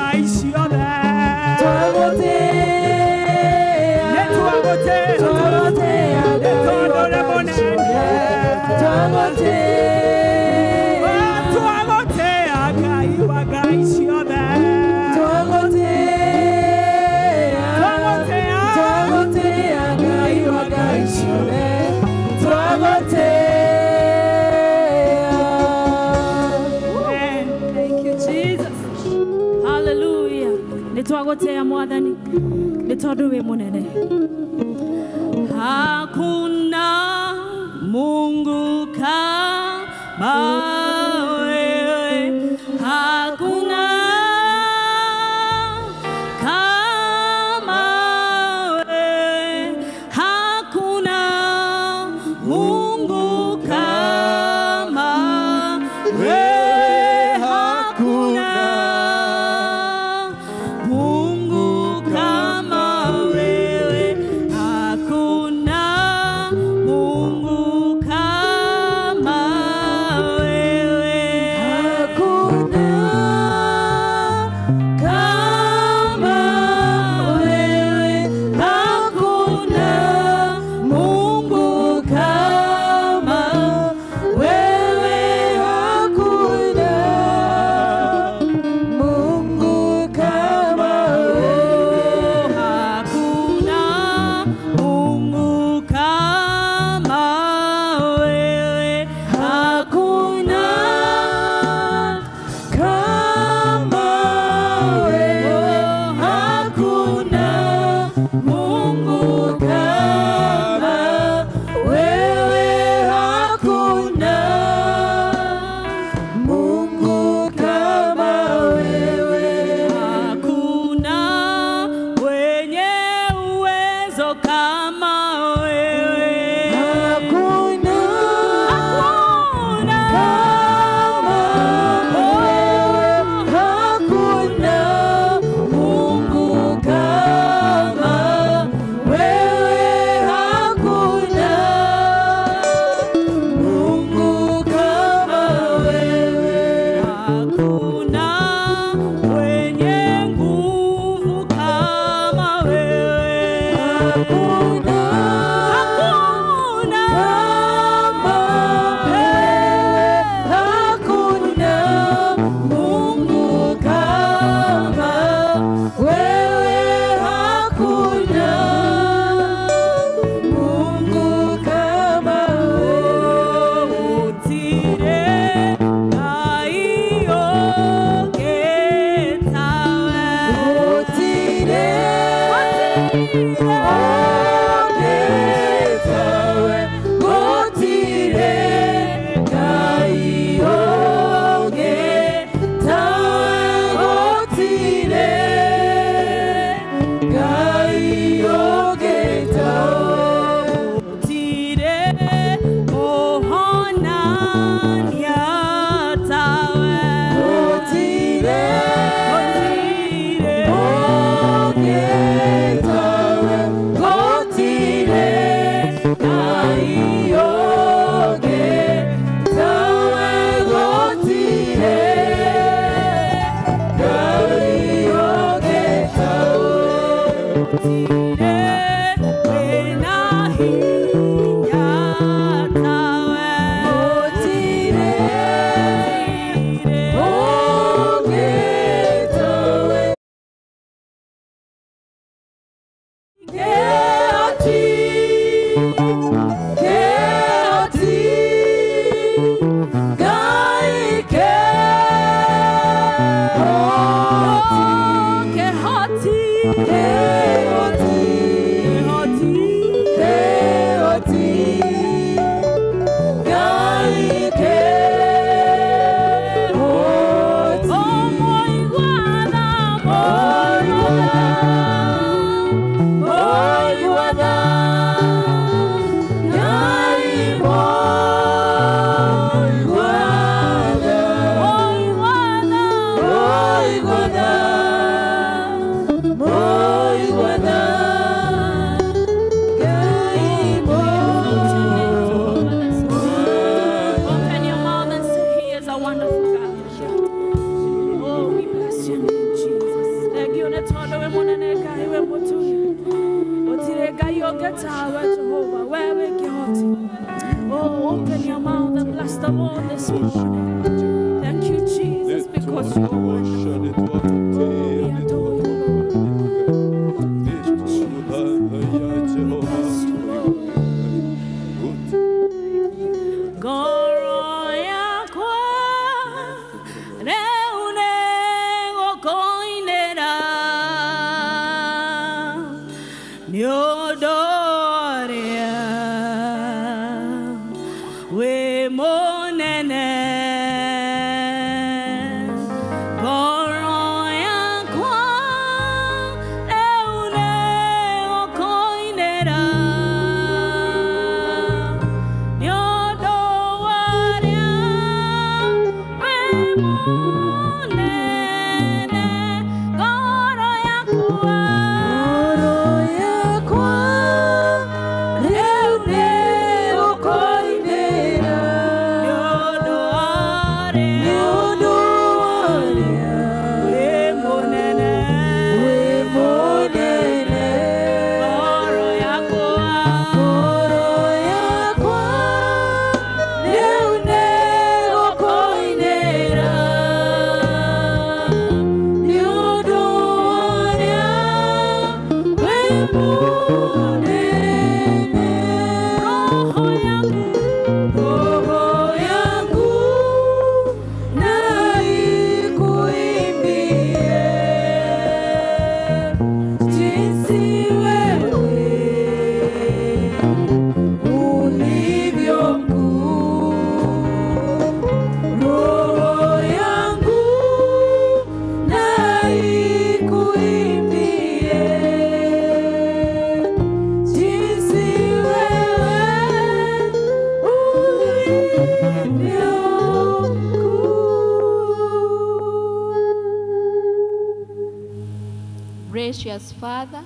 ngai ciothe. Nĩ twagũtĩa, nĩ tondũ nĩ mũnene. Twagũtĩa Ngai wa ngai ciothe. Twagũtĩa, Twagũtĩa Ngai wa ngai ciothe. Twagũtĩa. Amen. Thank you, Jesus. Hallelujah. Nĩ twagũtĩa Mwathani, nĩ tondũ wĩ mũnene. Hakuna Mungu kama wewe, hakuna kama wewe, hakuna Mungu kama wewe, hakuna Mungu kama wewe, hakuna Mungu kama wewe. Hakuna kama wewe, hakuna Mungu kama wewe, hakuna Mungu kama wewe. Hakuna Mungu kama wewe, Hakuna kama wewe, hakuna Mungu kama wewe, hakuna Mungu kama wewe. Hakuna wenye uwezo kama wewe. Hakuna Hakuna kama wewe, hakuna Mungu kama wewe, hakuna Mungu kama wewe. Hakuna wenye nguvu kama wewe. Hakuna Hakuna kama wewe, hakuna Mungu kama wewe, hakuna Mungu kama wewe. Utire aioketawe. Utire ogetawe, gotire Ngai ogetawe, gotire Ngai ogetawe. Utire ohonania tawe. Gotire Utire ogetawe, gotire Ngai ogetawe, gotire Ngai ogetawe. Utire wena hinya tawe. Gotire ogetawe. Keoti, keoti, Ngai keoti, Kehoti. keoti, Kehoti. keoti, Ngai keoti. Omoiguana, Moiguana, Ngai moiguana, Moiguana, moiguana, moiguana, Ngai moiguana. Open your mouth and say, He is a wonderful God. Oh, we bless your name, Jesus. Ũngĩtawe Jehova, we wĩ kĩhoti. Oh, open your mouth and bless the Lord this morning. Thank you, Jesus, because you are wonderful. Oh, we adore you, Lord. Thank you, Jesus. We bless you, Lord. Ngoro yakwa rĩu nĩngũkũinĩra nĩ ũndũ ũrĩa wĩ mũnene. Ngoro yakwa rĩu nĩngũkũinĩra nĩ ũndũ ũrĩa wĩ mũnene. Ngoro yakwa Ngoro yakwa rĩu nĩngũkũinĩra nĩ ũndũ nĩ ũrĩa ũndũ ũrĩa wĩ mũnene. wĩ mũnene. Ngoro yakwa Ngoro yakwa rĩu nĩngũkũinĩra nĩ ũndũ ũrĩa wĩ mũnene. Roho yangu Roho yangu na ikuimbie jinsi wewe ulivyo mkuu. Roho yangu na ikuimbie jinsi wewe ulivyo mkuu. Gracious Father,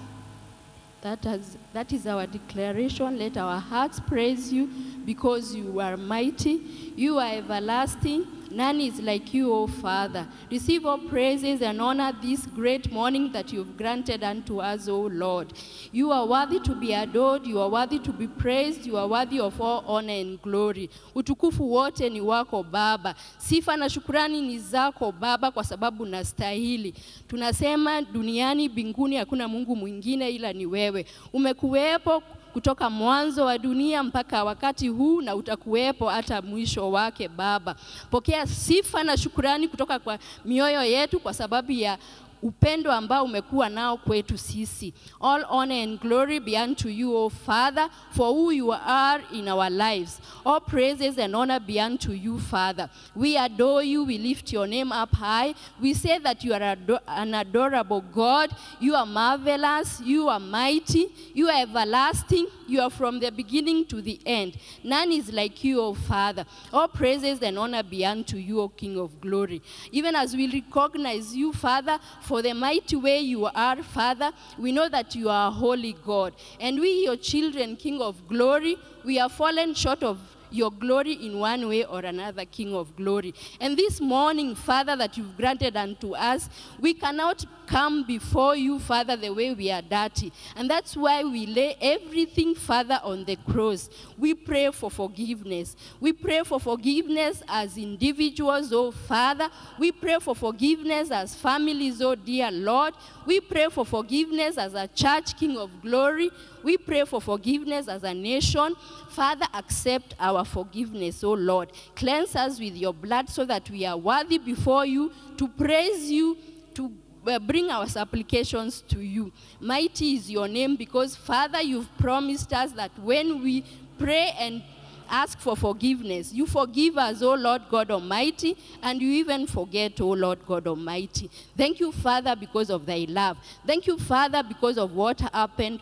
that is our declaration. Let our hearts praise you because you are mighty, you are everlasting. None is like you, O Father. Receive all praises and honor this great morning that you've granted unto us, O Lord. You are worthy to be adored, you are worthy to be praised, you are worthy of all honor and glory. Utukufu wote ni wako Baba. Sifa na shukrani ni zako Baba kwa sababu unastahili. Tunasema duniani, mbinguni hakuna Mungu mwingine ila ni wewe. Umekuwepo kutoka mwanzo wa dunia mpaka wakati huu na utakuwepo hata mwisho wake Baba. Pokea sifa na shukrani kutoka kwa mioyo yetu kwa sababu ya upendo ambao umekuwa nao kwetu sisi. All honor and glory be unto you, O Father, for who you are in our lives. All praises and honor be unto you, Father. We adore you, we lift your name up high. We say that you are an adorable God. You are marvelous, you are mighty, you are everlasting, you are from the beginning to the end. None is like you, O Father. All praises and honor be unto you, O King of glory. Even as we recognize you, Father, for the mighty way you are, Father, we know that you are a holy God. And we, your children, King of glory, we are fallen short of your glory in one way or another, King of glory. And this morning, Father, that you've granted unto us, we cannot come before you, Father, the way we are dirty. And that's why we lay everything, Father, on the cross. We pray for forgiveness. We pray for forgiveness as individuals, oh Father. We pray for forgiveness as families, oh dear Lord. We pray for forgiveness as a church, King of glory. We pray for forgiveness as a nation. Father, accept our forgiveness, oh Lord. Cleanse us with your blood so that we are worthy before you to praise you, to bring our supplications to you. Mighty is your name because, Father, you've promised us that when we pray and ask for forgiveness, you forgive us, O Lord God Almighty, and you even forget, O Lord God Almighty. Thank you, Father, because of thy love. Thank you, Father, because of what happened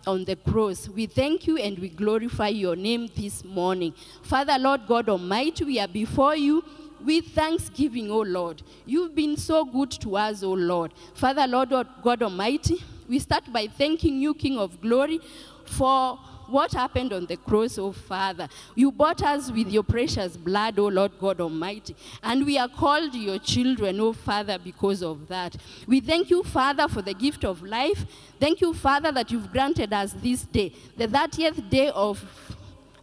on the cross. We thank you and we glorify your name this morning. Father, Lord God Almighty, we are before you with thanksgiving, O Lord. You've been so good to us, O Lord. Father, Lord God Almighty, we start by thanking you, King of Glory, for what happened on the cross, O Father. You bought us with your precious blood, O Lord God Almighty, and we are called your children, O Father, because of that. We thank you, Father, for the gift of life. Thank you, Father, that you've granted us this day, the 30th day of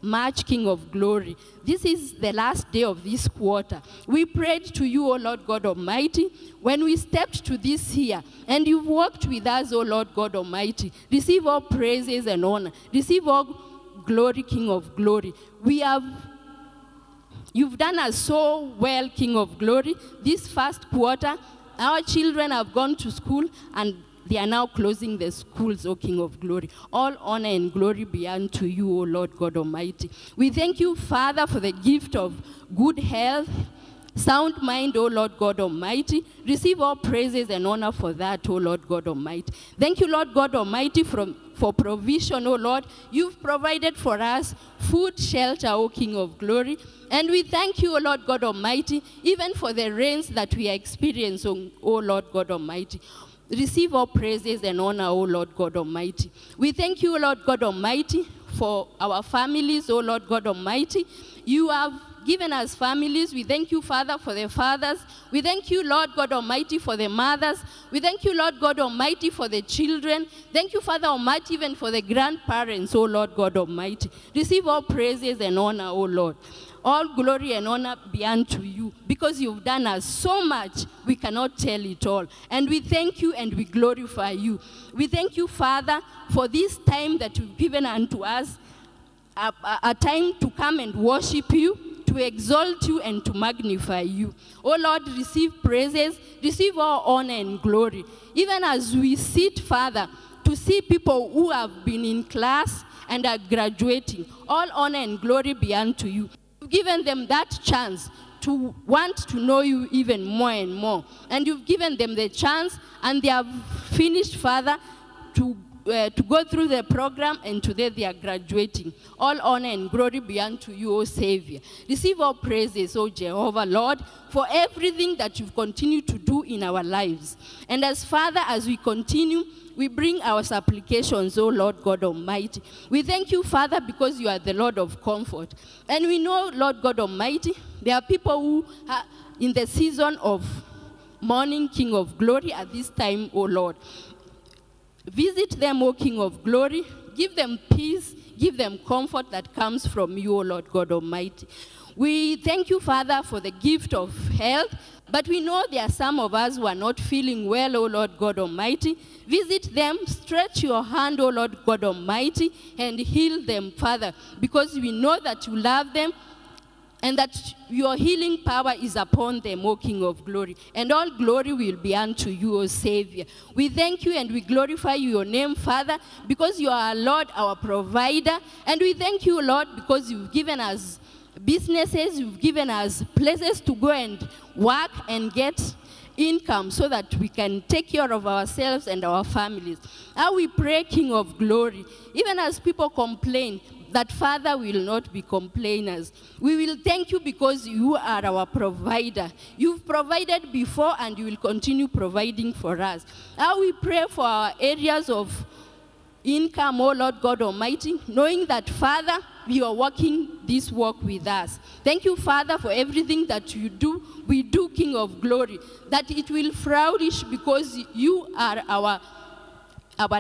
March, King of Glory. This is the last day of this quarter. We prayed to you, O Lord God Almighty, when we stepped to this year, and you've walked with us, O Lord God Almighty. Receive all praises and honor. Receive all glory, King of Glory. You've done us so well, King of Glory. This first quarter, our children have gone to school, and they are now closing the schools, O King of Glory. All honor and glory be unto you, O Lord God Almighty. We thank you, Father, for the gift of good health, sound mind, O Lord God Almighty. Receive all praises and honor for that, O Lord God Almighty. Thank you, Lord God Almighty, for provision, O Lord. You've provided for us food, shelter, O King of Glory. And we thank you, O Lord God Almighty, even for the rains that we are experiencing, O Lord God Almighty. Receive all praises and honor, O Lord God Almighty. We thank you, O Lord God Almighty, for our families, O Lord God Almighty. You have given us families. We thank you, Father, for the fathers. We thank you, Lord God Almighty, for the mothers. We thank you, Lord God Almighty, for the children. Thank you, Father Almighty, even for the grandparents, O Lord God Almighty. Receive all praises and honor, O Lord. All glory and honor be unto you, because you've done us so much, we cannot tell it all. And we thank you and we glorify you. We thank you, Father, for this time that you've given unto us, a time to come and worship you, to exalt you and to magnify you. O Lord, receive praises, receive all honor and glory. Even as we sit, Father, to see people who have been in class and are graduating, all honor and glory be unto you. You've given them that chance to want to know you even more and more. And you've given them the chance, and they have finished, Father, to go through the program, and today they are graduating. All honor and glory be unto you, O Savior. Receive all praises, O Jehovah, Lord, for everything that you've continued to do in our lives. And as Father, as we continue, we bring our supplications, O Lord God Almighty. We thank you, Father, because you are the Lord of comfort. And we know, Lord God Almighty, there are people who are in the season of mourning, King of Glory, at this time, O Lord. Visit them, O King of Glory. Give them peace. Give them comfort that comes from you, O Lord God Almighty. We thank you, Father, for the gift of health, but we know there are some of us who are not feeling well, O Lord God Almighty. Visit them, stretch your hand, O Lord God Almighty, and heal them, Father, because we know that you love them and that your healing power is upon them, O King of Glory. And all glory will be unto you, O Savior. We thank you and we glorify your name, Father, because you are our Lord, our provider. And we thank you, Lord, because you've given us businesses, you've given us places to go and work and get income so that we can take care of ourselves and our families. How we pray, King of Glory, even as people complain, that Father will not be complainers. We will thank you because you are our provider. You've provided before and you will continue providing for us. How we pray for our areas of income, O Lord God Almighty, knowing that, Father, you are working this work with us. Thank you, Father, for everything that you do. We do, King of Glory, that it will flourish because you are our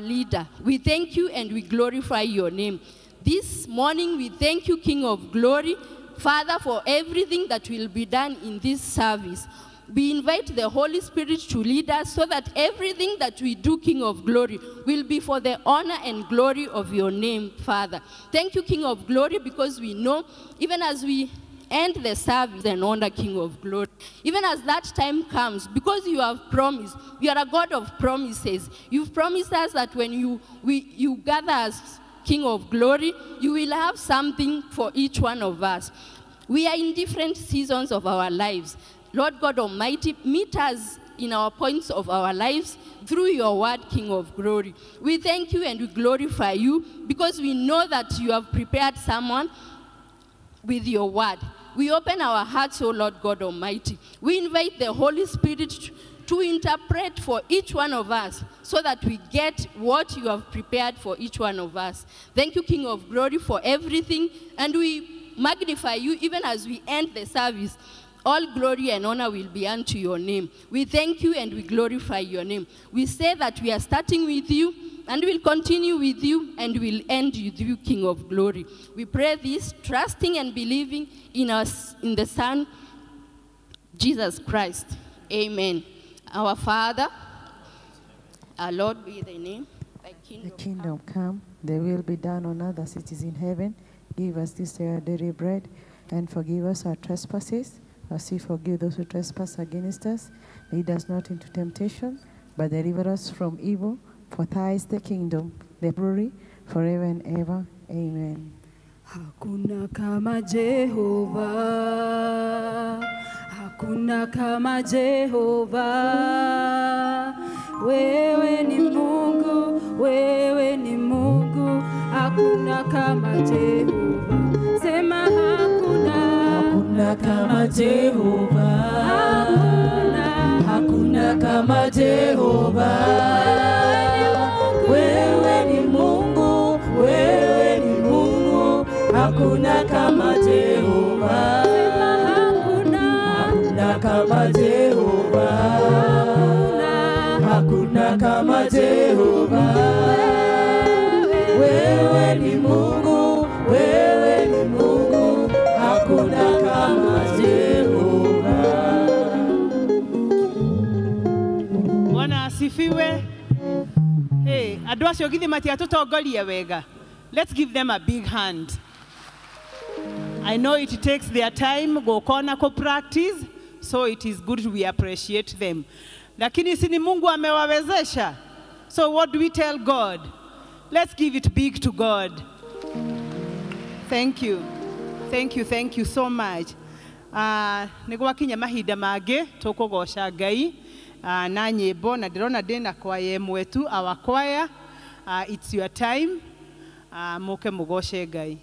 leader. We thank you and we glorify your name. This morning, we thank you, King of Glory, Father, for everything that will be done in this service. We invite the Holy Spirit to lead us so that everything that we do, King of Glory, will be for the honor and glory of your name, Father. Thank you, King of Glory, because we know even as we end the service and honor, King of Glory, even as that time comes, because you have promised, you are a God of promises. You've promised us that when you gather us, King of Glory, you will have something for each one of us. We are in different seasons of our lives. Lord God Almighty, meet us in our points of our lives through your word, King of Glory. We thank you and we glorify you because we know that you have prepared someone with your word. We open our hearts, O Lord God Almighty. We invite the Holy Spirit to interpret for each one of us so that we get what you have prepared for each one of us. Thank you, King of Glory, for everything, and we magnify you even as we end the service. All glory and honor will be unto your name. We thank you and we glorify your name. We say that we are starting with you and will continue with you and will end with you, King of Glory. We pray this, trusting and believing in us, in the Son, Jesus Christ. Amen. Our Father, our Lord be thy name. Thy kingdom, the kingdom come, thy will be done on earth as it is in heaven. Give us this day our daily bread, and forgive us our trespasses, as we forgive those who trespass against us. Lead us not into temptation, but deliver us from evil. For thine is the kingdom, the glory, forever and ever. Amen. Hakuna kama Jehova, hakuna kama Jehova. Wewe ni Mungu, wewe ni Mungu, hakuna kama Jehova. Sema hakuna, hakuna kama Jehova, hakuna, hakuna kama Jehova. Wewe ni Mungu, wewe ni Mungu, hakuna kama Jehova. Sema hakuna, hakuna kama Jehova, hakuna, hakuna kama Jehova. Wewe ni Mungu, wewe ni Mungu, hakuna kama Jehova. Bwana asifiwe. Hey, andũ acio githĩ matiatũtongoria wega. Let's give them a big hand. I know it takes their time gũkona kũ practice, so it is good we appreciate them. Lakini si ni Mungu amewawezesha. So what do we tell God? Let's give it big to God. Thank you. Thank you, thank you so much. Nĩ gwakinya mahinda mangĩ tũkũgoca Ngai na nyĩmbo, na ndĩrona ndĩna kwaya ĩmwe tu, our choir. It's your time. Mũke mũgoce Ngai.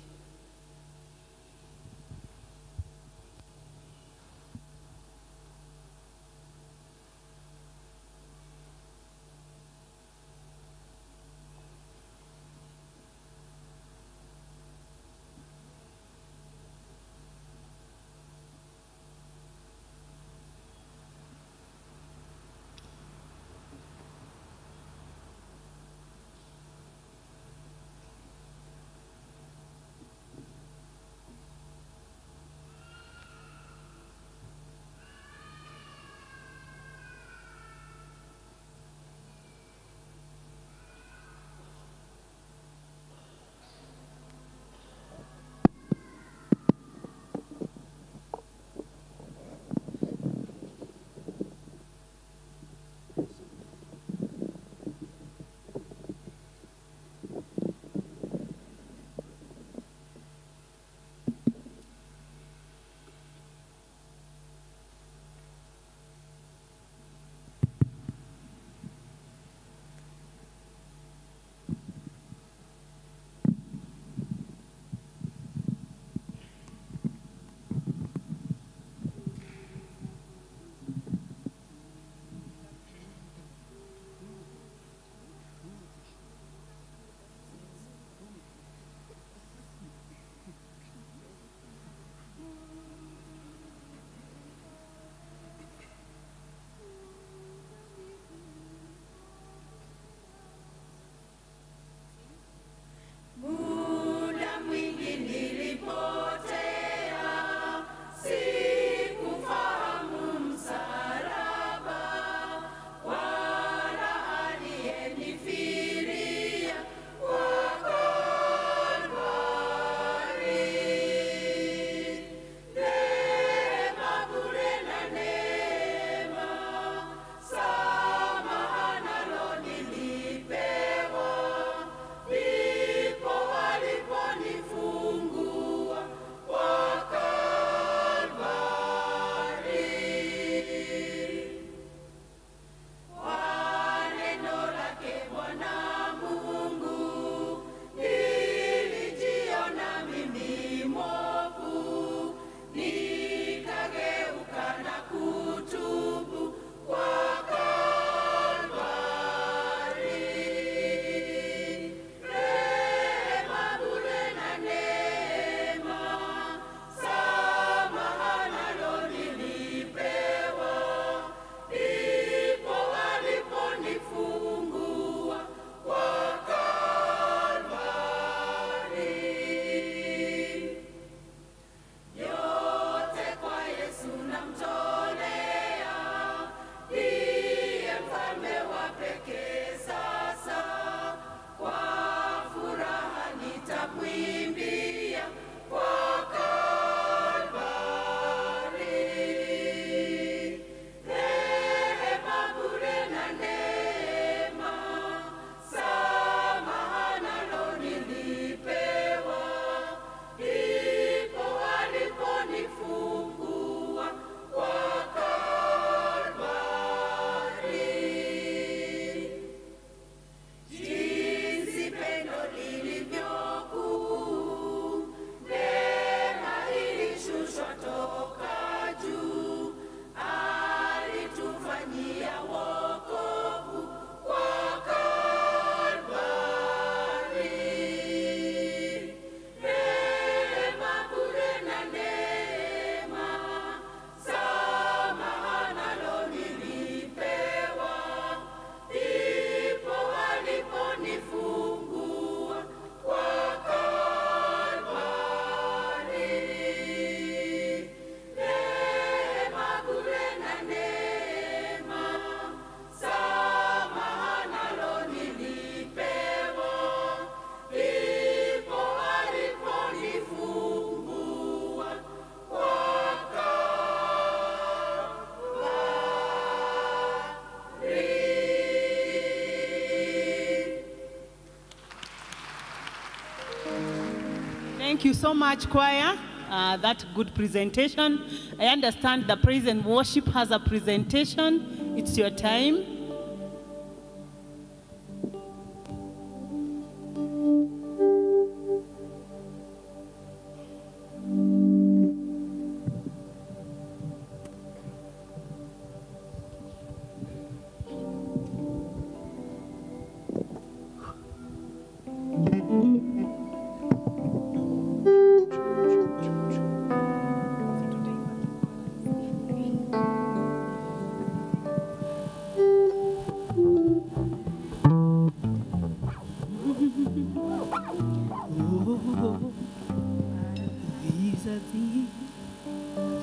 Thank you so much, choir. That good presentation. I understand the praise and worship has a presentation. It's your time.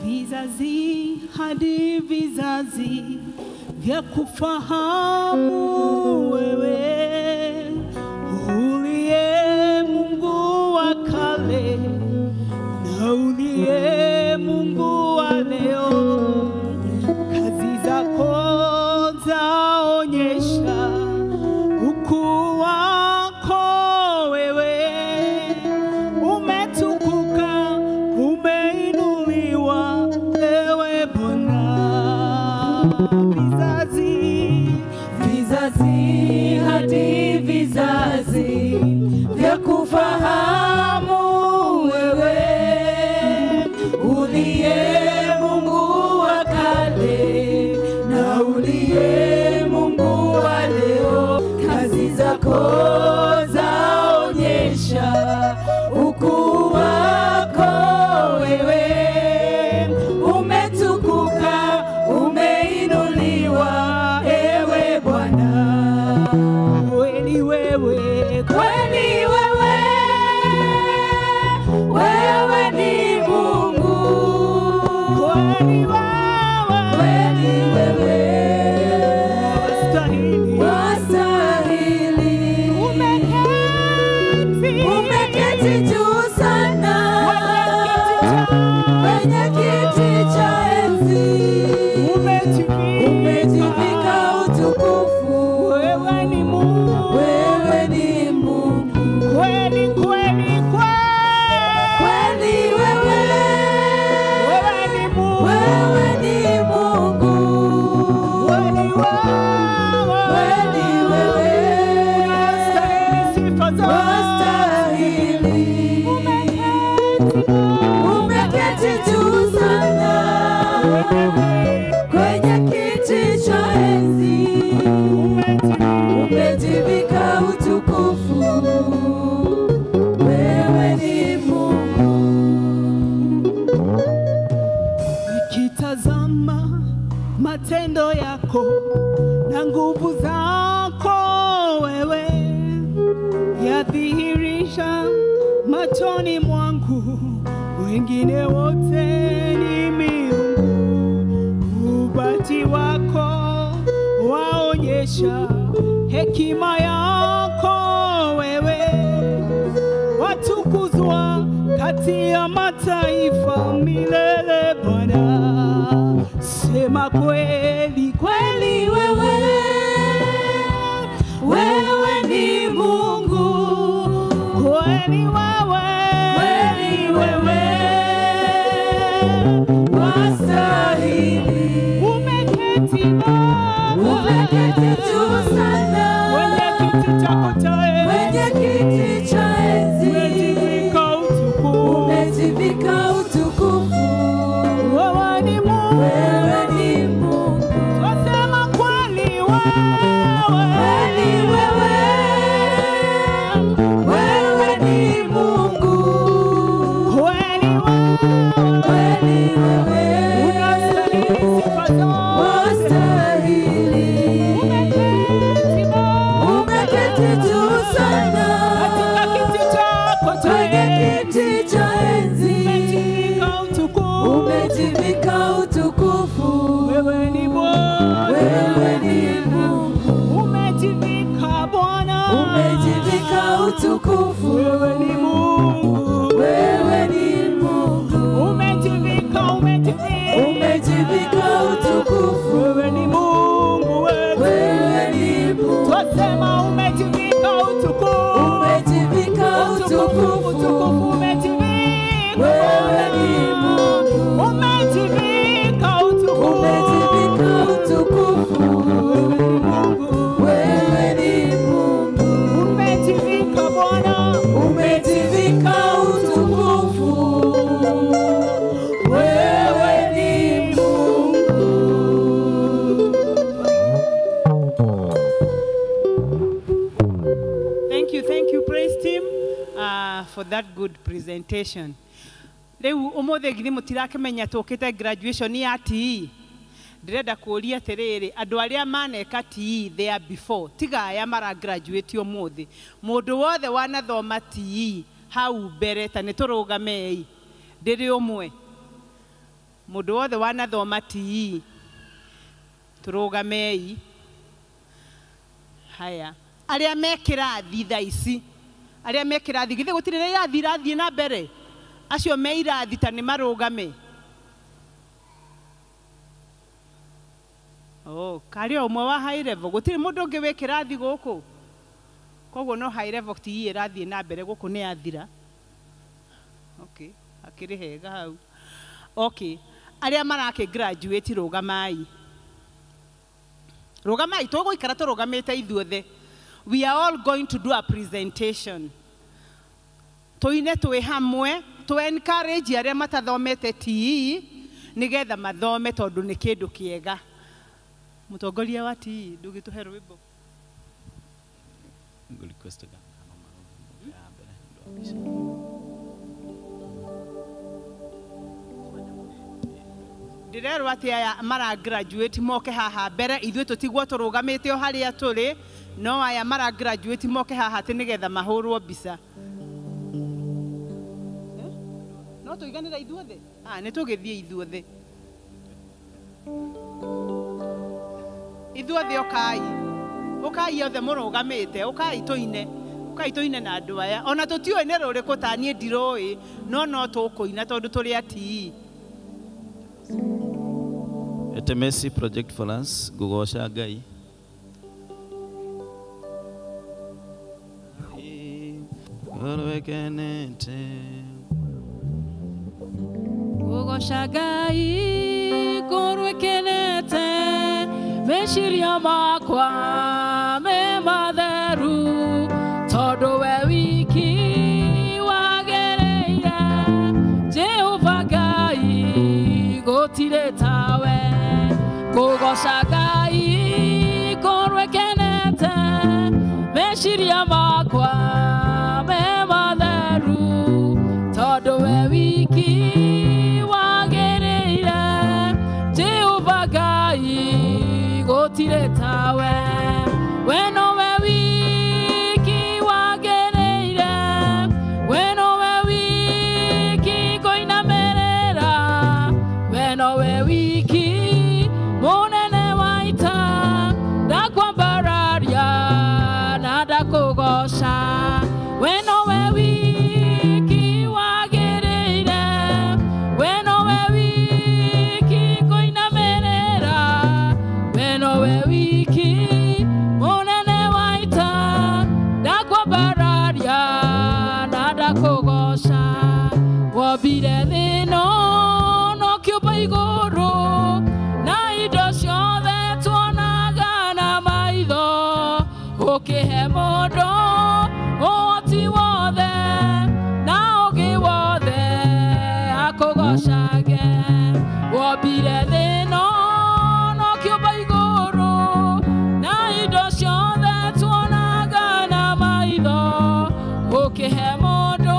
Vizazi hadi vizazi vya kufahamu wewe uliye Mungu wa kale na uliye Mungu wa leo, kazi zako zaonyesha ukuu wako wewe, umetukuka, umeinuliwa ewe Bwana. Vizazi, vizazi hadi vizazi vya kufahamu wewe uliye Mungu wa kale na uliye Mungu wa leo, kazi zako zaonyesha ukuu wako wewe, umetukuka, umeinuliwa ewe Bwana. Kweli wewe, kweli wewe, wewe ni Mungu. Kweli wewe, kweli wewe, wastahili, wastahili. Umeketi juu sana kwenye kiti cha enzi, umejivika utukufu. Wewe ni Mungu, wewe ni Mungu. Kweli, kweli, kweli wewe, wewe ni Mungu, wewe ni Mungu. Kweli wewe, kweli wewe, unastahili sifa zote, wastahili. Umeketi juu sana kwenye kiti cha enzi, umejivika utukufu. Wewe ni Mungu. Nikitazama matendo yako na nguvu zako wewe, yadhihirisha machoni mwangu, wengine wote ni miungu. Ubati wako waonyesha hekima yako wewe, watukuzwa kati ya mataifa milele Bwana. Sema kweli, kweli wewe, wewe ni Mungu. Kweli wewe, kweli wewe, wastahili. Umeketi Baba, umeketi juu sana kwenye kiti chako cha enzi, kwenye kiti cha enzi, umejivika utukufu, umejivika utukufu. Wewe ni Mungu, wewe ni Mungu. Twasema kweli wewe, kweli wewe, wewe ni Mungu. Kweli wewe, kweli wewe, unastahili sifa zote, wastahili. Umeketi juu sana katika kiti chako cha kwenye enzi, kiti cha enzi, umejivika utukufu, umejivika utukufu. Wewe ni Bwana, wewe ni Mungu. Umejivika Bwana, umejivika utukufu. Wewe ni Mungu, wewe ni Mungu. Umejivika, umejivika, umejivika utukufu. Wewe ni Mungu, wewe ni Mungu. Twasema umejivika utukufu, umejivika utukufu, utukufu. Umejivika for that good presentation. Rĩu ũmũthĩ githĩ mũtirakĩmenya tũkĩte graduation ya TE. Ndĩrenda kũũria atĩrĩrĩ, andũ arĩa maneka TE there before, tiga aya mara graduate ũmũthĩ. Mũndũ wothe wanathoma TE hau mbere ta nĩ tũrũgamei. Ndĩrĩ ũmwe. Mũndũ wothe wanathoma TE tũrũgamei. Haya, arĩa me kĩrathi thaa ici, arĩa me kĩrathi, githĩ gũtirĩ na irathi irathiĩ na mbere? Acio me irathi ta nĩ marũgame. Oh, karĩ o ũmwe wa high level, gũtirĩ mũndũ ũngĩ wĩ kĩrathi gũkũ. Koguo no high level TE ĩrathiĩ na mbere gũkũ nĩ yathira. Okay, hakĩrĩ hega hau. Okay, arĩa marakĩ graduate rũgamai. Rũgamai, tũgũikara tũrũgamĩte ithuothe. We are all going to do a presentation. Tũine twĩ hamwe, tũ encourage arĩa matathomete TE nĩgetha mathome tondũ nĩ kĩndũ kĩega. Mũtongoria wa TE, ndũgĩtũhe rwĩmbo. Ndĩrerwo atĩ aya mara graduate moke haha mbere, ithuĩ tũtigwo tũrũgamĩte o harĩa tũrĩ, no aya mara graduate moke haha atĩ nĩgetha mahũrwo mbica. No tũiganĩre ithuothe? Ah, nĩ tũgĩthiĩ ithuothe. Ithuothe ũkai. Ũkai othe mũrũgamĩte, ũkai tũine. Ũkai tũine na andũ aya. Ona tũtiũĩ nĩ rũrĩkũ ta niĩ ndirũĩ, no no tũkũina tondũ tũrĩ a TE. Etemesi project for us, ngũgoca Ngai. Ngorwekenete. Ngũgoca Ngai, ngorwekenete, meciria makwa me matheru, tondũ we wiki wagĩrĩire, Jehova Ngai gũtirĩ tawe. Ngũgoca Ngai, ngorwekenete, meciria makwa me matheru, tondũ we wiki wagĩrĩire, Jehova Ngai gũtirĩ tawe. We nowe wiki wagĩrĩire, we nowe wiki ngũinamĩrĩra, we nowe wiki mũnene wa ita, ndakwambararia na ndakũgoca. We nowe wiki wagĩrĩire, we nowe wiki ngũinamĩrĩra, we nowe wiki mũnene wa ita, ndakwambararia na ndakũgoca. Wombire thĩ ĩno na ũkĩũmba igũrũ, na indo ciothe tuonaga na maitho, ũkĩhe mũndũ ũhoti wothe na ũũgĩ wothe akũgocage. Wombire thĩ ĩno na ũkĩũmba igũrũ, na indo ciothe tuonaga na maitho, ũkĩhe mũndũ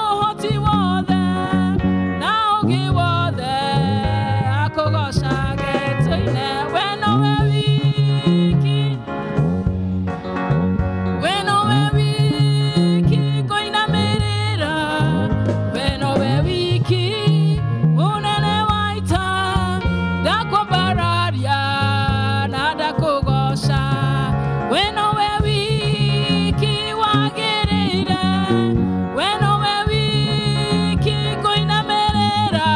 ũhoti wothe na ũũgĩ wothe akũgocage. Tũine, we nowe wiki, we nowe wiki ngũinamĩrĩra, we nowe wiki mũnene wa ita, ndakwambararia na ndakũgoca. We nowe wiki wagĩrĩire, we nowe wiki ngũinamĩrĩra,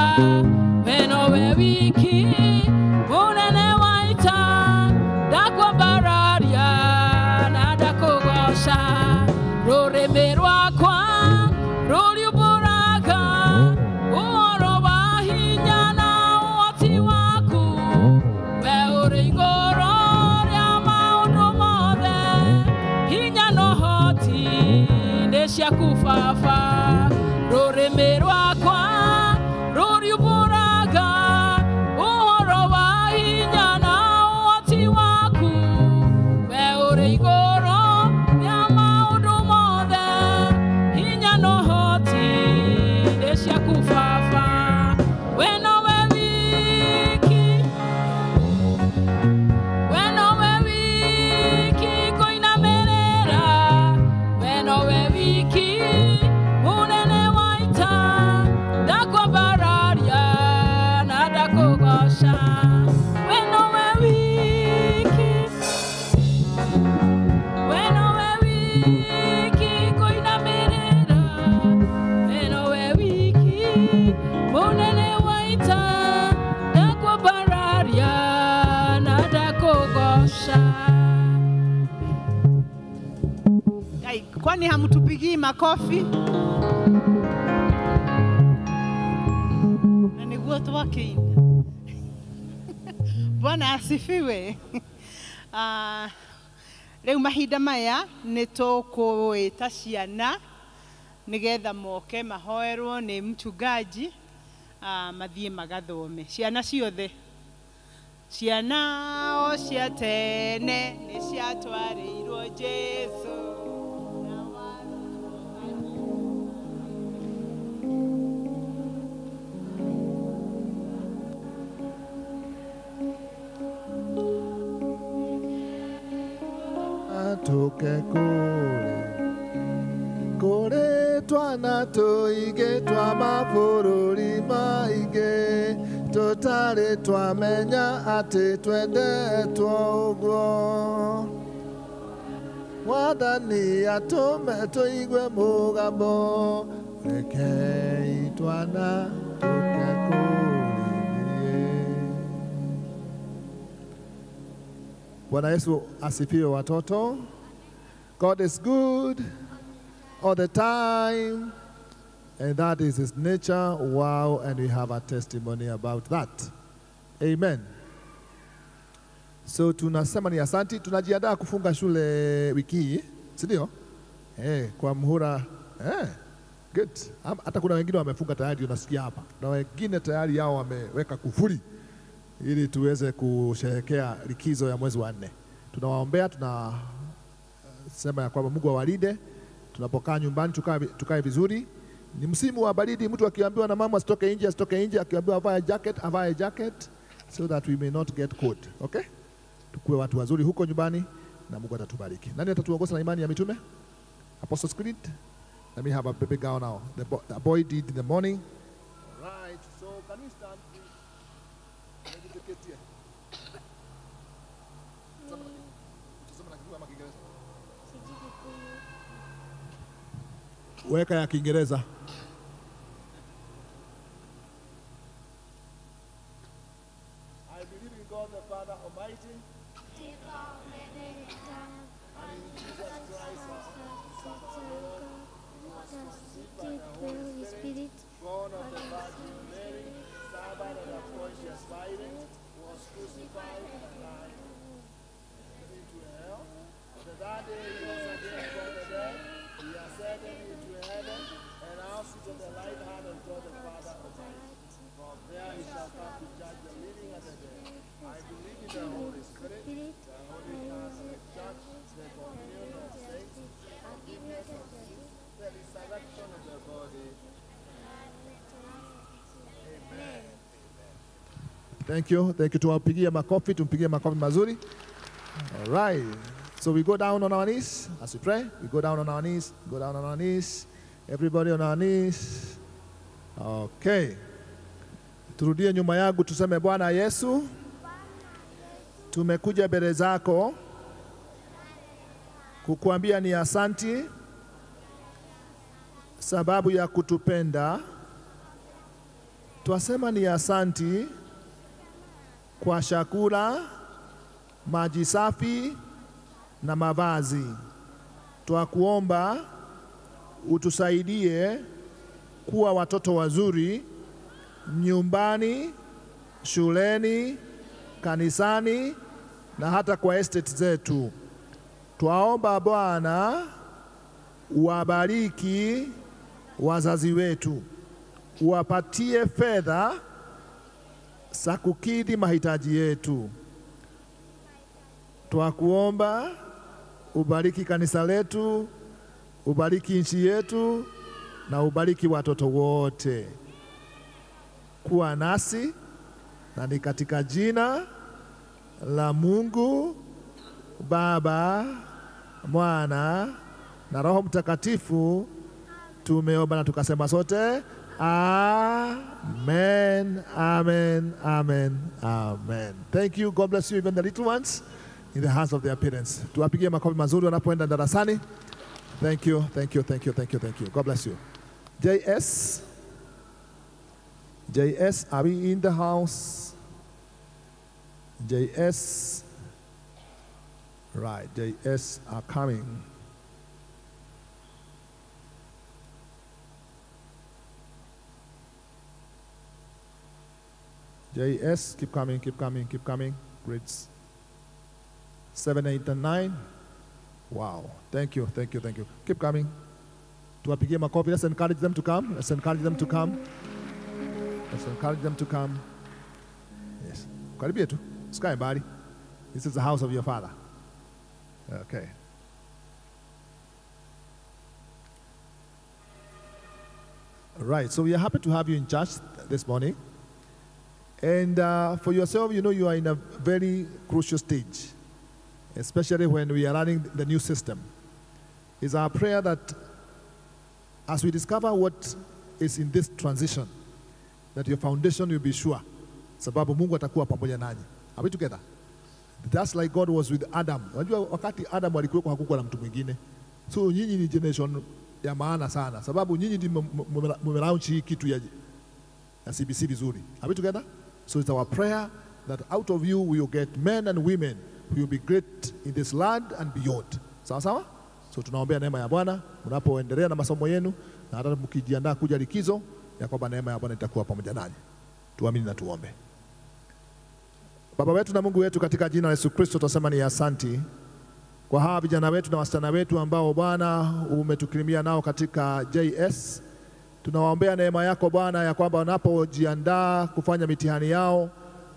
we nowe wiki mũnene wa ita, ndakwambararia na ndakũgoca. Rũrĩmĩ rwakwa rũriumbũraga ũhoro wa hinya na ũhoti waku, we ũrĩ igũrũ rĩa maũndũ mothe, hinya na ũhoti nĩ ciaku Baba. Rũrĩmĩ rwakwa rũriumbũraga ũhoro wa hinya na ũhoti waku, we ũrĩ igũrũ rĩa maũndũ mothe, hinya na Kwani hamtupigii makofi? Na niguo twakĩina. Bwana asifiwe. Rĩu mahinda maya nĩ tũkũĩta ciana nĩgetha moke mahoerwo nĩ mchungaji, mathiĩ magathome. Ciana ciothe, ciana o cia tene nĩ ciatwarĩirwo Jesu. Tuke kure kure twana tuige twa mabũrũri maingĩ tũtarĩ twamenya atĩ twendetwo ũguo. Mwathani atũme tũigue mũgambo, rekei twana tũke kũrĩ. Bwana Yesu asifiwe watoto. God is good all the time, and that is his nature. Wow, and we have a testimony about that. Amen. So tunasema ni asanti, tunajiandaa kufunga shule wiki hii, si ndio? Kwa muhula, good. Hata kuna wengine wamefunga tayari, unasikia hapa. Na wengine tayari yao wameweka kufuri ili tuweze kusherehekea likizo ya mwezi wa 4. Tunawaombea, tunasema ya kwamba Mungu awalinde. Tunapokaa nyumbani tukae vizuri. Ni msimu wa baridi, mtu akiambiwa na mama asitoke nje, asitoke nje, akiambiwa avae jacket, avae jacket, so that we may not get cold. Okay? Tukue watu wazuri huko nyumbani na Mungu atatubariki. Nani atatuongoza na imani ya mitume? Apostles Creed. Let me have a baby girl now. The boy did in the morning. All right. So can we stand, please? Weka ya Kiingereza. I believe in God the Father Almighty, and in Jesus Christ, Son of God, who was conceived by the Holy Spirit, born of the Virgin Mary, suffered under Pontius Pilate, was crucified and died, into hell. On the third day he rose again from the dead. He ascended into heaven and now sits at the right hand of God the Father Almighty. From there he shall come to judge the living and the dead. I believe in the Holy Spirit, the Holy Catholic Church, the communion of saints, forgiveness of sins, the resurrection of the body. Amen. Thank you. Thank you. Tuwapigie makofi, tumpigie makofi mazuri. All right. So we go down on our knees as we pray. We go down on our knees, go down on our knees. Everybody on our knees. Okay. Turudie nyuma yangu tuseme, Bwana Yesu, tumekuja mbele zako kukuambia ni asanti sababu ya kutupenda. Twasema ni asanti kwa chakula, maji safi na mavazi. Twakuomba utusaidie kuwa watoto wazuri nyumbani, shuleni, kanisani na hata kwa estate zetu. Twaomba Bwana uwabariki wazazi wetu, uwapatie fedha za kukidhi mahitaji yetu. Twakuomba ubariki kanisa letu, ubariki nchi yetu na ubariki watoto wote. Kuwa nasi, na ni katika jina la Mungu Baba, Mwana na Roho Mtakatifu tumeomba na tukasema sote amen, amen, amen, amen. Thank you. God bless you, even the little ones in the hands of their parents. Tuwapigie makofi mazuri wanapoenda darasani. Thank you, thank you, thank you, thank you, thank you. God bless you. JS, JS, are we in the house? JS, right, JS are coming. JS, keep coming, keep coming, keep coming. Grades 7, 8, and 9. Wow. Thank you, thank you, thank you. Keep coming. Tuwapigie makofi. Let's encourage them to come. Let's encourage them to come. Let's encourage them to come. Yes. Karibia tu. Usikae mbali. This is the house of your father. Okay. All right. So we are happy to have you in church this morning. And for yourself, you know you are in a very crucial stage, especially when we are running the new system. It's our prayer that as we discover what is in this transition, that your foundation will be sure. Sababu Mungu atakuwa pamoja nanyi. Are we together? That's like God was with Adam. Unajua wakati Adam alikuweko hakukuwa na mtu mwingine. So nyinyi ni generation ya maana sana. Sababu nyinyi ndio mmelaunch hii kitu ya CBC vizuri. Are we together? So it's our prayer that out of you we will get men and women who will be great in this land and beyond. Sawa sawa? So tunaombea neema ya Bwana mnapoendelea na masomo yenu na hata mkijiandaa kuja likizo, ya kwamba neema ya Bwana itakuwa pamoja nanyi. Tuamini na tuombe. Baba wetu na Mungu wetu, katika jina la Yesu Kristo tunasema ni asanti kwa hawa vijana wetu na wasichana wetu ambao Bwana umetukirimia nao katika JS. Tunawaombea neema yako Bwana, ya kwamba wanapojiandaa kufanya mitihani yao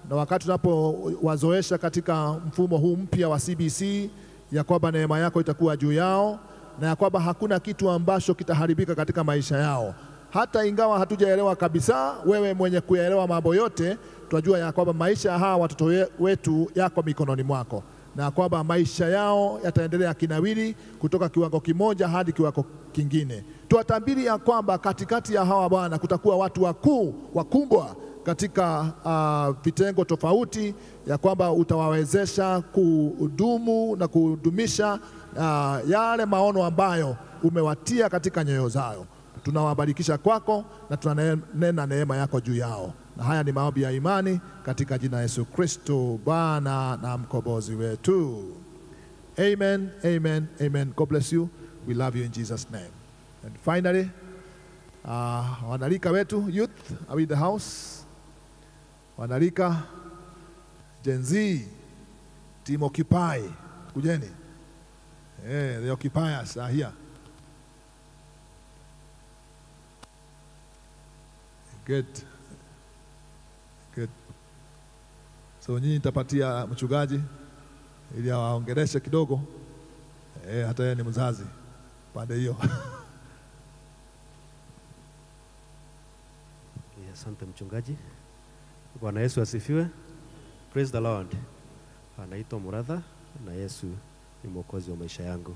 na wakati tunapowazoesha katika mfumo huu mpya wa CBC, ya kwamba neema yako itakuwa juu yao na ya kwamba hakuna kitu ambacho kitaharibika katika maisha yao. Hata ingawa hatujaelewa kabisa, wewe mwenye kuyaelewa mambo yote, tunajua ya kwamba maisha hawa watoto wetu yako mikononi mwako, na kwamba maisha yao yataendelea kinawiri kutoka kiwango kimoja hadi kiwango kingine. Tuwatabiri ya kwamba katikati ya hawa Bwana kutakuwa watu wakuu wakubwa katika vitengo tofauti, ya kwamba utawawezesha kuhudumu na kudumisha yale maono ambayo umewatia katika nyoyo zao. Tunawabarikisha kwako na tunanena neema yako juu yao. Na haya ni maombi ya imani katika jina Yesu Kristo Bwana na mkombozi wetu. Amen, amen, amen. God bless you. We love you in Jesus' name. And finally, wanarika wetu, youth, are we in the house? Wanarika, Gen Z, Team Occupy, kujeni. Hey, the occupiers are here. Good. Good. So nyinyi nitapatia mchungaji ili awaongeleshe kidogo. Hata yeye ni mzazi pande hiyo. Asante mchungaji. Bwana Yesu asifiwe. Praise the Lord. Anaitwa Muratha na Yesu ni mwokozi wa maisha yangu.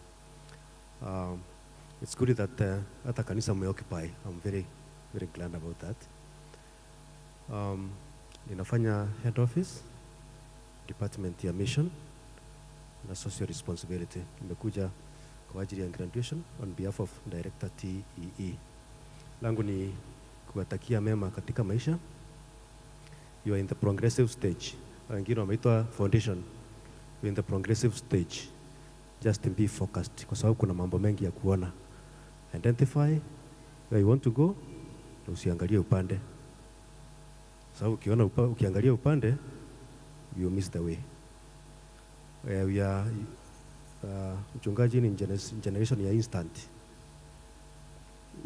It's good that hata kanisa mmeoccupy. I'm very very glad about that. Ninafanya head office, department ya mission na social responsibility. Nimekuja kwa ajili ya graduation on behalf of Director TEE. Langu ni kuwatakia mema katika maisha. You are in the progressive stage. Wengine wameitwa foundation. You are in the progressive stage. Just be focused kwa sababu kuna mambo mengi ya kuona. Identify where you want to go na usiangalie upande. Sababu ukiona ukiangalia upande you miss the way. We are mchungaji ni generation ya instant.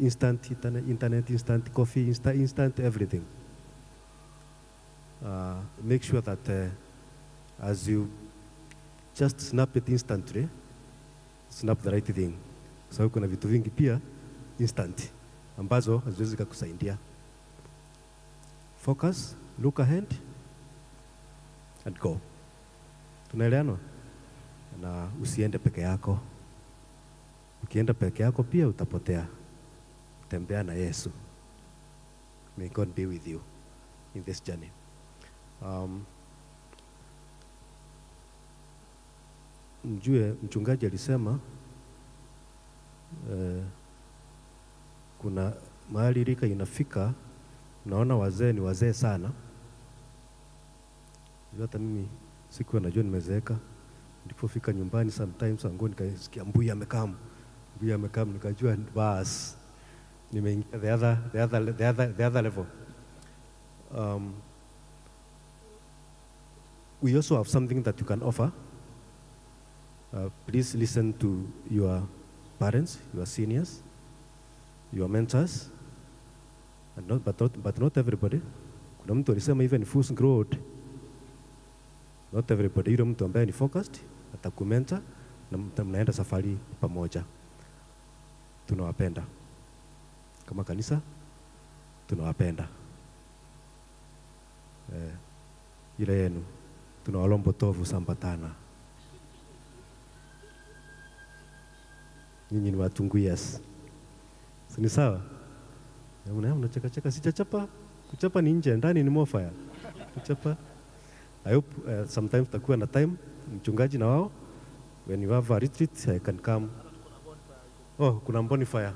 Instant internet, instant coffee, instant everything. Make sure that as you just snap it instantly, snap the right thing. Sababu kuna vitu vingi pia instant ambazo haziwezi kukusaidia. Focus, look ahead and go. Tunaelewana? Na usiende peke yako. Ukienda peke yako pia utapotea. Tembea na Yesu. May God be with you in this journey. Mjue mchungaji alisema kuna mahali rika inafika, naona wazee ni wazee sana. Hata mimi sikuwa najua nimezeeka. Nilipofika nyumbani sometimes ango nikasikia mbuyu amekam. Mbuyu amekam, nikajua bas nimeingia the other level. We also have something that you can offer. Please listen to your parents, your seniors, your mentors, and but not everybody. Kuna mtu alisema even fools grow. Not everybody. Yule mtu ambaye ni focused atakumentor na mnaenda safari pamoja. Tunawapenda. Kama kanisa tunawapenda. Ile yenu tunawalombo tovu sambatana. Nyinyi ni watungu, yes. Si ni sawa? Mnacheka cheka, sijachapa. Kuchapa ni nje, ndani ni more fire. Kuchapa. I hope sometimes takuwa na time mchungaji na wao. When you have a retreat, I can come. Oh, kuna bonfire.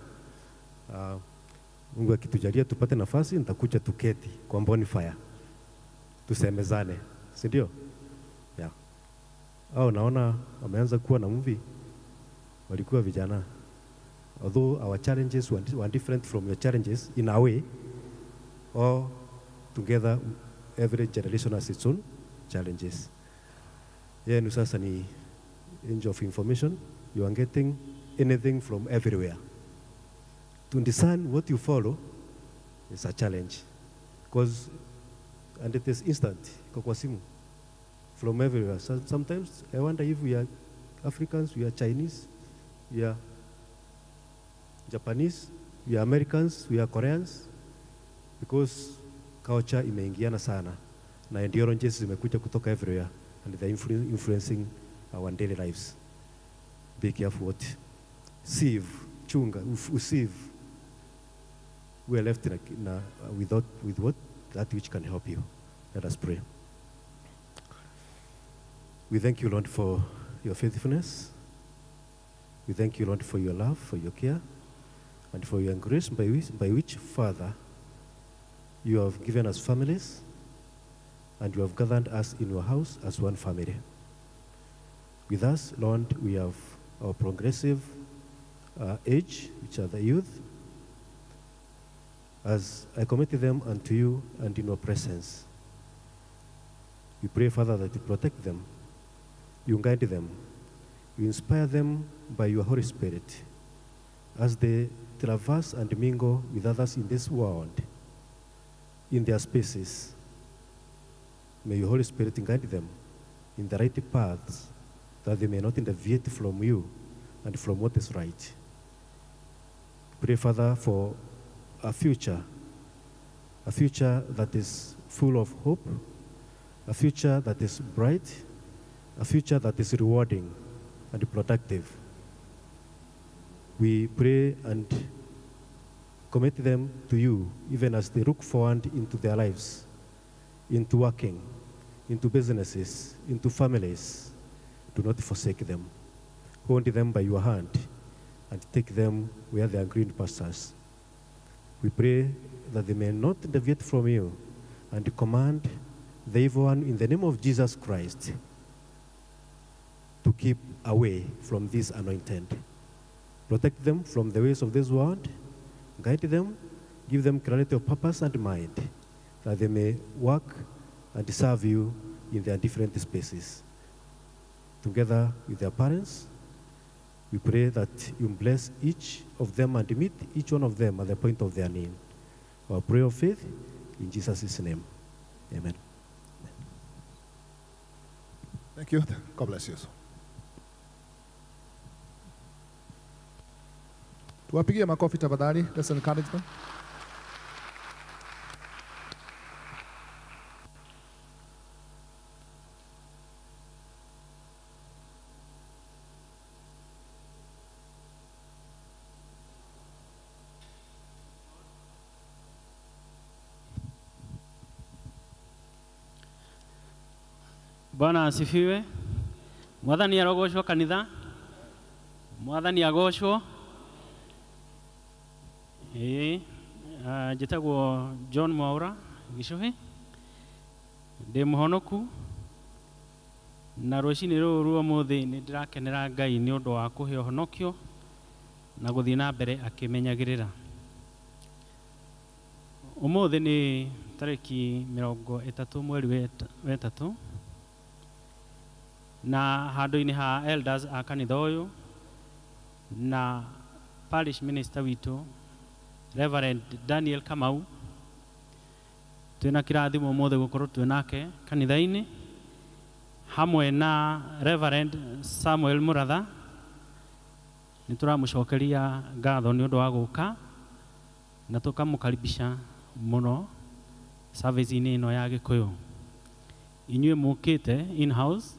Mungu akitujalia tupate nafasi, nitakuja tuketi kwa bonfire. Tusemezane, si ndio? Yeah. Oh, naona wameanza kuwa na movie. Walikuwa vijana. Although our challenges were different from your challenges in a way, all together every generation has its own challenges. Yenu sasa ni age of information. You are getting anything from everywhere. To discern what you follow is a challenge. Because, and it is instant, kwa simu, from everywhere. So sometimes I wonder if we are Africans, we are Chinese, we are Japanese, we are Americans, we are Koreans, because culture imeingiana sana na ideologies zimekuja kutoka everywhere and they are influencing our daily lives. Be careful what sieve, chunga, usieve. We are left without with what that which can help you. Let us pray. We thank you, Lord, for your faithfulness. We thank you, Lord, for your love, for your care, and for your grace by which, Father, you have given us families, and you have gathered us in your house as one family. With us, Lord, we have our progressive age, which are the youth. As I commit them unto you and in your presence, we pray, Father, that you protect them, you guide them, you inspire them by your Holy Spirit as they traverse and mingle with others in this world, in their spaces. May your Holy Spirit guide them in the right paths, that they may not deviate from you and from what is right. Pray, Father, for a future that is full of hope, a future that is bright, a future that is rewarding and productive. We pray and commit them to you, even as they look forward into their lives, into working, into businesses, into families. Do not forsake them. Hold them by your hand and take them where there are green pastures. We pray that they may not deviate from you and command the evil one in the name of Jesus Christ to keep away from this anointed. Protect them from the ways of this world, guide them, give them clarity of purpose and mind, that they may work and serve you in their different spaces. Together with their parents, we pray that you bless each of them and meet each one of them at the point of their need. Our prayer of faith, in Jesus' name. Amen. Thank you. God bless you. Tuwapigie makofi tafadhali. Let's encourage them. Bwana asifiwe. Mwathani arogoshwo kanitha. Mwathani agoshwo. Njĩtagwo John Mwaura Gicuhi. Ndĩ mũhonoku na rũcinĩ rũrũ rwa ũmũthĩ nĩ ndĩrakenera Ngai nĩ ũndũ wa kũhe ũhonokio na gũthiĩ na mbere akĩmenyagĩrĩra. Ũmũthĩ nĩ tarĩki 30 mweri wa 3 Na handũ-inĩ ha elders a kanitha ũyũ na parish minister witũ Reverend Daniel Kamau, twĩna kĩrathimo ũmũthĩ gũkorwo twĩ nake kanitha-inĩ hamwe na Reverend Samuel Muratha. Nĩ tũramũcokeria ngatho nĩ ũndũ wa gũka na tũkamũkaribisha mũno service-inĩ ĩno ya Gĩkũyũ. Inyuĩ mũkĩte in house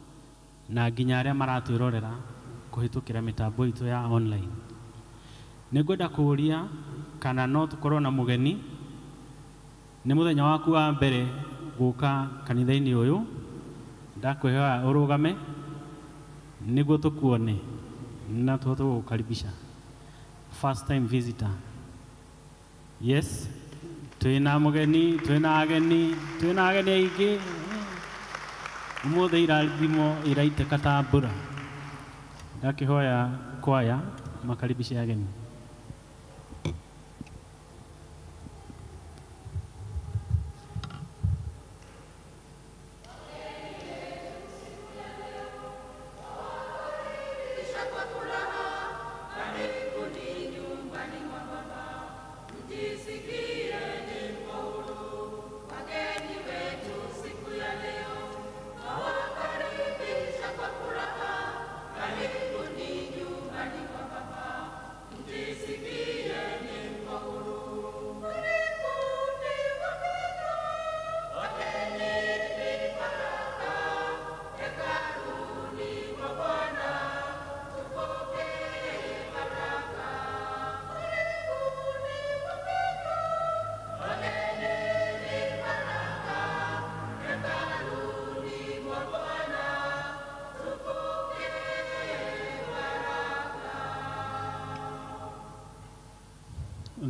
na nginya arĩa maratwĩrorera kũhĩtũkĩra mĩtambo itũ ya online. Nĩ ngwenda kũũria kana no tũkorwo na mũgeni. Nĩ mũthenya waku wa mbere gũka kanitha-inĩ ũyũ, ndakwĩhoya ũrũgame nĩguo tũkuone na tũhote gũgũkaribisha. First time visitor. Yes, twĩna mũgeni, twĩna ageni, twĩna ageni aingĩ. Ũmũthĩ irathimo iraitĩka ta mbura. Ndakĩhoya kwaya makaribishe ageni.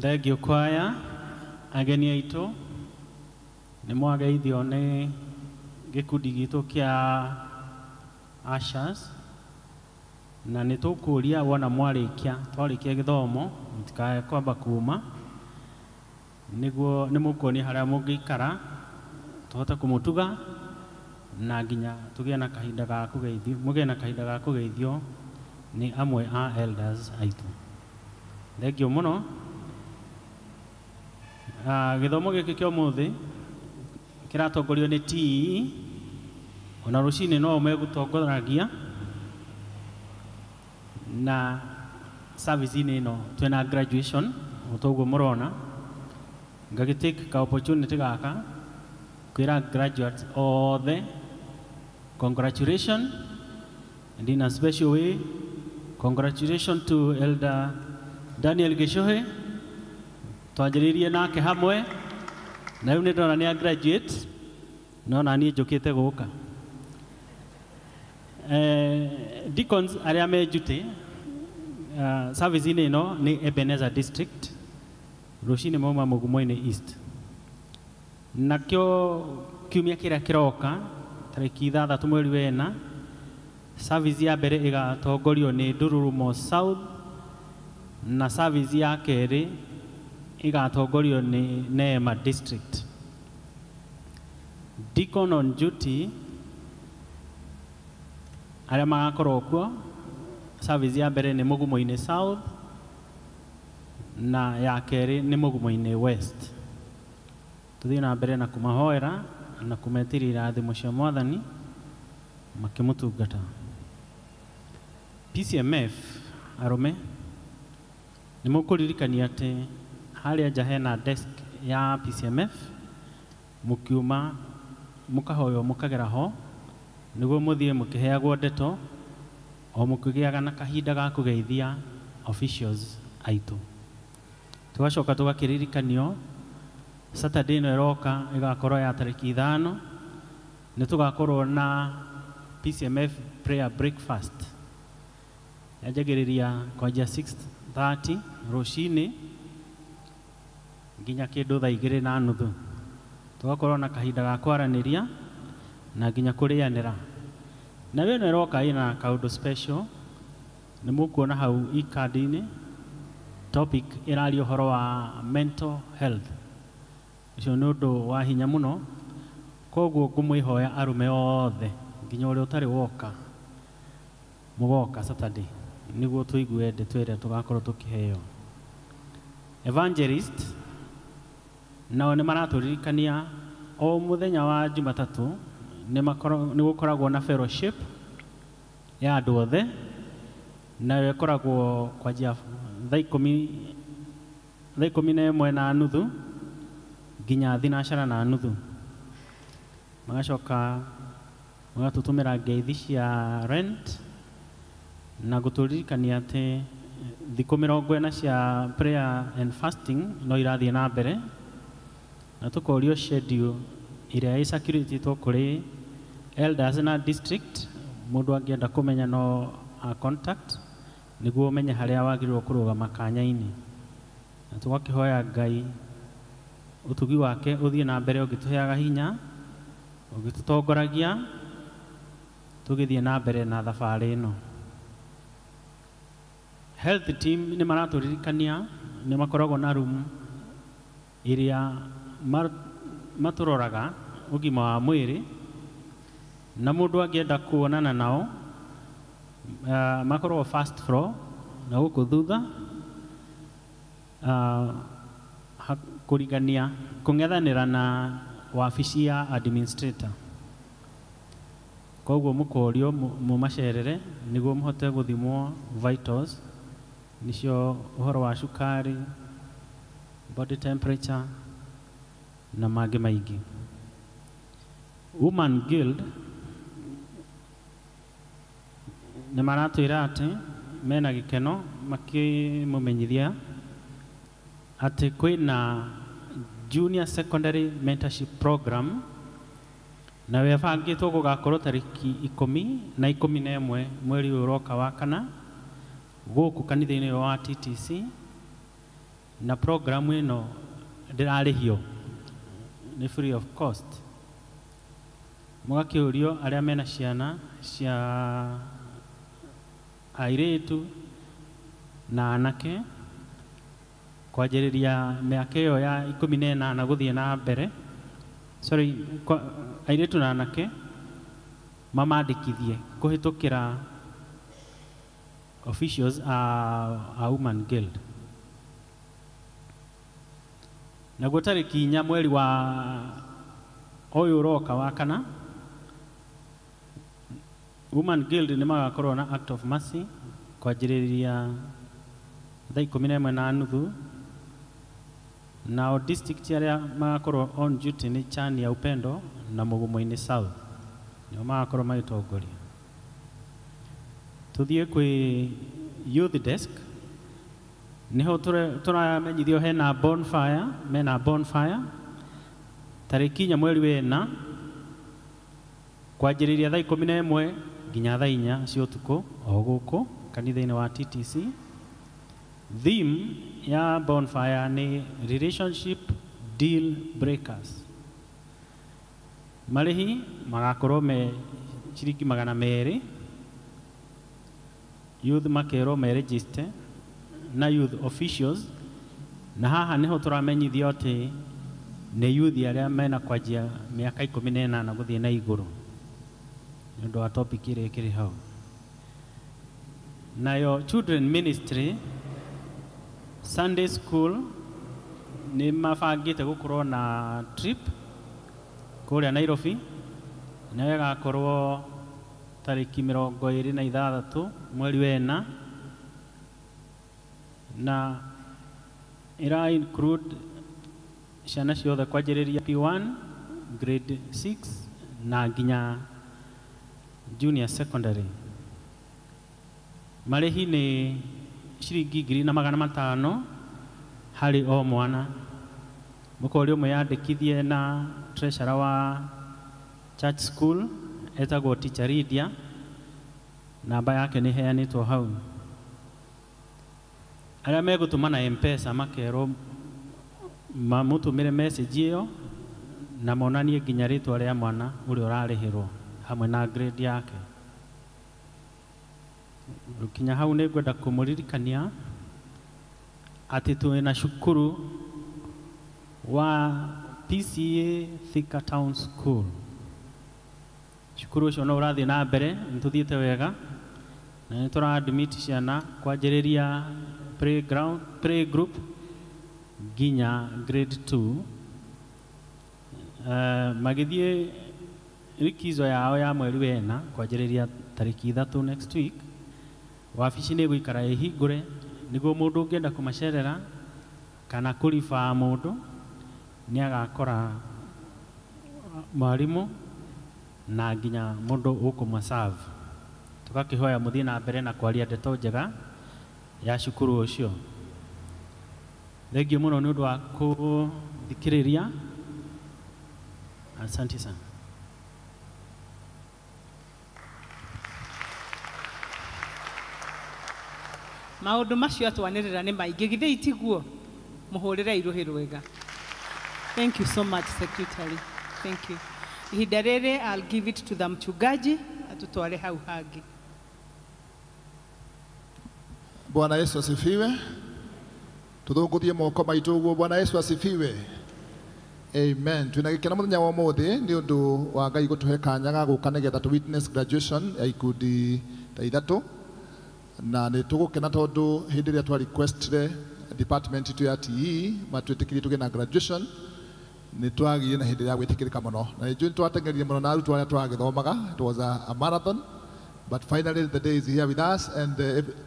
Thengio kwaya, ageni aitũ nĩ mwageithio nĩ gĩkundi gitũ kĩa ushers, na nĩ tũkũria wona mwarĩkia twarĩkia gĩthomo mũtikae kwamba kuma, nĩguo nĩ mũkuonia harĩa mũngĩikara tũhote kũmũtuga na nginya tũgĩe na kahinda ga kũgeithio, mũgĩe na kahinda ga kũgeithio nĩ amwe a elders aitũ. Thengio mũno. Gĩthomo gĩkĩ kĩa ũmũthĩ kĩratongorio nĩ TEE, ona rũcinĩ no megũtongoragia, na service-inĩ ĩno twĩna graduation o ta ũguo mũrona. Ngagĩtake ka opportunity gaka kwĩra graduates othe congratulations, and in a special way congratulations to Elder Daniel Gichuhi. Twanjĩrĩirie nake hamwe na rĩu nĩ ndona nĩ a graduate, no na niĩ njũkĩte gũka. Deacons arĩa me duty service-inĩ ĩno nĩ Ebenezer District, rũcinĩ mauma Mũgumo-inĩ East. Nakĩo kiumia kĩrĩa kĩroka tarĩki 6 mweri wa 4, service ya mbere ĩgatongorio nĩ Ndururumo South na service ya kerĩ ĩgatongorio nĩ Neema District. Deacon on duty arĩa magakorwo kuo, service ya mbere nĩ Mũgumo-inĩ South na ya kerĩ nĩ Mũgumo-inĩ West. Tũthiĩ na mbere na kũmahoera na kũmetĩria irathimo cia Mwathani makĩmũtungata. PCMF arũme nĩ mũkũririkania atĩ harĩa nja hena desk ya PCMF, mũkiuma mũkahoywo mũkagera ho nĩguo mũthiĩ mũkĩheagwo ndeto o mũkĩgĩaga na kahinda ga kũgeithia officials aitũ. Tũgacoka tũgakĩririkanio Saturday ĩno ĩroka ĩgakorwo ya tarĩki 5, nĩ tũgakorwo na PCMF prayer breakfast yanjagĩrĩria kwanjia 6:30 rũcinĩ nginya kĩndũ thaa 2:30. Tũgakorwo na kahinda ga kwaranĩria na nginya kũrĩanĩra. Na ĩno ĩroka ĩna kaũndũ special, nĩ mũkuona hau ikandi-inĩ topic ĩraria ũhoro wa mental health. Ũcio nĩ ũndũ wa hinya mũno, koguo ngũmwĩhoya arũme othe nginya ũrĩa ũtarĩ woka Mũgoka Saturday nĩguo tũigue ndeto ĩrĩa tũgakorwo tũkĩheo. Evangelist nao nĩ maratũririkania o mũthenya wa Jumatatũ nĩ gũkoragwo na fellowship ya andũ othe, nayo ĩkoragwo kwanjia thaa 11:30 nginya 9:30. Magacoka magatũtũmĩra ngeithi cia rent na gũtũririkania atĩ thikũ 40 cia prayer and fasting no irathiĩ na mbere, na tũkorio schedule ĩrĩa ĩcirculate kũrĩ elders na district. Mũndũ angĩenda kũmenya no a contact nĩguo ũmenye harĩa wagĩrĩirwo kũrũgama kanya-inĩ. Na tũgakĩhoya Ngai ũtugi wake ũthiĩ na mbere ũgĩtũheaga hinya, ũgĩtũtongoragia tũgĩthiĩ na mbere na thabarĩ ĩno. Health team nĩ maratũririkania nĩ makoragwo na room ĩrĩa matũroraga ũgima wa mwĩrĩ, na mũndũ angĩenda kuonana nao makoragwo first floor na gũkũ thutha, kũrigania kũng'ethanĩra na wabici ya administrator. Koguo mũkorio mũmacerere nĩguo mũhote gũthimwo vitals, nĩcio ũhoro wa cukari, body temperature na mangĩ maingĩ. Woman Guild nĩ maratwĩra atĩ mena gĩkeno makĩmũmenyithia atĩ kwĩna junior secondary mentorship program, na webangĩtwo gũgakorwo tarĩki 10 na 11 mweri ũyũ ũroka wa kana gũkũ kanitha-inĩ wa TTC, na program ĩno ndĩrarĩhio, nĩ free of cost. Mũgakĩũrio arĩa mena ciana cia airĩtu na anake kwanjĩrĩria mĩaka ĩyo ya 18 gũthiĩ na mbere, sorry, airĩtu na anake mamandĩkithie kũhĩtũkĩra officials a Woman Guild. Naguo tarĩki 4 mweri wa ũyũ ũroka wa kana, Woman Guild nĩ magakorwo na Act of Mercy kwanjĩrĩria thaa 11:30, nao district arĩa magakorwo on duty nĩ Chani ya Upendo na Mugumo-inĩ South, nĩo magakorwo magĩtongoria. Tũthiĩ kwĩ youth desk, niho tũramenyithio hena bonfire, mena bonfire tarĩki 4 mweri wa 4 kwanjĩrĩria thaa 11 nginya thaa 4 cia ũtukũ o gũkũ kanitha-inĩ wa TTC. Theme ya bonfire nĩ relationship deal breakers. Marĩhi magakorwo me ciringi 200, youth makerwo me register na youth officials, na haha niho tũramenyithio atĩ nĩ youth arĩa mena kwanjia mĩaka 18 gũthiĩ na igũrũ, nĩ ũndũ wa topic ĩrĩa ĩkĩrĩ hau. Nayo children ministry Sunday school nĩ mabangĩte gũkorwo na trip kũrĩa Nairobi, nayo ĩgakorwo tarĩki 26 mweri wa 4, na ĩra include ciana ciothe kwanjĩrĩria P1 grade 6 na nginya junior secondary. Marĩhi nĩ ciringi 1,500 harĩ o mwana. Mũkorio mwĩyandĩkithie na treasurer wa church school etagwo Teacher Lydia, namba yake nĩ ĩheanĩtwo hau. Arĩa megũtũma na M-Pesa makerwo mamũtũmĩre message ĩyo na monanie nginya rĩtwa rĩa mwana ũrĩa ũrarĩhĩrwo hamwe na grade yake. Rũkinya hau nĩ ngwenda kũmũririkania atĩ twĩna cukuru wa PCA Thika Town School. Cukuru ũcio no ũrathiĩ na mbere, nĩ tũthiĩte wega, Na nĩ tũra admit ciana kwanjĩrĩria playground playgroup nginya grade 2. Magĩthiĩ likizo yao ya mweri wena kwanjĩrĩria tarĩki 3 next week. Wabici nĩ ĩgũikara ĩhingũre nĩguo mũndũ ũngĩenda kũmacerera kana kũribaa mũndũ nĩ agakora mwarimũ na nginya mũndũ ũkũmaserve. Tũgakĩhoya mũthiĩ na mbere na kwaria ndeto njega ya cukuru ũcio. Thengiũ mũno nĩ ũndũ wa kũthikĩrĩria. Asante sana. Maũndũ macio atwanĩrĩra nĩ maingĩ githĩ itiguo mũhũrĩre irũhĩ rwega. Thank you so much, Secretary. Thank you. Ihinda rĩrĩ I'll give it to the mchungaji atutware hau hangĩ. Bwana Yesu asifiwe. Tuthũngũthie moko maitũ ũguo. Bwana Yesu asifiwe. Amen. Twina gĩkeno mũthenya wa ũmũthĩ nĩ ũndũ wa Ngai gũtũhe kanya ga gũka nĩgetha tũ witness graduation ya ikundi ta ithatũ, na nĩ tũgũkena tondũ hĩndĩ ĩrĩa twa requestire department itũ ya TE matwĩtĩkĩrie tũgĩe na graduation nĩ twagĩire na hĩndĩ ya gwĩtĩkĩrĩka mũno, na nĩ njũĩ nĩ twateng'erire mũno na arutwo arĩa twagĩthomaga. It was a marathon, but finally the day is here with us and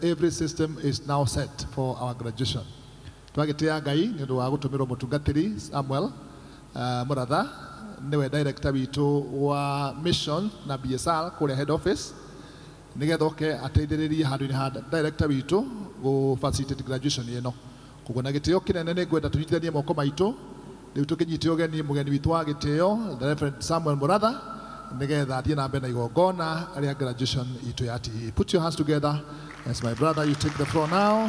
every system is now set for our graduation. Twagĩtĩĩa Ngai nĩ ũndũ wa gũtũmĩrwo mũtungatĩri Samuel Muratha, nĩwe director witũ wa mission na BSR kũrĩa head office, nĩgetha oke ateithĩrĩrie handũ-inĩ ha director witũ gũ facilitate graduation ĩno. Koguo na gĩtĩo kĩnene nĩ ngwenda tũnyitithanie moko maitũ rĩu tũkĩnyite ũgeni mũgeni witũ wa gĩtĩo the Reverend Samuel Muratha nĩgetha athiĩ na mbere na igongona rĩa graduation itũ ya TE. Put your hands together as my brother, you take the floor now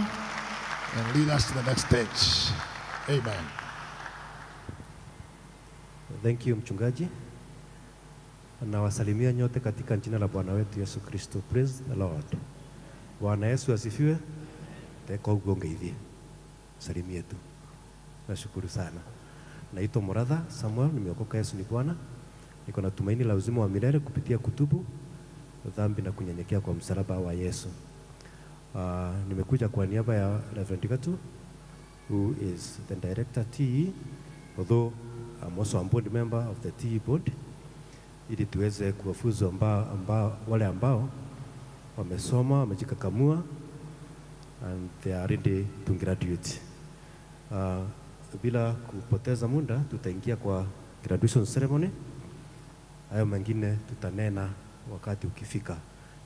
and lead us to the next stage. Amen. Thank you, mchungaji. Nawasalimia nyote katika jina la Bwana wetu Yesu Kristo. Praise the Lord. Bwana Yesu asifiwe. Teko ugonge salimie tu. Nashukuru sana. Naitwa Muratha Samuel, nimeokoka, Yesu ni Bwana. Niko na tumaini la uzima wa milele kupitia kutubu dhambi na kunyenyekea kwa msalaba wa Yesu. Nimekuja kwa niaba ya Reverend Gatu, who is the director TE, although I'm also a board member of the TE board, ili tuweze kuwafuzu wale ambao wamesoma, wamejikakamua and they are ready to graduate. Bila kupoteza muda tutaingia kwa graduation ceremony. Hayo mengine tutanena wakati ukifika.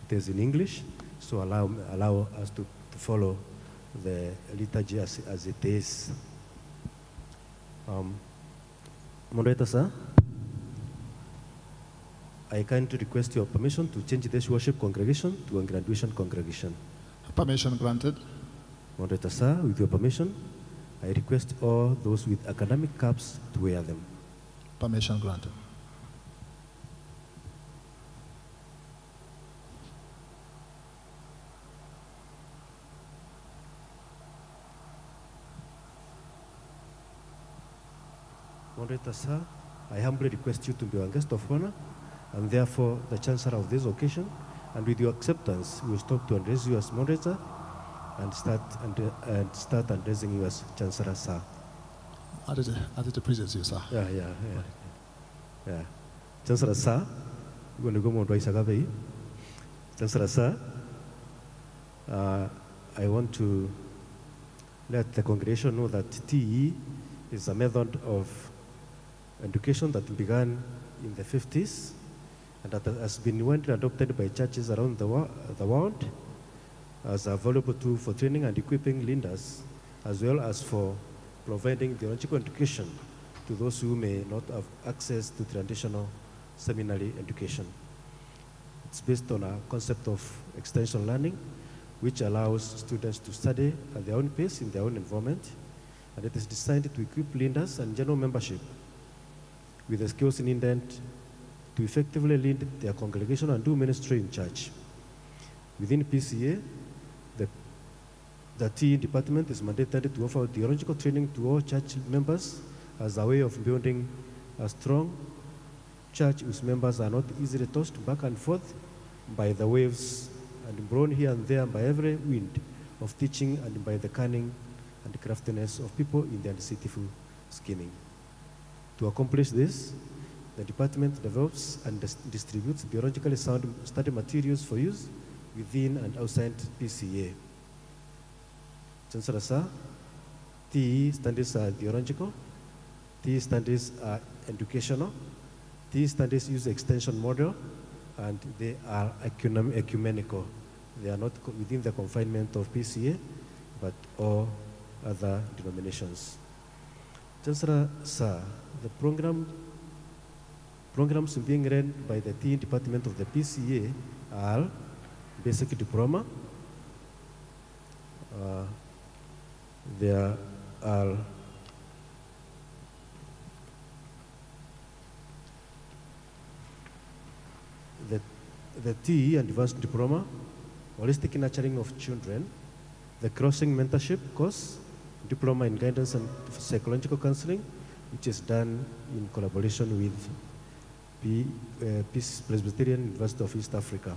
It is in English, so allow us to follow the liturgy as it is. Moderator sir, I kindly request your permission to change this worship congregation to a graduation congregation. Permission granted. Moderator sir, with your permission, I request all those with academic caps to wear them. Permission granted. Moderator sir, I humbly request you to be our guest of honor and therefore the chancellor of this occasion, and with your acceptance, we will stop to address you as moderator and start addressing you as chancellor, sir. As it pleases you, sir. Yeah. Chancellor, sir, we're going to go more. Chancellor, sir, I want to let the congregation know that TE is a method of education that began in the 50s and that has been widely adopted by churches around the world as a valuable tool for training and equipping leaders, as well as for providing theological education to those who may not have access to traditional seminary education. It's based on a concept of extension learning, which allows students to study at their own pace in their own environment, and it is designed to equip leaders and general membership with the skills needed to effectively lead their congregation and do ministry in church. Within PCA, the TE department is mandated to offer theological training to all church members as a way of building a strong church whose members are not easily tossed back and forth by the waves and blown here and there by every wind of teaching and by the cunning and craftiness of people in their deceitful scheming. To accomplish this, the department develops and distributes theologically sound study materials for use within and outside PCA. Chancellor Sir, TE studies are theological, TE studies are educational, TE studies use extension model, and they are ecumenical. They are not within the confinement of PCA, but all other denominations. Chancellor Sir, the programs being run by the TE department of the PCA are basic diploma. There are the TE and advanced diploma, holistic nurturing of children, the crossing mentorship course, diploma in guidance and psychological counseling, which is done in collaboration with Peace Presbyterian University of East Africa.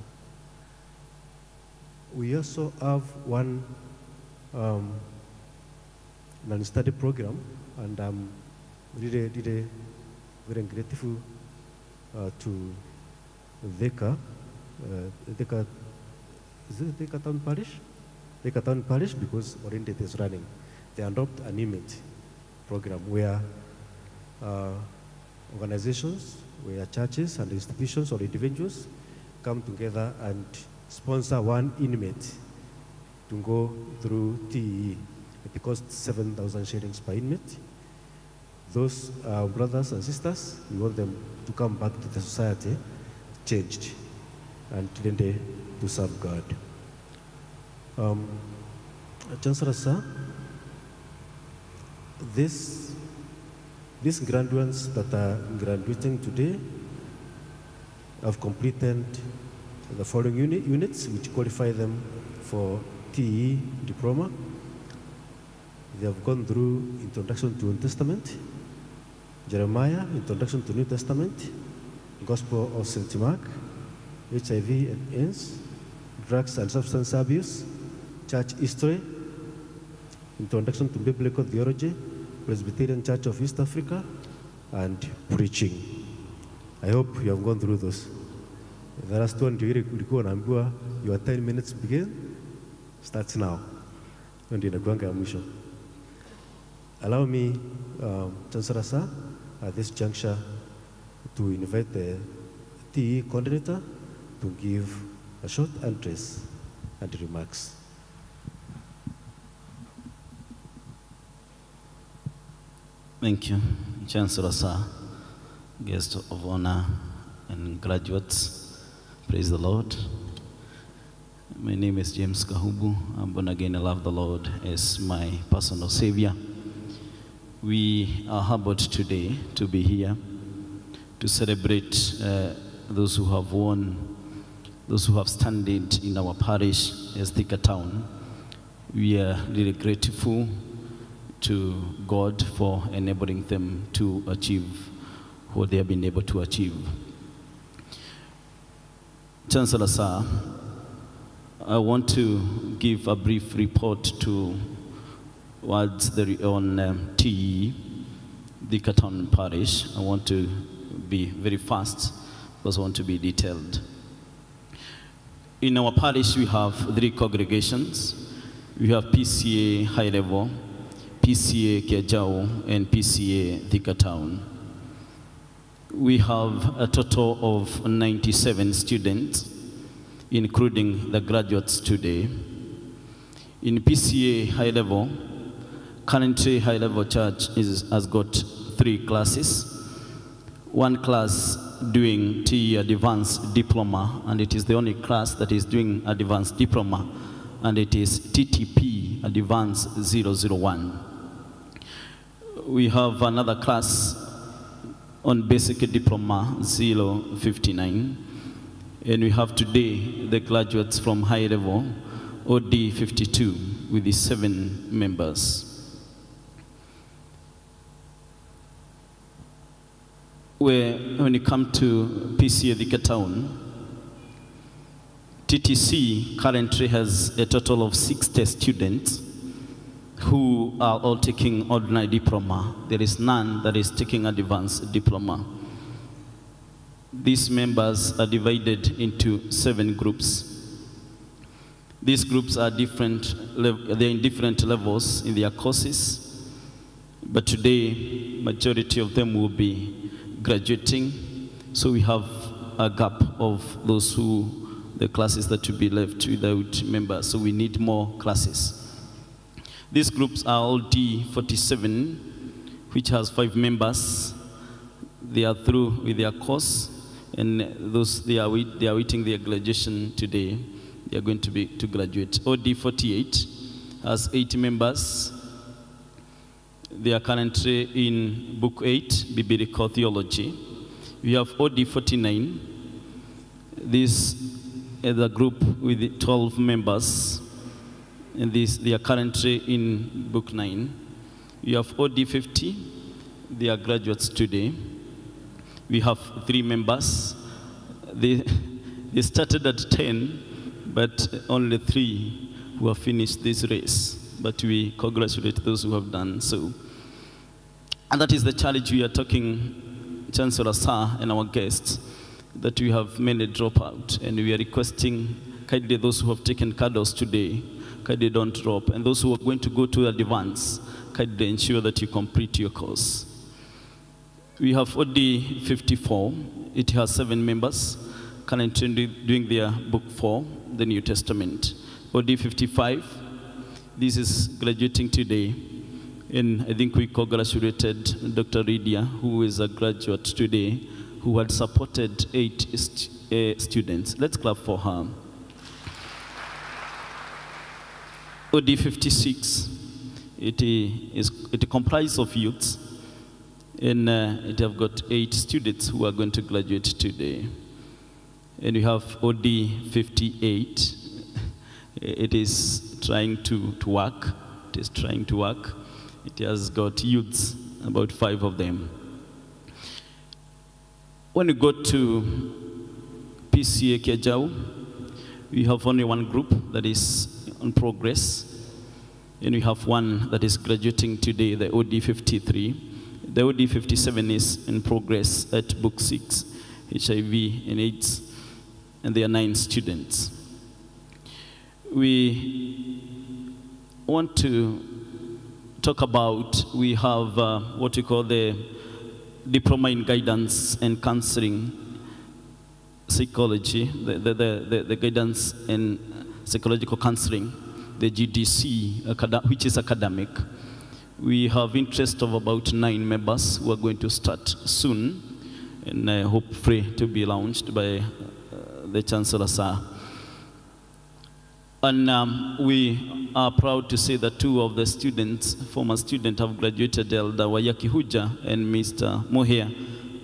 We also have one non-study program, and I'm really, really very grateful to Thika, is it Thika Town Parish? Thika Town Parish, because already it is running. They adopt an image program where organizations, where churches and institutions or individuals come together and sponsor one inmate to go through TE. It costs 7,000 shillings per inmate. Those brothers and sisters, we want them to come back to the society changed and ready to serve God. Chancellor Sir, these graduates that are graduating today have completed the following units which qualify them for TE diploma. They have gone through Introduction to Old Testament, Jeremiah, Introduction to New Testament, Gospel of St. Mark, HIV and AIDS, Drugs and Substance Abuse, Church History, Introduction to Biblical Theology, Presbyterian Church of East Africa, and Preaching. I hope you have gone through those. The last one, your 10 minutes begin, starts now. Allow me, Chancellor Sir, at this juncture, to invite the TE coordinator to give a short address and remarks. Thank you, Chancellor Sir, guest of honor and graduates. Praise the Lord. My name is James Kahubu. I'm born again. I love the Lord as my personal savior. We are humbled today to be here to celebrate those who have won, those who have standed in our parish as Thika Town. We are really grateful to God for enabling them to achieve what they have been able to achieve. Chancellor Sir, I want to give a brief report towards the on TE, Thika Town Parish. I want to be very fast because I want to be detailed. In our parish, we have three congregations. We have PCA High Level, PCA Kiajao, and PCA Thika Town. We have a total of 97 students, including the graduates today. In PCA High Level, currently High Level Church has got three classes. One class doing TE Advanced Diploma, and it is the only class that is doing Advanced Diploma, and it is TTP Advanced 001. We have another class on Basic Diploma 059, and we have today the graduates from High Level OD 52 with the 7 members. Where, when you come to PCA Thika Town, TTC currently has a total of 60 students who are all taking ordinary diploma. There is none that is taking advanced diploma. These members are divided into 7 groups. These groups are different, they're in different levels in their courses, but today, majority of them will be graduating. So we have a gap of those who, the classes that will be left without members, so we need more classes. These groups are all D47, which has 5 members. They are through with their course, and those they are waiting their graduation today. They are going to be to graduate. OD48 has 8 members. They are currently in Book 8, Biblical Theology. We have OD49. This is a group with 12 members, and they are currently in Book 9. We have OD50. They are graduates today. We have 3 members. They started at 10, but only 3 who have finished this race. But we congratulate those who have done so. And that is the challenge we are talking, Chancellor Sir and our guests, that we have many drop out, and we are requesting kindly those who have taken CADOS today, kindly don't drop. And those who are going to go to advance, kindly ensure that you complete your course. We have OD 54. It has 7 members, currently doing their Book 4, the New Testament. OD 55, this is graduating today. And I think we congratulated Dr. Lydia, who is a graduate today, who had supported 8 students. Let's clap for her. OD 56, it comprises of youths, and it have got 8 students who are going to graduate today. And we have OD 58. It is trying to work. It is trying to work. It has got youths, about 5 of them. When we go to PCA Kiajau, we have only one group that is on progress, and we have one that is graduating today, the OD 53. The OD 57 is in progress at Book 6, HIV and AIDS, and there are 9 students. We want to talk about, we have what we call the Diploma in Guidance and Counseling Psychology, the Guidance and Psychological Counseling, the GDC, which is academic. We have interest of about 9 members who are going to start soon, and hopefully to be launched by the Chancellor, sir. And we are proud to say that 2 of the students, former students, have graduated, Elder Wayaki Huja and Mr. Mohia.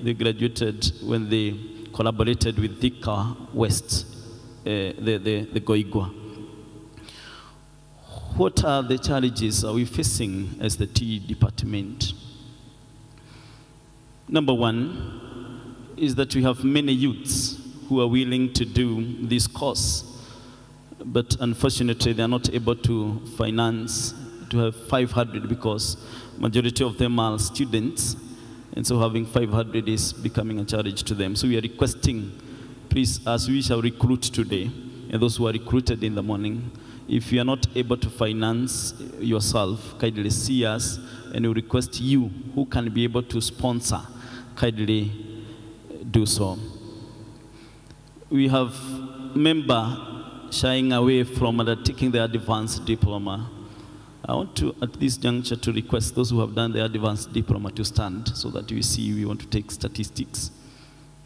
They graduated when they collaborated with Thika West, the Goigwa. What are the challenges are we facing as the TE department? Number 1 is that we have many youths who are willing to do this course, but unfortunately they are not able to finance to have 500 because majority of them are students, and so having 500 is becoming a challenge to them. So we are requesting, please, as we shall recruit today, and those who are recruited in the morning, if you are not able to finance yourself, kindly see us, and we request you who can be able to sponsor, kindly do so. We have member shying away from taking the advanced diploma. I want to, at this juncture, to request those who have done the advanced diploma to stand so that we see we want to take statistics.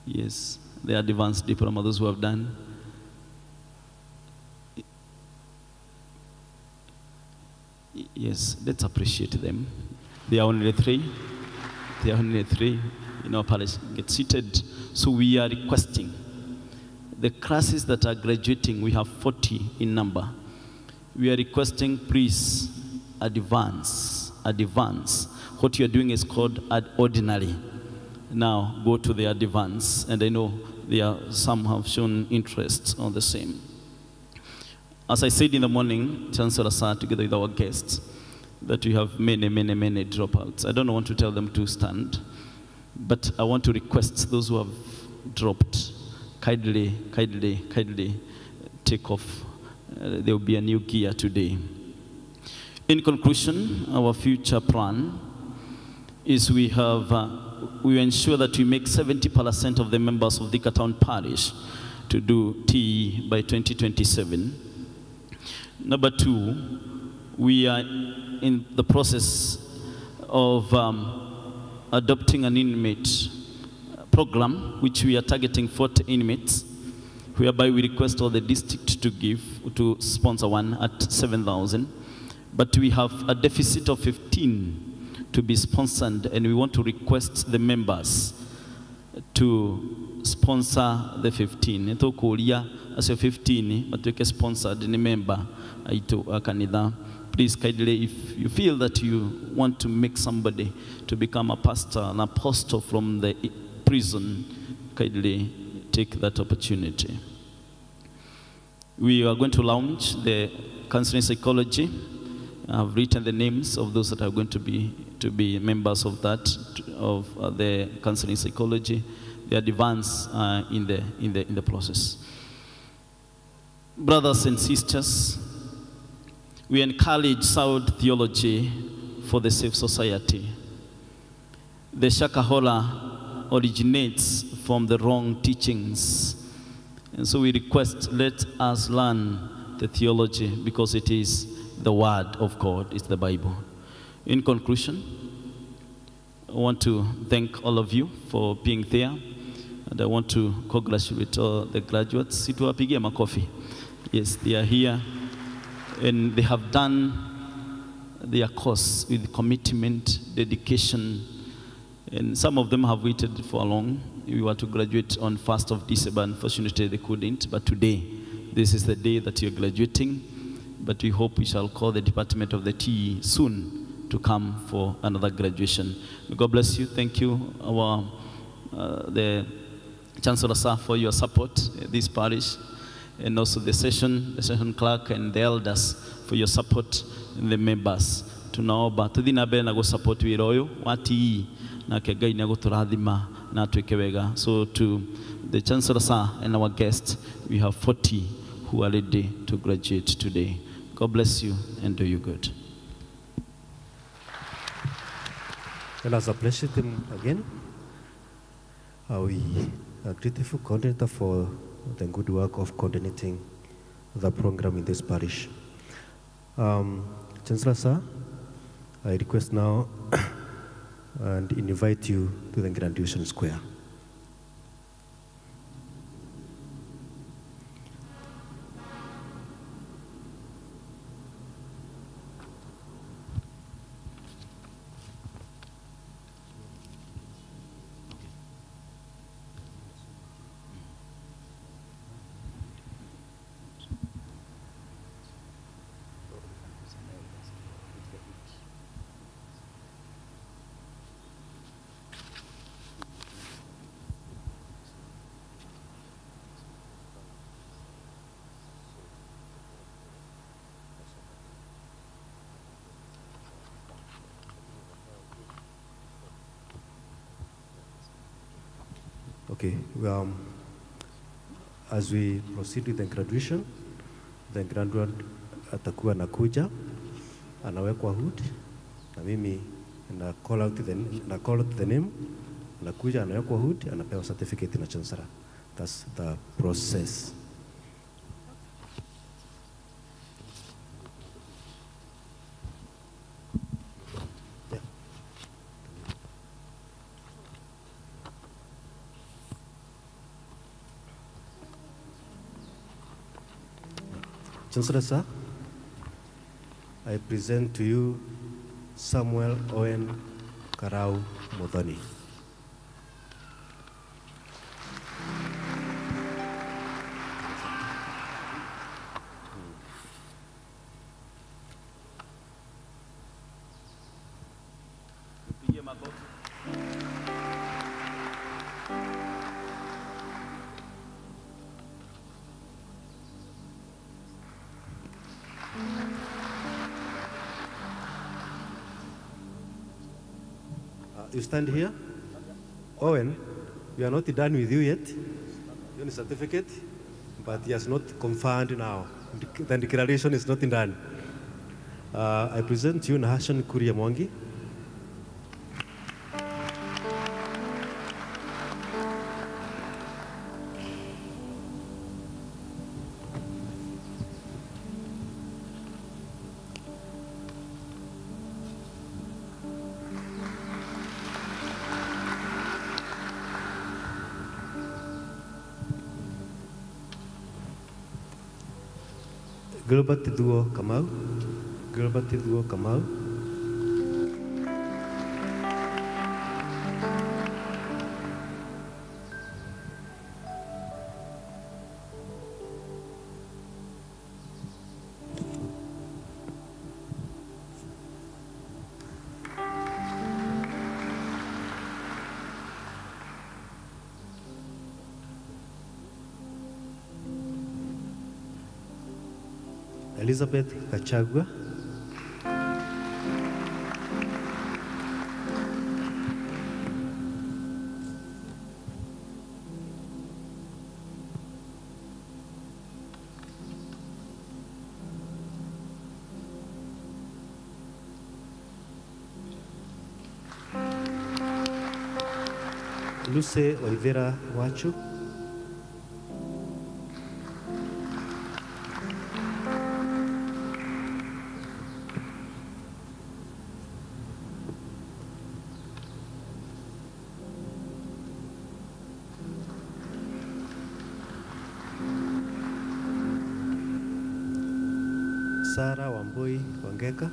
Yes, the advanced diploma, those who have done. Yes, let's appreciate them. They are only 3. They are only 3 in our parish. Get seated. So we are requesting the classes that are graduating, we have 40 in number. We are requesting, please, advance, advance. What you are doing is called ordinary. Now go to the advance, and I know there are some have shown interest on the same. As I said in the morning, Chancellor Sir, together with our guests, that we have many, many, many dropouts. I don't want to tell them to stand, but I want to request those who have dropped, kindly, kindly, kindly take off. There will be a new gear today. In conclusion, our future plan is we ensure that we make 70% of the members of Thika Town Parish to do TE by 2027. Number two, we are in the process of adopting an inmate program, which we are targeting 40 inmates, whereby we request all the district to give, to sponsor one at 7,000. But we have a deficit of 15 to be sponsored, and we want to request the members to sponsor the 15. Nĩtũkũria acio 15 matuĩke sponsored nĩ member aitũ a kanitha. Please kindly, if you feel that you want to make somebody to become a pastor, an apostle from the prison, kindly take that opportunity. We are going to launch the counseling psychology. I've written the names of those that are going to be members of that, of the counseling psychology. They advance in the process. Brothers and sisters, we encourage sound theology for the safe society. The Shakahola originates from the wrong teachings. And so we request, let us learn the theology, because it is the Word of God, it's the Bible. In conclusion, I want to thank all of you for being there, and I want to congratulate all the graduates. Situwapigie makofi. Yes, they are here, and they have done their course with commitment, dedication, and some of them have waited for long. We were to graduate on 1st of December. Unfortunately, they couldn't, but today, this is the day that you're graduating. But we hope we shall call the Department of the TE soon to come for another graduation. May God bless you. Thank you, the Chancellor Sir, for your support, this parish, and also the session clerk and the elders for your support, and the members. Tunaomba tuthi na mbere na go support wira uyu wa TE, nake Ngai nĩ agũtũrathima na atwĩke wega. So to the Chancellor Sir and our guests, we have 40 who are ready to graduate today. God bless you and do you good. Let us appreciate them again. We are grateful coordinator for the good work of coordinating the program in this parish. Chancellor Sir, I request now and invite you to the graduation square. Okay, as we proceed with the graduation, the graduate atakuwa anakuja, anawekwa hood, na mimi na call out the name, anakuja, anawekwa hood, anapewa certificate na chancellor. That's the process. Chancellor Sir, I present to you Samuel Owen Karau Modoni. You stand here. Owen, we are not done with you yet. You need a certificate, but he has not confirmed now. The declaration is not done. I present to you Nahashon Kuria Mwangi. Gilbert Duo Kamau. Gilbert Duo Kamau. Elizabeth Kachagua. Luce Olivera Wachu. Sarah Wambui Wangeka.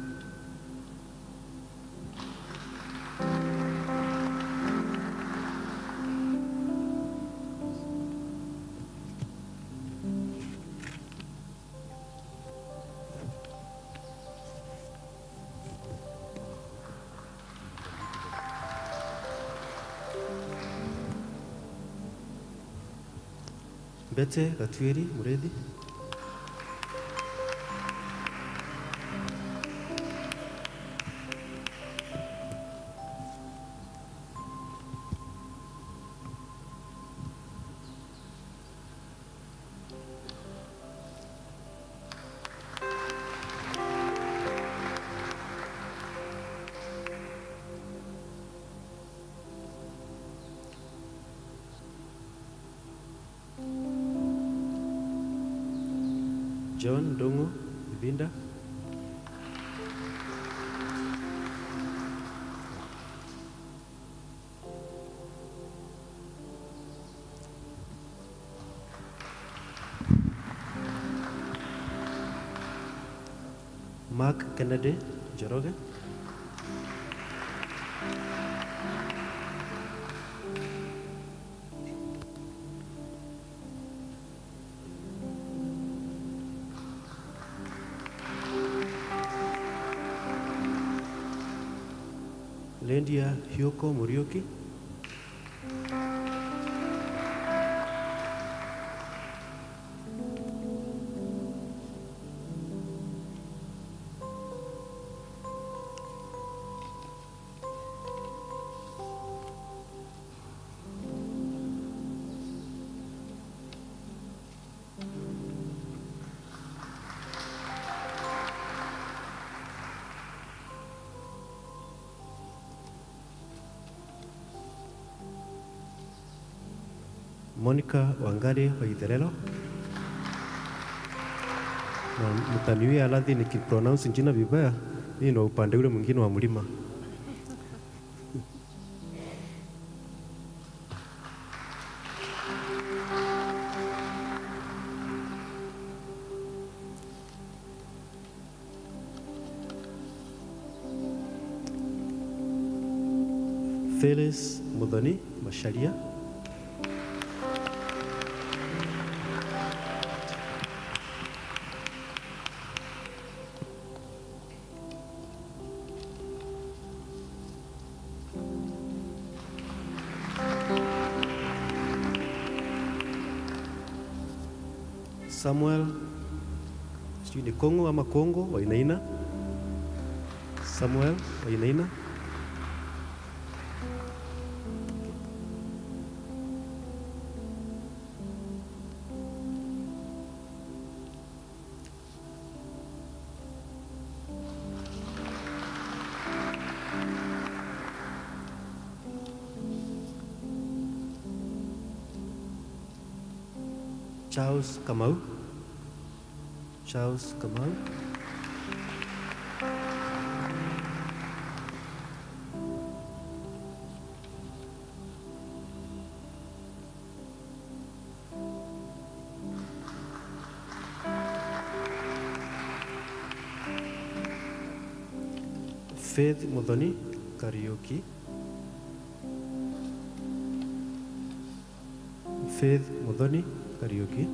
Bete Gatwiri Muredi. John Dongo Ibinda. Mark Kennedy Njoroge. Lendia Hyoko Muriuki. Monica Wangari Waitherero. Na mtaniwia radhi nikipronounce jina vibaya, mimi ndo upande ule mwingine wa mlima. Phyllis Muthoni Macharia. Samuel, sijui ni Kongo ama Kongo Wainaina. Samuel Wainaina. Charles Kamau. Charles Kamau. Faith Muthoni Kariuki. Faith Muthoni Kariuki.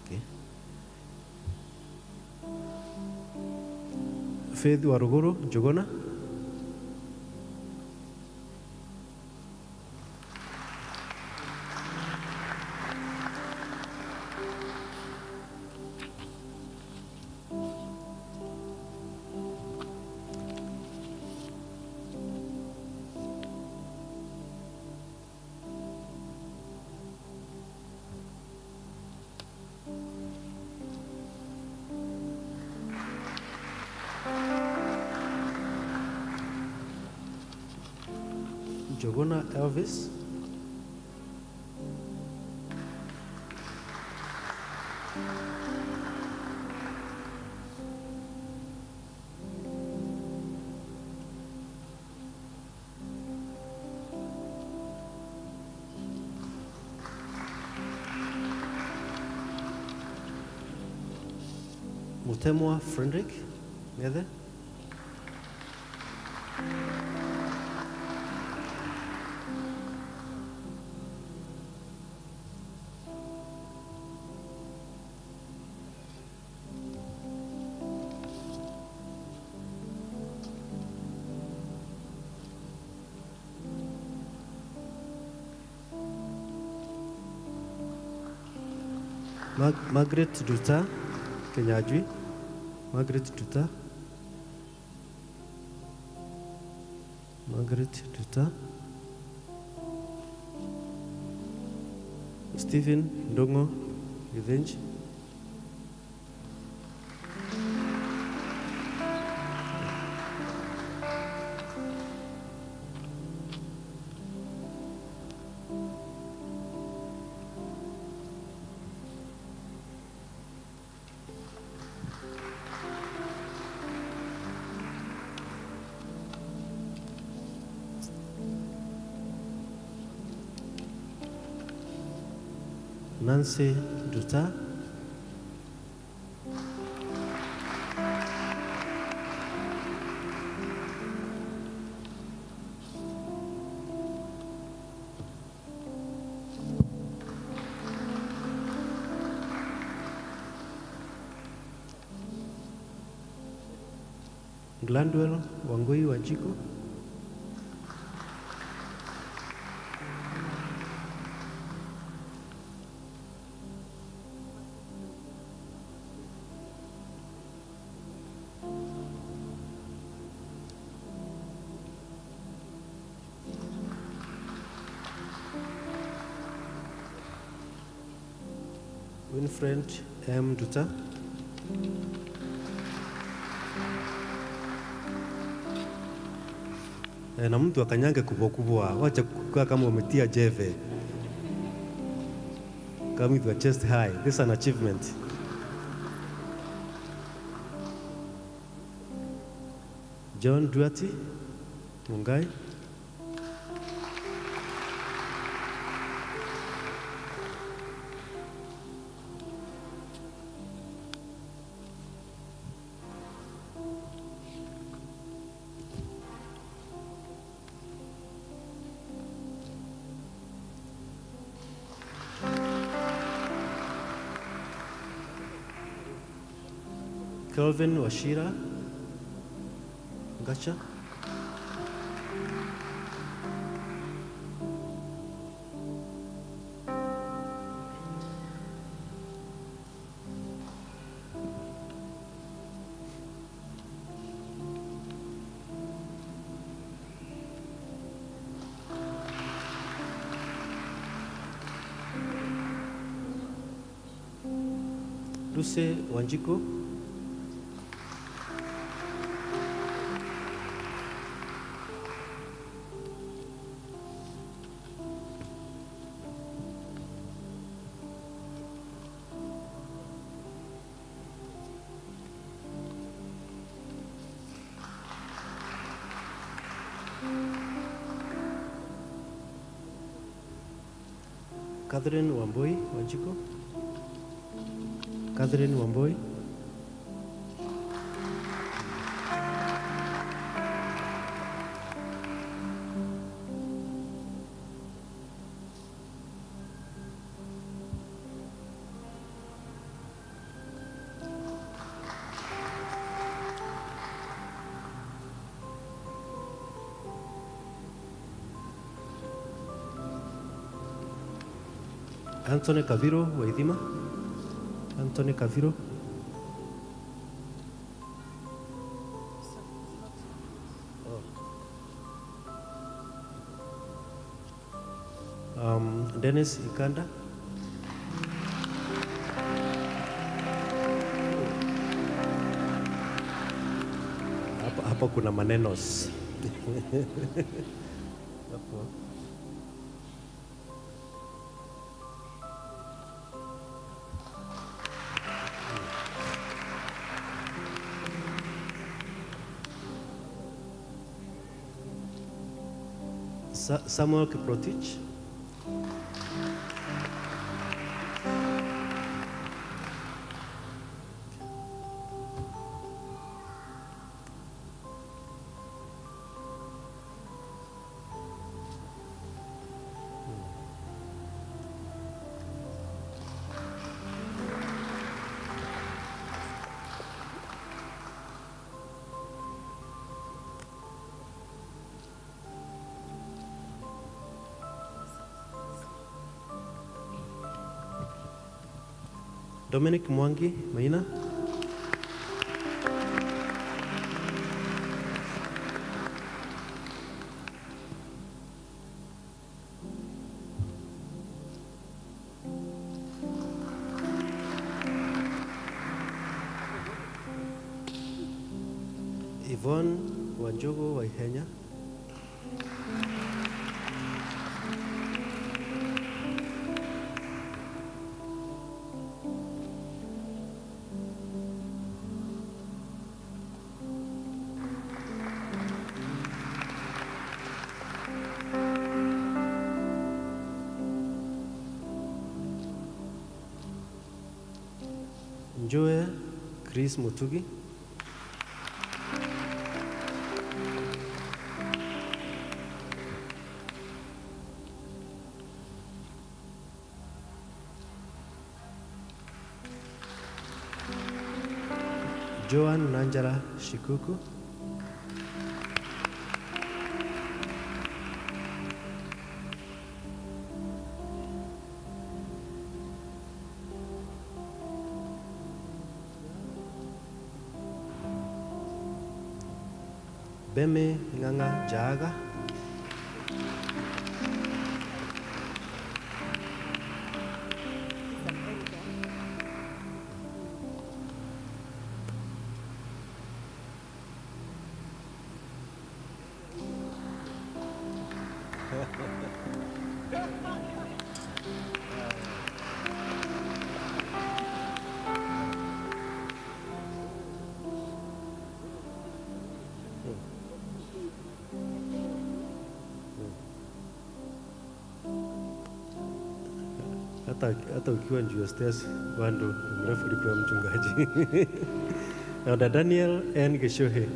Okay. Faith Waruguru Njuguna. Njuguna Elvis. Mutemwa Frederick Ngethe. Margaret Duta Kenyajui. Margaret Duta. Margaret Duta. Stephen Ndongo Githinji. Nancy Duta. Glandwell Wangui Wanjiku. Winfred M. Duta. Na mtu akanyange kubwa kubwa, wacha kukaa kama umetia jeve. Come with your chest high. This is an achievement. John Duarte Mungai. Kelvin Wachira Gacha. Lucy Wanjiku. Catherine Wambui Wanjiku. Catherine Wambui. Anthony Kaviro Waithima. Anthony Kaviro. Oh. Dennis Ikanda. Hapa kuna manenos. Hapo. Samuel Kiprotich. Dominic Mwangi Maina. Yvonne Wanjogo Waihenya. Joe Chris Mutugi. Joan Nanjara Shikuku. Beme Nganga Jaga. Hata ukiwa juu ya stairs bado mrefu kuliko mchungaji. Na Daniel N. Geshohe.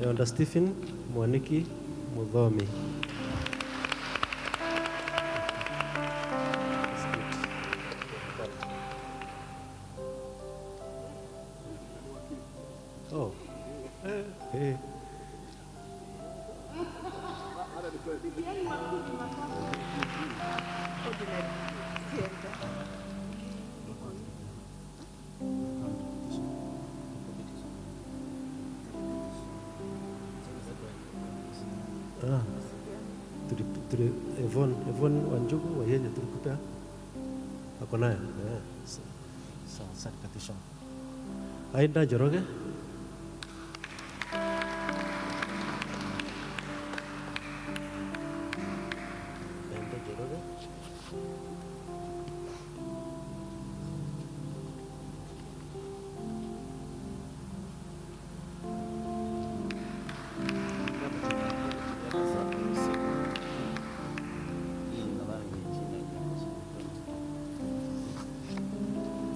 Elder Stephen Mwaniki Muthomi. Oh. Hey. Ah, Evon Wanjugu Waihenya tulikupea ako nayo. Sawa, petition. Aida Njoroge. Njoroge.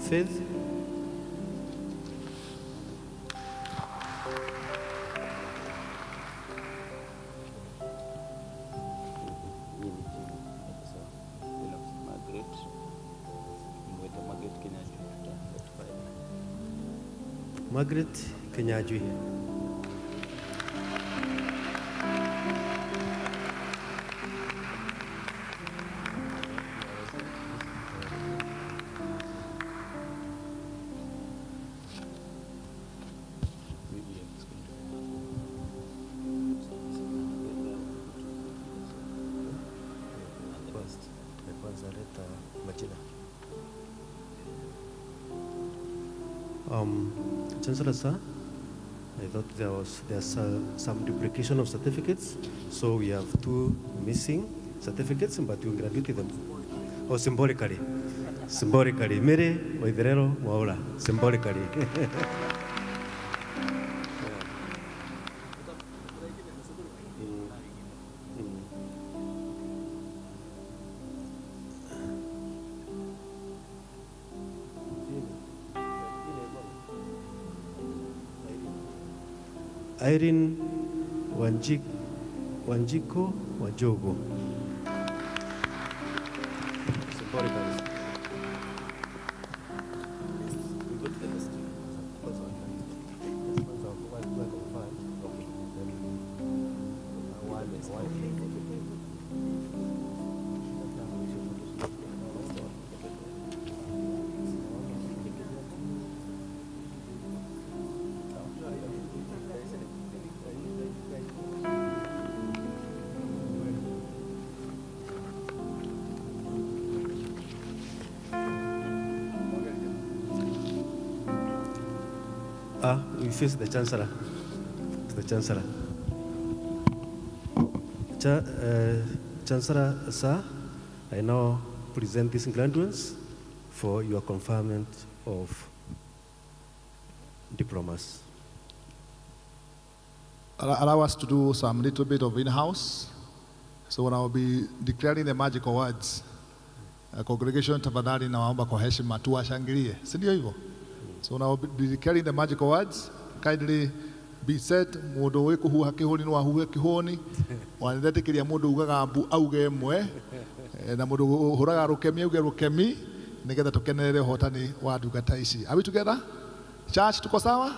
Faith. Margaret Kenyajui. Chancellor sir, I thought there's some duplication of certificates, so we have two missing certificates, but we graduated them. Oh, symbolically. Symbolically. Mary Waitherero Mwaura, symbolically. Irene Wanjiko Wajogo. Symbolically. We face the Chancellor. The Chancellor. Chancellor, sir, I now present these graduates for your conferment of diplomas. Allow us to do some little bit of in-house. So when I will be declaring the magical words, congregation tafadhali nawaomba kwa heshima tuwashangilie, si ndio hivyo? So now be declaring the magical words. Kindly be set. Mundu wikuhuha kihuni no ahuhe kihuni. Wanethikiria mundu ugaga mbu auge imwe na mundu uhuraga rukemi auge rukemi nigetha tukenerere uhotani wa ndungata ici. Are we together? Church, tuko sawa?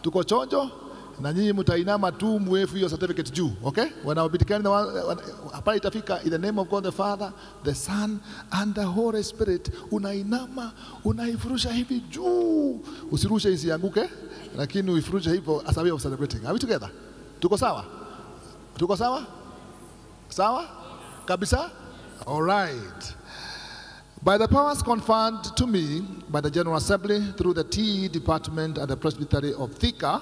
Tuko chonjo? Na nyinyi mtainama tu mwefu hiyo certificate juu, okay? When I will be declaring the one, hapa itafika in the name of God the Father, the Son and the Holy Spirit. Unainama, unaifurusha hivi juu. Usirushe isianguke, lakini uifurushe hivyo as a way of celebrating. Are we together? Tuko sawa? Tuko sawa? Sawa? Kabisa? All right. By the powers conferred to me by the General Assembly through the TE Department at the Presbytery of Thika,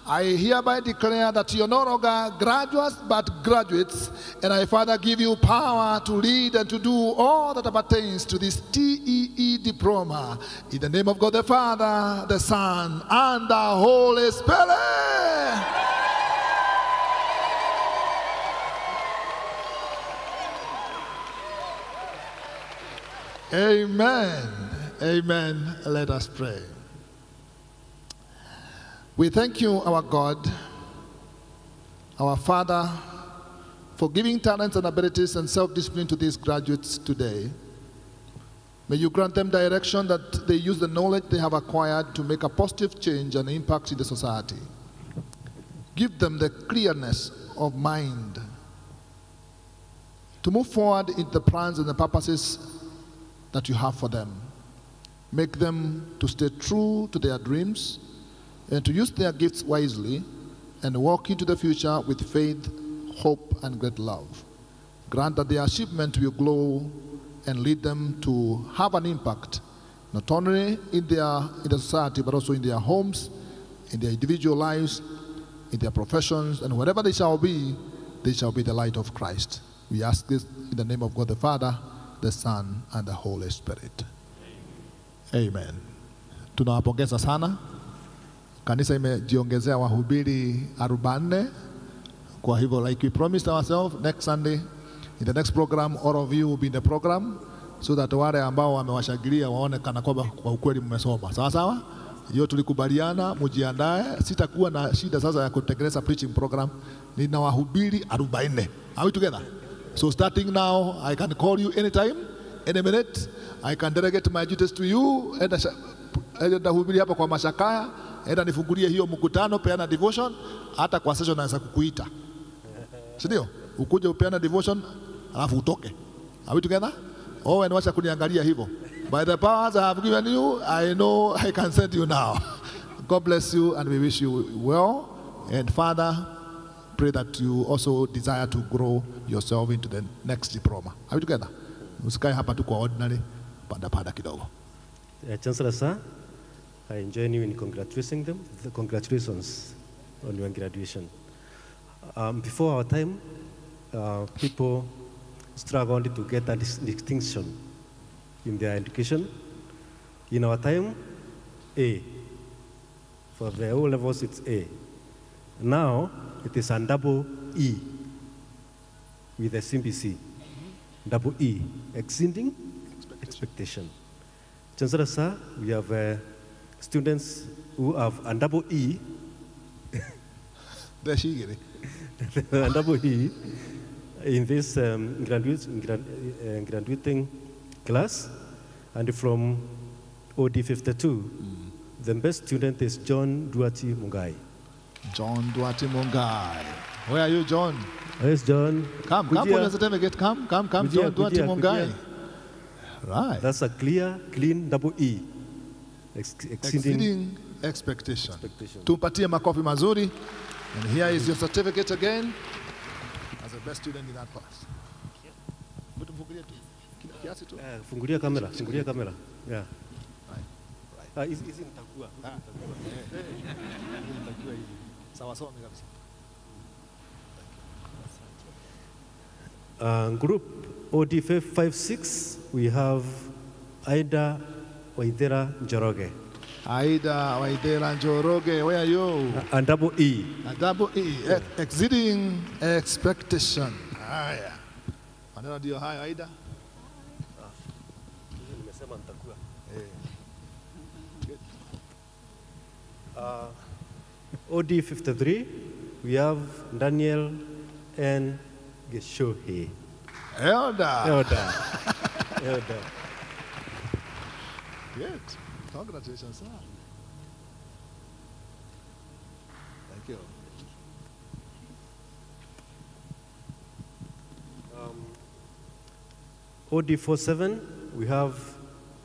I hereby declare that you are no longer graduates but graduates, and I further give you power to lead and to do all that pertains to this TEE diploma. In the name of God the Father, the Son, and the Holy Spirit. Amen. Amen. Let us pray. We thank you, our God, our Father, for giving talents and abilities and self-discipline to these graduates today. May you grant them direction that they use the knowledge they have acquired to make a positive change and impact in the society. Give them the clearness of mind to move forward in the plans and the purposes that you have for them. Make them to stay true to their dreams and to use their gifts wisely and walk into the future with faith, hope, and great love. Grant that their achievement will glow and lead them to have an impact, not only in the society, but also in their homes, in their individual lives, in their professions, and wherever they shall be the light of Christ. We ask this in the name of God the Father, the Son, and the Holy Spirit. Amen. Tunawapongeza sana. Kanisa imejiongezea wahubiri 44. Kwa hivyo, like we promised ourselves, next Sunday, in the next program, all of you will be in the program, so that wale ambao wamewashangilia waone kana kwamba kwa ukweli mmesoma. Sawa sawa? Hiyo tulikubaliana, mujiandae. Sitakuwa na shida sasa ya kutengeneza preaching program. Nina wahubiri 44. Are we together? So starting now, I can call you anytime, any minute. I can delegate my duties to you. Enda hubiri hapa kwa Mashakaya, enda nifungulie hiyo mkutano, peana devotion, hata kwa session naweza kukuita. Si ndio? Ukuje upeana devotion, alafu utoke. Are we together? Oh, and wacha kuniangalia hivyo. By the powers I have given you, I know I can send you now. God bless you and we wish you well. And Father, pray that you also desire to grow yourself into the next diploma. Are we together? Usikae hapa tu kwa ordinary, panda panda kidogo. Chancellor sir, I join you in congratulating them. Congratulations on your graduation. Before our time, people struggled to get a distinction in their education. In our time, A. For the O levels, it's A. Now, it is a double E with a CBC. Double E, exceeding expectation. Chancellor sir, we have students who have a double E. A double E in this graduating class, and from OD 52, the best student is John Duarte Mungai. John Duarte Mungai. Where are you, John? Where's John? Come, come for the certificate. Come, come, come, John Duarte Mungai. Right. That's a clear, clean double E. Exceeding expectation. Tumpatie makofi mazuri. And here is your certificate again as the best student in that class. Fungulia kamera, fungulia kamera. Yeah. Right. Hizi nitakuwa. Nitakuwa hizi. Sawa sawa kabisa. Group OD 556, we have Aida Waithera Njoroge. Aida Waithera Njoroge, where are you? And double E. A double E, yeah. Exceeding expectation. Haya. Maneno ndio hayo, Aida. Nimesema nitakuwa. Good. OD 53, we have Daniel N. Geshohi. Elder. Elder. Elder. Good. Congratulations, sir. Thank you. OD 47, we have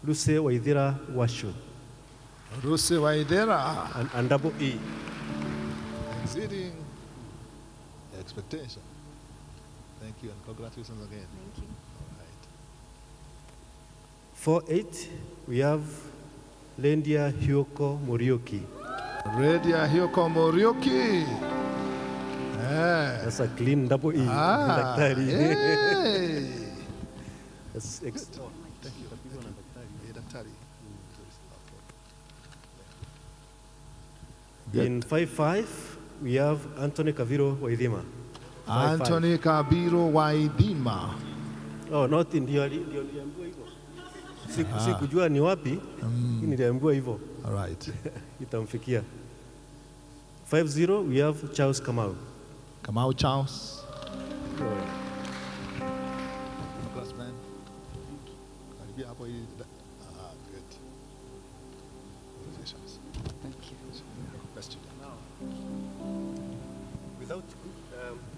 Lucy Waithera Washu. Lucy Waithera. And double E. Exceeding expectation. Thank you, and congratulations again. Thank you. All right. 48, we have Lendia Hyoko Morioki. Lendia Hyoko Morioki. Yeah. That's a clean double E. Ah, hey. That's good. Thank you. Thank you. In 55, we have Anthony Kaviro Waithima. Anthony Kabiro Waithima. Oh, not in the sikujua ni wapi, niliambiwa hivyo. All right. Itamfikia. 50, we have Charles Kamau. Kamau Charles. Class man. Karibia hapo hii. Ah, good. Congratulations. Thank you. Best student.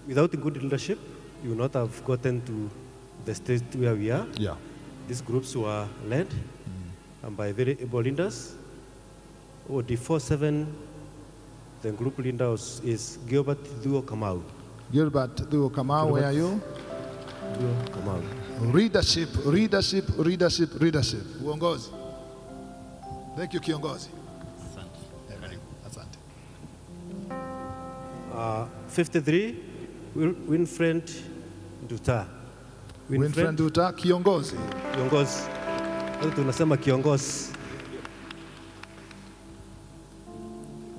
Without good leadership, you would not have gotten to the state where we are. Yeah. These groups were led and by very able leaders. OD 47, the group leader is Gilbert Thuo Kamau. Gilbert Thuo Kamau, where are you? Thuo Kamau. Leadership, leadership, leadership, leadership. Uongozi. Thank you, kiongozi. Asante. Asante. 53, Winfred Duta. Winfred Nduta, kiongozi. Kiongozi. Tunasema kiongozi.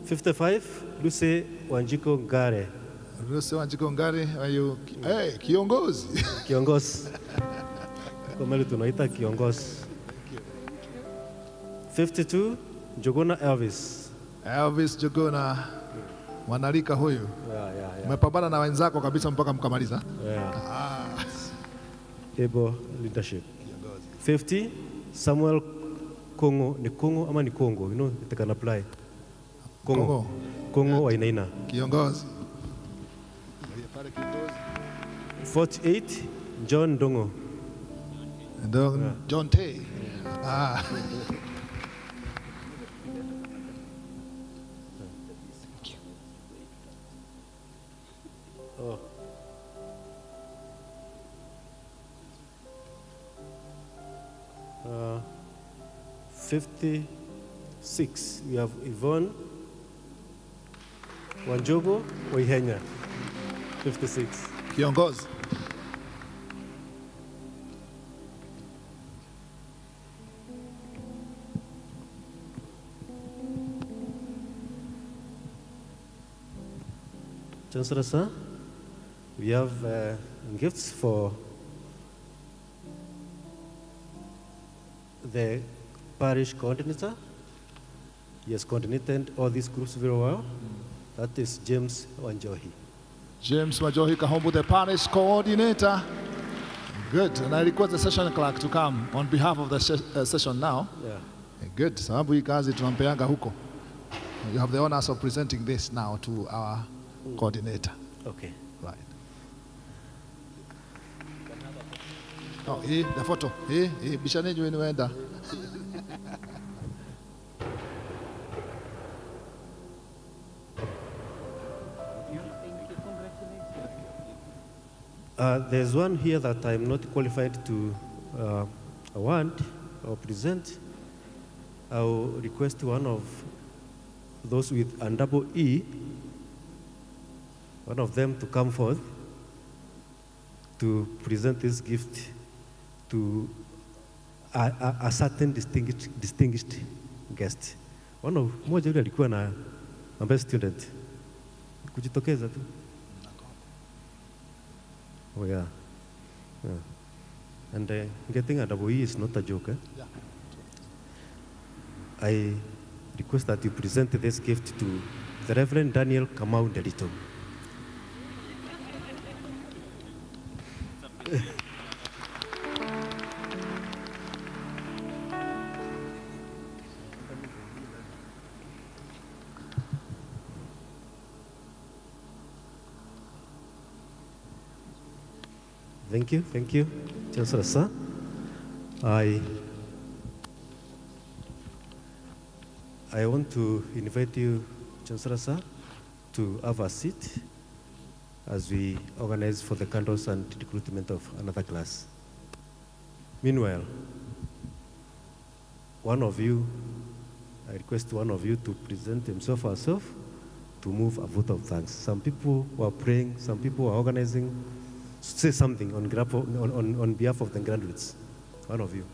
55, Lucy Wanjiko Ngare. Lucy Wanjiko Ngare, are you? Hey, kiongozi. Kiongozi. Kwa mali tunaita kiongozi. 52, Njuguna Elvis. Elvis Njuguna, mwanarika huyu. Yeah. Umepambana na wenzako kabisa mpaka mkamaliza. Yeah. Able leadership. 50, Samuel Kongo. Ni Kongo ama ni Kongo? You know, it can apply. Kongo. Kongo Wainaina. Kiongozi. 48, John Dongo. John Tay. Ah. Oh. 56, we have Yvonne Wanjogo Oihenya. 56. Kiongozi. Chancellor sir, we have gifts for the parish coordinator. He has coordinated all these groups very well. That is James Wanjohi. James Wanjohi Kahombo, the parish coordinator. Good. And I request the session clerk to come on behalf of the session now. Yeah. Good. Sababu hii kazi tunampeanga huko. You have the honors of presenting this now to our coordinator. Okay. Right. Oh, the photo. Bishaneju wenda. There's one here that I'm not qualified to award or present. I'll request one of those with a double E, one of them to come forth to present this gift to a certain distinguished guest. One of mmoja yule alikuwa na ambaye student kujitokeza tu. Oh yeah. Yeah. And getting a double E is not a joke. Eh? Yeah. I request that you present this gift to the Reverend Daniel Kamau Delito. Thank you, Chancellor sir. I want to invite you, Chancellor sir, to have a seat as we organize for the candles and recruitment of another class. Meanwhile, one of you, I request one of you to present himself or herself to move a vote of thanks. Some people were praying, some people were organizing. Say something on behalf of the graduates, one of you.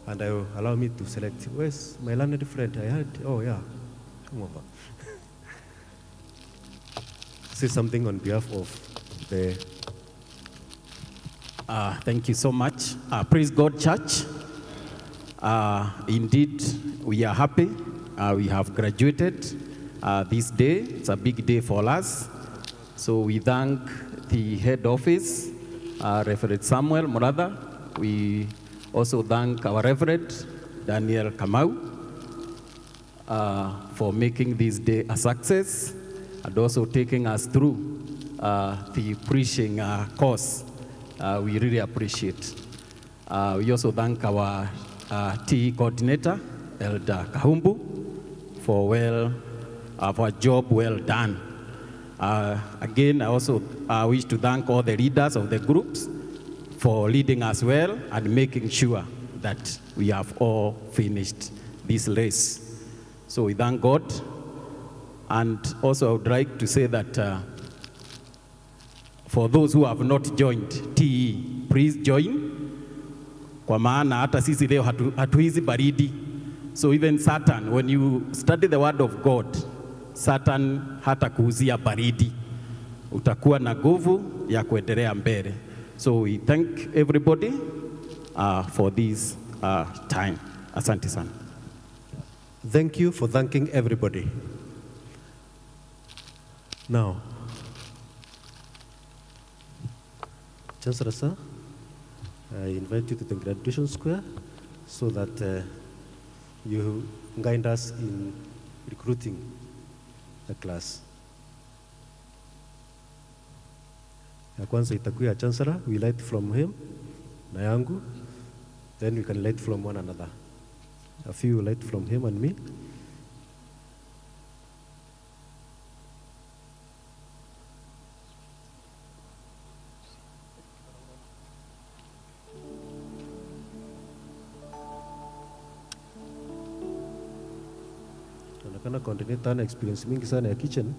And I will allow me to select. Where's my learned friend? I heard, oh yeah, come over. Say something on behalf of the... Thank you so much. Praise God, church. Indeed, we are happy. We have graduated this day. It's a big day for us. So we thank the head office, Reverend Samuel Muratha. We also thank our Reverend Daniel Kamau for making this day a success and also taking us through the preaching course. We really appreciate. We also thank our TE coordinator, Elder Kahumbu, for a job well done. Again, I also wish to thank all the leaders of the groups for leading us well and making sure that we have all finished this race. So we thank God. And also I would like to say that For those who have not joined TE, please join. Kwa maana hata sisi leo hatuhizi baridi. So even Satan, when you study the word of God, Satan hata kuuzia baridi. Utakuwa na nguvu ya kuendelea mbele. So we thank everybody for this time. Asante sana. Thank you for thanking everybody. Now, Chancellor sir, I invite you to the graduation square so that you guide us in recruiting the class. Ya kwanza itakuwa ya Chancellor, we light from him, na yangu, then we can light from one another. A few light from him and me. Naonekana coordinator ana experience mingi sana ya kitchen.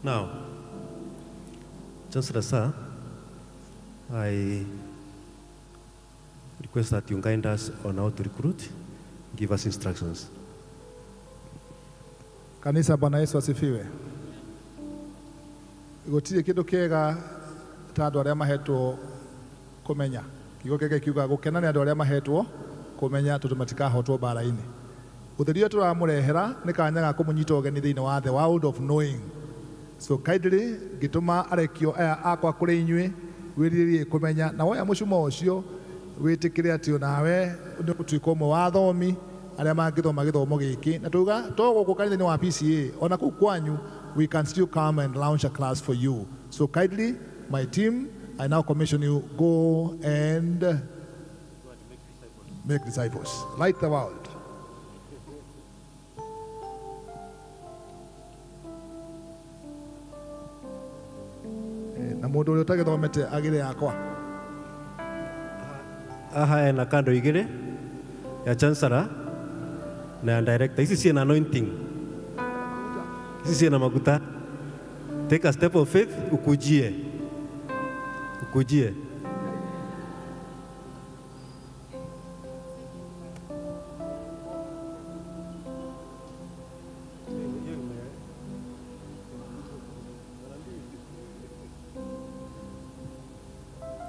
Now, Chancellor sir, I request that you guide us on how to recruit, give us instructions. Kanisa, Bwana Yesu asifiwe. Gũtirĩ kĩndũ kĩega ta andũ arĩa mahetwo kũmenya. Kiugo kĩngĩ kiugaga gũkena nĩ andũ arĩa mahetwo kũmenya tondũ matikahotwo mbara-inĩ. Ũtheri ũrĩa tũramũrehera nĩ kanya ga kũmũnyita ũgeni thĩinĩ wa the world of knowing. So kindly ngĩtũma arekio aya akwa kũrĩ inyuĩ wĩrirĩrie kũmenya na woya mũcumo ũcio wĩtĩkĩre atĩ onawe nĩ ũgũtuĩka ũmwe wa athomi arĩa mangĩthoma gĩthomo gĩkĩ na tuga to gũkũ kanitha-inĩ wa PCA ona kũu kwanyu we can still come and launch a class for you. So kindly, my team, I now commission you, go and make disciples. Light the world. Na mundu uria utagithomete agire yakwa. Aha ena kando igire ya Chancellor na ya director. Ici ciena anointing. Ici ciena maguta. Take a step of faith, ukujie. Ukujie.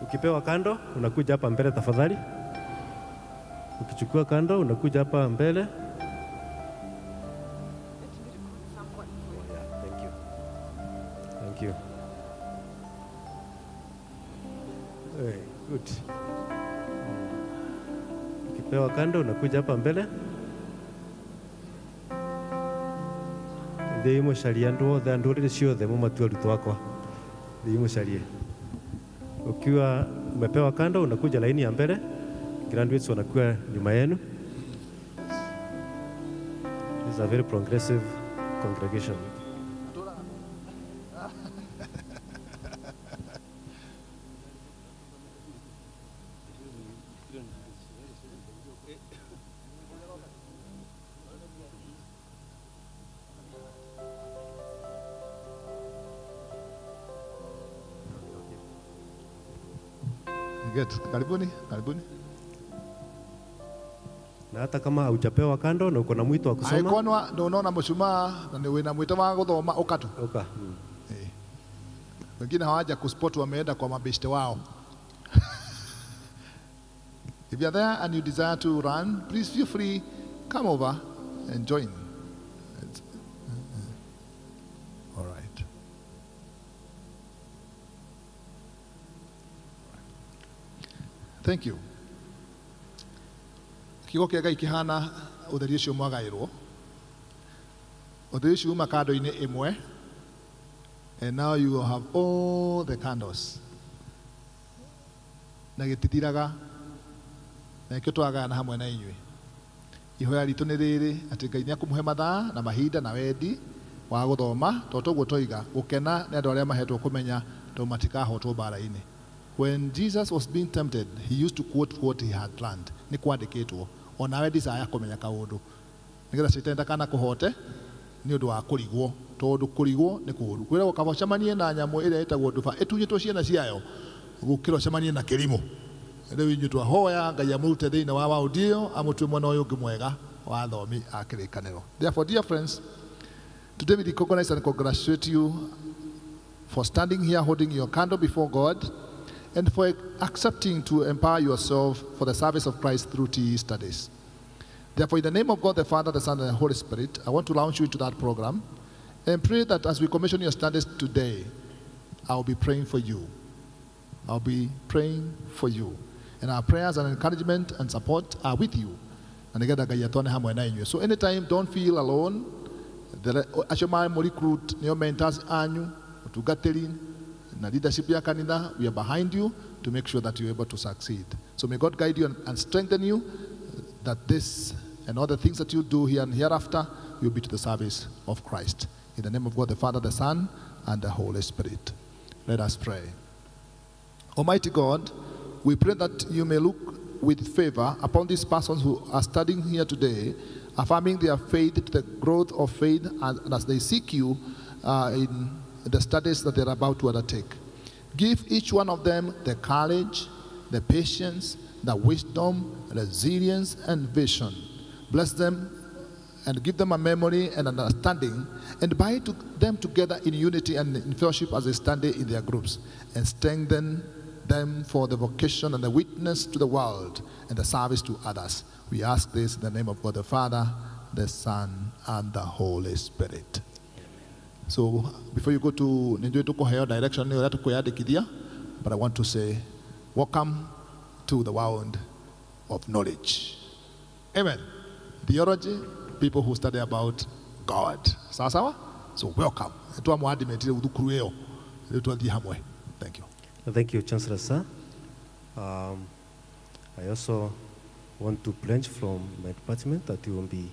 Ukipewa kando, unakuja hapa mbele tafadhali. Ukichukua kando, unakuja hapa mbele. Yeah, thank you. Thank you. Hey, good. Ukipewa kando, unakuja hapa mbele. Thiĩ mũcarie andũ othe, andũ rĩrĩ ciothe mũmatue arutwo akwa. Thiĩ mũcarie. Ukiwa umepewa kando, unakuja laini ya mbele. Graduates wanakuwa nyuma yenu. This is a very progressive congregation. Good. Karibuni, karibuni. Na hata kama haujapewa kando na uko na mwito wa kusoma. Aikonwa ndonona mushumaa na ni wina mwito wa guthoma uka tu. Uka. Wengine hawaja kuspot, wameenda kwa mabeshte wao. If you are there and you desire to run, please feel free, come over and join. All right. Thank you. Kiugo kĩa Ngai kĩhana ũtheri ũcio mwagaĩrwo. Ũtheri ũcio uma kando-inĩ ĩmwe, and now you will have all the candles. Na gĩtithiraga, na nĩkĩo twagayana hamwe na inyuĩ. Ihoya ritũ nĩ rĩrĩ atĩ Ngai nĩekũmũhe mathaa na mahinda na wendi wa gũthoma, tondũ toguo toiga gũkena nĩ andũ arĩa mahetwo kũmenya tondũ matikahotwo mbara-inĩ. When Jesus was being tempted, he used to quote what he had learned. Nĩ kwandĩkĩtwo. Onawe desire kũmenya kaũndũ nĩgetha caitani ndakanakũhote nĩ ũndũ wa kũrigwo, tondũ kũrigwo nĩ kũũru. Kwĩragwo kaba ũcemanie na nyamũ ĩrĩa ĩtagwo nduba ĩtunyĩtwo ciana ciayo gũkĩra ũcemanie na kĩrimũ. Rĩu inyuĩ twahoya Ngai amũrute thĩinĩ wa waũndi ĩyo amũtue mwena ũyũ ũngĩ mwega wa athomi a kĩrĩkanĩro. Therefore, dear friends, today we recognize and congratulate you for standing here holding your candle before God and for accepting to empower yourself for the service of Christ through TE studies. Therefore, in the name of God, the Father, the Son, and the Holy Spirit, I want to launch you into that program and pray that as we commission your studies today, I'll be praying for you. I'll be praying for you. And our prayers and encouragement and support are with you. And so anytime, don't feel alone. Recruit your mentors, anyu, utungatĩri, na leadership ya kanitha, we are behind you to make sure that you're able to succeed. So may God guide you and strengthen you, that this and all the things that you do here and hereafter will be to the service of Christ. In the name of God, the Father, the Son, and the Holy Spirit. Let us pray. Almighty God, we pray that you may look with favor upon these persons who are studying here today, affirming their faith to the growth of faith and as they seek you in the studies that they're about to undertake. Give each one of them the courage, the patience, the wisdom, resilience, and vision. Bless them and give them a memory and understanding, and bind them together in unity and in fellowship as they stand in their groups, and strengthen them for the vocation and the witness to the world and the service to others. We ask this in the name of God the Father, the Son, and the Holy Spirit. So before you go to direction, but I want to say, welcome to the world of knowledge. Amen. Theology, people who study about God. Sawa sawa? So welcome. Thank you. Thank you, Chancellor Sir. I also want to pledge from my department that we will be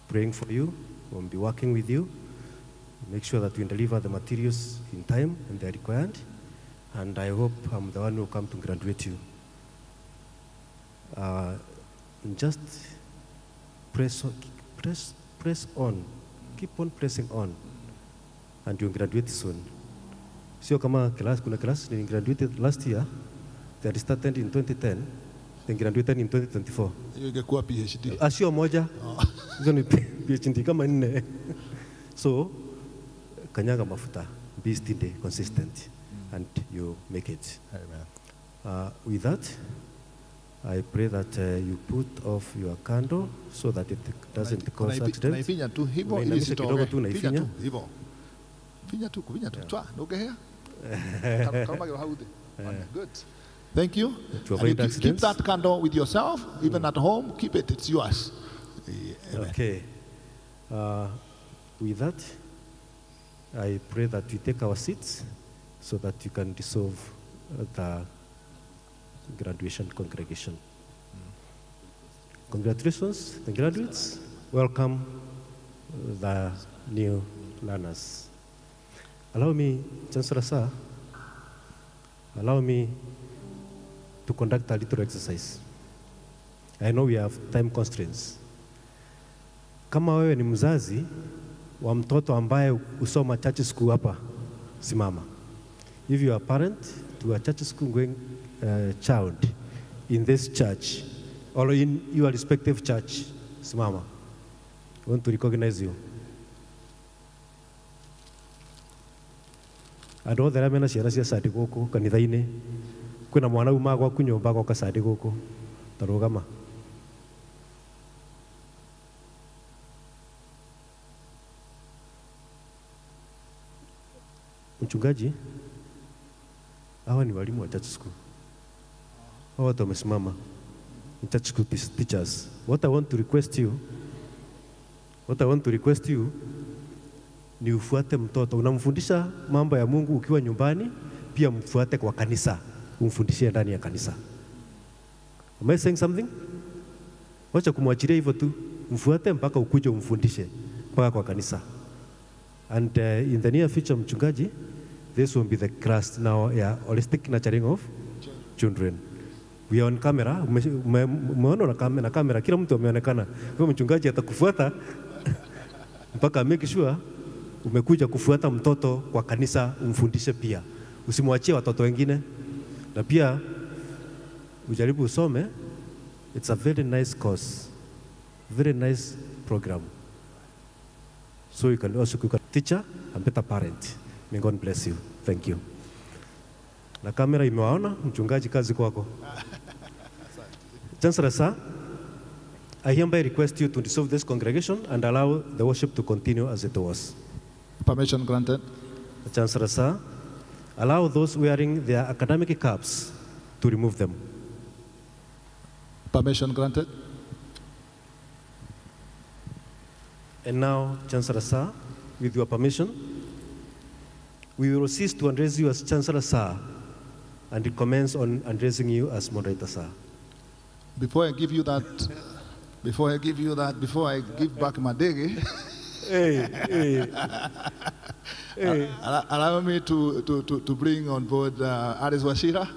praying for you, we will be working with you, make sure that we deliver the materials in time and they're required. And I hope I'm the one who will come to graduate you. Just press on, keep on pressing on, and you'll graduate soon. Sio kama class, kuna class they graduated last year, they started in 2010, they graduated in 2024. Ingekuwa PhD. Sio moja. Hizo ni PhD kama nne. So kanyaga mafuta, be steady, consistent, and you make it. Amen. With that, I pray that you put off your candle so that it doesn't cause accidents. Unaifinya tu hivyo ili isitoke. Finya tu hivyo. Finya tu, finya tu. Twa, ndugehea. Good. Thank you. To avoid and you keep that candle with yourself, even at home. Keep it. It's yours. Amen. Okay. With that, I pray that we take our seats so that you can dissolve the graduation congregation. Congratulations, the graduates. Welcome the new learners. Allow me, Chancellor Sir, allow me to conduct a little exercise. I know we have time constraints. Kama wewe ni mzazi wa mtoto ambaye usoma church school hapa, simama. If you are a parent to a church school going child in this church, or in your respective church. Simama. I want to recognize you. Andũ othe arĩa mena ciana cia Sunday gũkũ kanitha-inĩ, kwĩna mwana uma gwaku nyũmba agoka Sunday gũkũ, ta rũgama. Mchungaji, hawa ni walimu wa church school. Hawa watu wamesimama ni church school teachers. What I want to request you, ni ufuate mtoto. Unamfundisha mambo ya Mungu ukiwa nyumbani, pia mfuate kwa kanisa, umfundishie ndani ya kanisa. Am I saying something? Wacha kumwachilia hivyo tu, mfuate mpaka ukuje umfundishe mpaka kwa kanisa. And in the near future, mchungaji, this will be the class now, yeah, holistic nurturing of children. We are on camera, umeona na kamera, kila mtu ameonekana. Kwa mchungaji atakufuata mpaka make sure umekuja kufuata mtoto kwa kanisa, umfundishe pia. Usimwachie watoto wengine. Na pia ujaribu usome. It's a very nice course, very nice program. So you can also be a teacher and better parent. May God bless you. Thank you. Na kamera imewaona, mchungaji, kazi kwako. Chancellor sir, I hereby request you to dissolve this congregation and allow the worship to continue as it was. Permission granted. Chancellor sir, allow those wearing their academic caps to remove them. Permission granted. And now, Chancellor sir, with your permission, we will cease to address you as Chancellor sir and commence on addressing you as Moderator sir. Before I give you that, before I give back Madege, hey, hey. Hey. Allow me to bring on board Alice Wachira.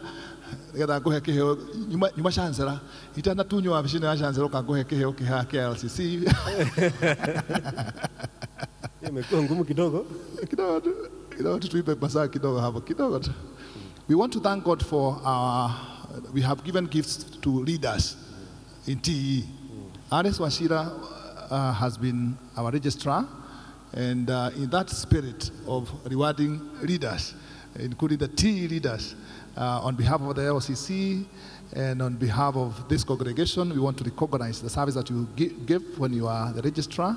Nĩgetha ngũhe kĩheo nyuma chancellor itanatunywo wabici-inĩ ya chancellor ũka ngũhe kĩheo kĩha KLCC. Imekuwa ngumu kidogo. Kidogo kidogo tuipe masaa kidogo hapo kidogo tu. We want to thank God for our, we have given gifts to leaders in TE. Alice Wachira has been our registrar, and in that spirit of rewarding leaders, including the TE leaders, on behalf of the LCC and on behalf of this congregation, we want to recognize the service that you give when you are the registrar,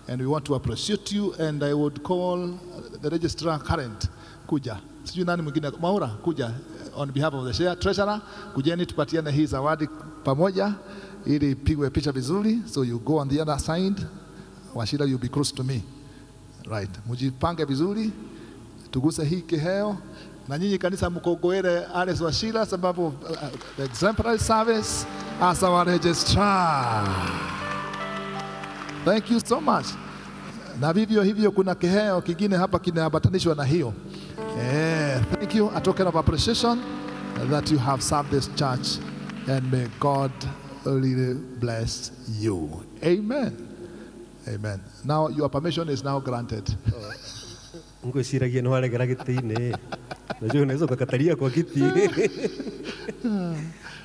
and we want to appreciate you. And I would call the registrar current, Kuja. Sijui nani mwingine, Maura, Kuja, on behalf of the share treasurer, kujeni tupatiane hii zawadi pamoja ili ipigwe picha vizuri. So you go on the other side, Wachira, you'll be close to me. Right. Mujipange vizuri, tuguse hii kiheo. Na nyinyi kanisa mkogoere Alice Wachira sababu the exemplary service as our registrar. Thank you so much. Na vivyo hivyo kuna kiheo kingine hapa kinaambatanishwa na hiyo. Thank you, a token of appreciation that you have served this church, and may God really bless you. Amen. Amen. Now your permission is now granted. Ngwĩciragia nĩ waregera gĩtĩ-inĩ. Najua unaweza ukakatalia kwa kiti.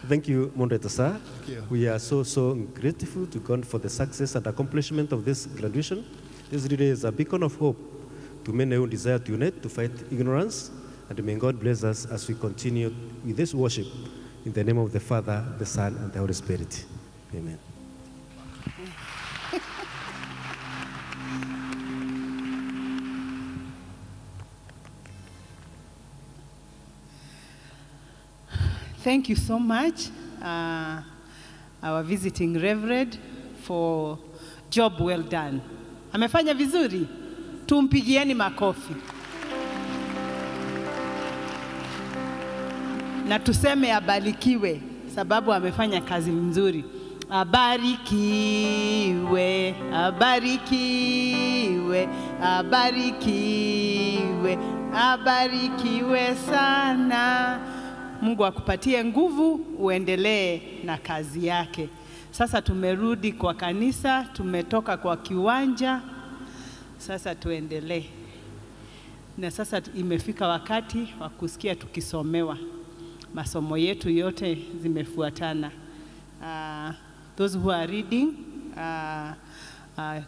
Thank you, Moderator sir. Thank you. We are so grateful to God for the success and accomplishment of this graduation. This really is a beacon of hope to many who desire to unite to fight ignorance, and may God bless us as we continue with this worship. In the name of the Father, the Son, and the Holy Spirit. Amen. Thank you so much, our visiting Reverend, for job well done. Amefanya vizuri. Tumpigieni makofi. Na tuseme abarikiwe, sababu amefanya kazi nzuri. Abarikiwe, abarikiwe, abarikiwe, abarikiwe sana. Mungu akupatie nguvu uendelee na kazi yake. Sasa tumerudi kwa kanisa, tumetoka kwa kiwanja. Sasa tuendelee. Na sasa imefika wakati wa kusikia tukisomewa. Masomo yetu yote zimefuatana. Those who are reading,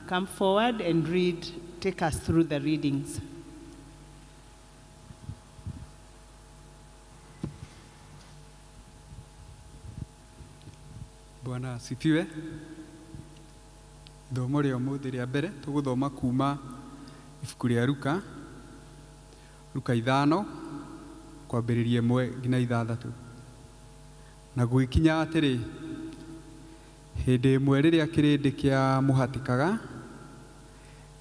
come forward and read, take us through the readings. Bwana asifiwe. Ithomo rĩa ũmũthĩ rĩa mbere tũgũthoma kuma ibuku rĩa Luka, Luka 5 kwambĩrĩria 1 nginya 6. Na gũgĩkinya atĩrĩ, hĩndĩ ĩmwe rĩrĩa kĩrĩndĩ kĩamũhatĩkaga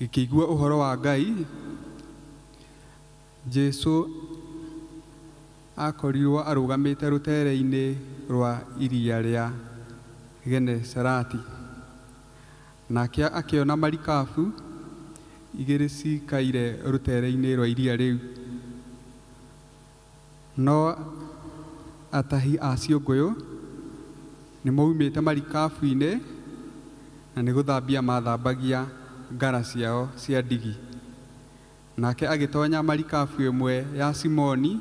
gĩkĩigua ũhoro wa Ngai, Jesũ akorirwo arũgamĩte rũtere-inĩ rwa iria rĩa Genesareti. Nake akĩona marikabu igĩrĩ cikaire rũtere-inĩ rwa iria rĩu, no atahi a ciũngũyũ nĩ maumĩte marikabu-inĩ na nĩ gũthambia mathambagia ngara ciao cia ndigi. Nake agĩtonya marikabu ĩmwe ya Simoni,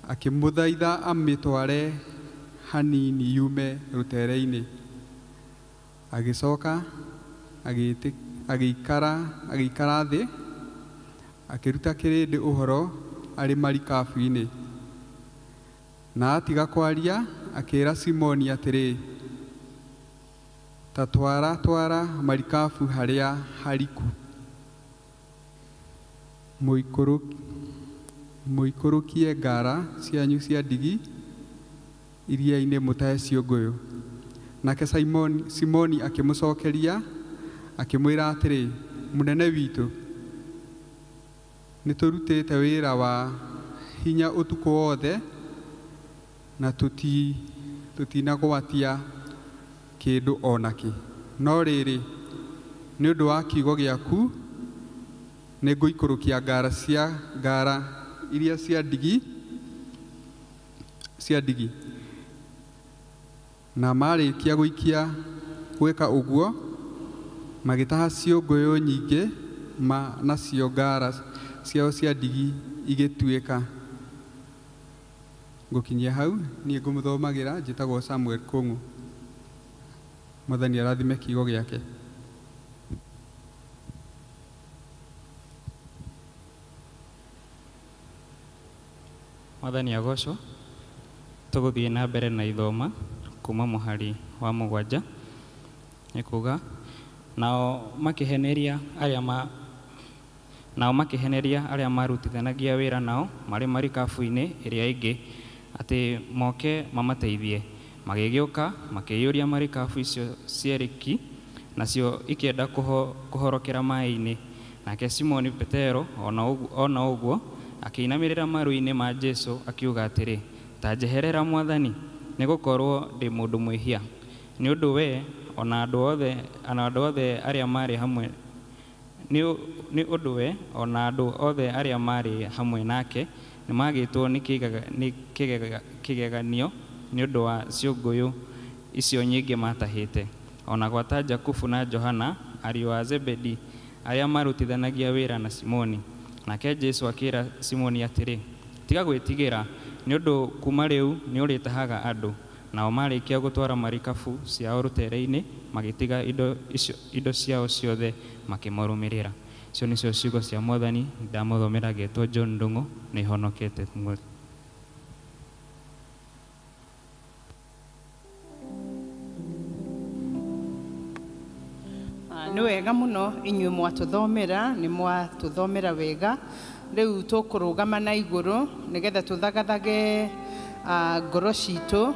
akĩmũthaitha amĩtware hanini yume rũtere-inĩ. Agĩcoka agĩikara thĩ, akĩruta kĩrĩndĩ ũhoro arĩ marikabu-inĩ. Na atiga kwaria, akĩĩra Simoni atĩrĩ, ta twara marikabu harĩa hariku, mũikũrũkie ngara cianyu cia ndigi iria-inĩ mũtahe ciũngũyũ. Nake Simoni akĩmũcokeria akĩmwĩra atĩrĩ, mũnene witũ, nĩtũrutĩte wĩra wa hinya ũtukũ wothe na tũtinagwatia kĩndũ o nakĩ. No rĩrĩ, nĩ ũndũ wa kiugo gĩaku nĩngũikũrũkia ngara iria cia ndigi. Na marĩkia gũikia gwĩka ũguo, magĩtaha ciũngũyũ nyingĩ ma nacio ngara ciao cia ndigi igĩtuĩka. Ngũkinyia hau, niĩ ngũmũthomagĩra njĩtagwo Samuel Kũng'ũ. Mwathani arathime kiugo gĩake. Mwathani agocwo. Tũgũthiĩ na mbere na ithoma kuma mũhari wa 7 nĩ kuga, nao makĩheneria arĩa marutithanagia wĩra nao marĩ marikabu-inĩ ĩrĩa ĩngĩ atĩ moke mamateithie. Magĩgĩũka makĩiyũria marikabu icio cierĩ ki, nacio ikĩenda kũhorokera maĩ-inĩ. Nake Simoni Petero ona ũguo akĩinamĩrĩra maru-inĩ ma Jesũ akiuga atĩrĩ, ta njeherera Mwathani, nĩgũkorwo ndĩ mũndũ mwĩhia. Nĩ ũndũ we ona andũ othe arĩa marĩ hamwe nĩ ũndũ we ona andũ othe arĩa marĩ hamwe nake nĩmagĩtwo nĩ kĩgeganio nĩ ũndũ wa ciũngũyũ icio nyingĩ matahĩte. Ona gwata Jakubu na Johana ariũ a Zebedi arĩa marutithanagia wĩra na Simoni. Nake Jesũ akĩĩra Simoni atĩrĩ, tiga gwĩtigĩra, nĩ ũndũ kuma rĩu nĩũrĩtahaga andũ. Nao marĩkia gũtwara marikabu ciao rũtere-inĩ, magĩtiga indo ciao ciothe makĩmarũmĩrĩra. Icio nĩcio ciugo cia Mwathani. Ndamũthomera ngetwo John Ndung'u, nĩhonokete. Nĩ wega mũno inyuĩ mwatũthomera, nĩ mwatũthomera wega. Rĩu tũkũrũgama na igũrũ nĩgetha tũthagathage ngoro citũ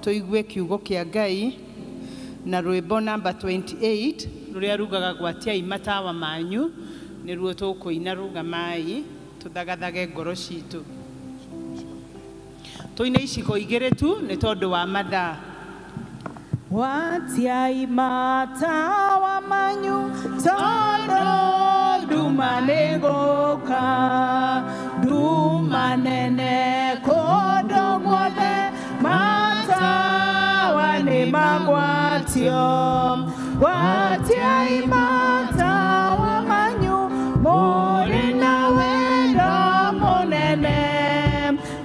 tũigue kiugo kĩa Ngai na rwĩmbo namba 28 rũrĩa rugaga gwatiai matawa manyu, nĩruo tũkũina. Rũgamai tũthagathage ngoro citũ. Tũine iciko igĩrĩ tu nĩ tondũ wa mathaa. Gwatiai matawa manyu tondũ nduma nĩgũka, nduma nene kũndũ guothe, matawa nĩmagwatio. Gwatiai matawa manyu mũrĩ na wendo mũnene,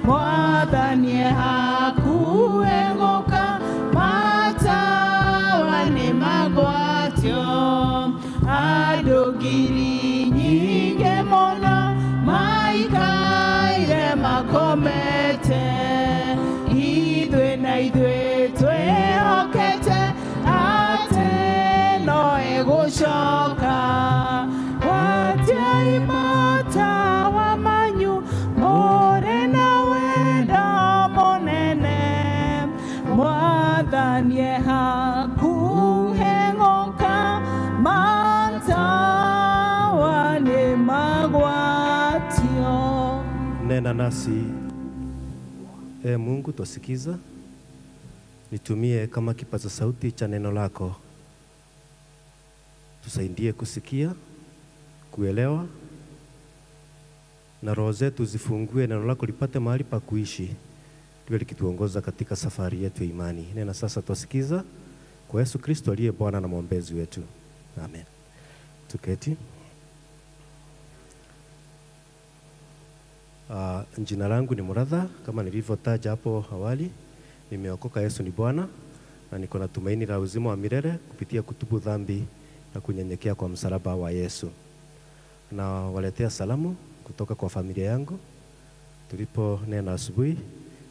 Mwathani hakuhĩ gũka. magwatio andũ ngiri nyingĩ mũno maikaire makomete ithuĩ na ithuĩ twĩhokete atĩ no ĩgũcoka gwatiai matawa manyu mũrĩ na wendo mũnene Mwathani e hakuhĩ gũka matawa nĩ magwatio. Nena nasi, e Mungu, twasikiza. Nitumie kama kipaza sauti cha neno lako. Tusaidie kusikia, kuelewa, na roho zetu zifungue neno lako lipate mahali pa kuishi, liwe likituongoza katika safari yetu ya imani. Nena sasa, twasikiza, kwa Yesu Kristo aliye Bwana na mwombezi wetu. Amen. Tuketi. Jina langu ni Muratha, kama nilivyotaja hapo awali. Nimeokoka, Yesu ni Bwana, na niko na tumaini la uzima wa milele kupitia kutubu dhambi na kunyenyekea kwa msalaba wa Yesu. Na waletea salamu kutoka kwa familia yangu. Tulipo nena asubuhi,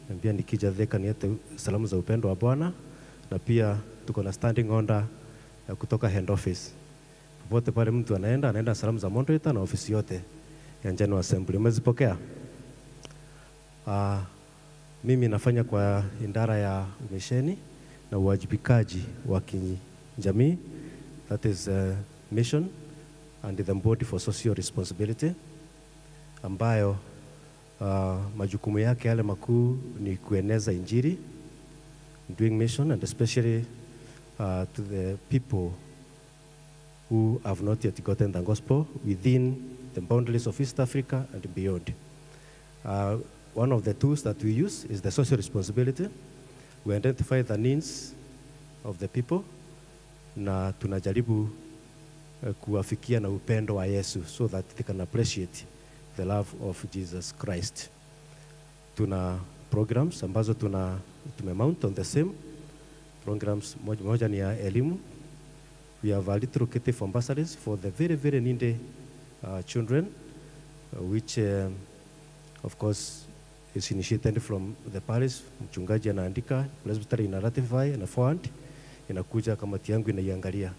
niambia nikija Thika niete salamu za upendo wa Bwana, na pia tuko na standing order ya kutoka head office. Popote pale mtu anaenda, anaenda salamu za moderator na ofisi yote ya General Assembly. Umezipokea? Mimi nafanya kwa idara ya umisheni na uwajibikaji wa kijamii, that is mission and the body for social responsibility, ambayo majukumu yake yale makuu ni kueneza injili, doing mission, and especially to the people who have not yet gotten the gospel within the boundaries of East Africa and beyond. One of the tools that we use is the social responsibility. We identify the needs of the people na tunajaribu kuwafikia na upendo wa Yesu so that they can appreciate the love of Jesus Christ. Tuna programs ambazo tumemount on the same programs. Moja ni ya elimu. We have a little kitty for ambassadors for the very, very needy children, which of course is initiated from the parish. Mchungaji anaandika, presbytery ina ratify na forward, inakuja kamati yangu inaiangalia.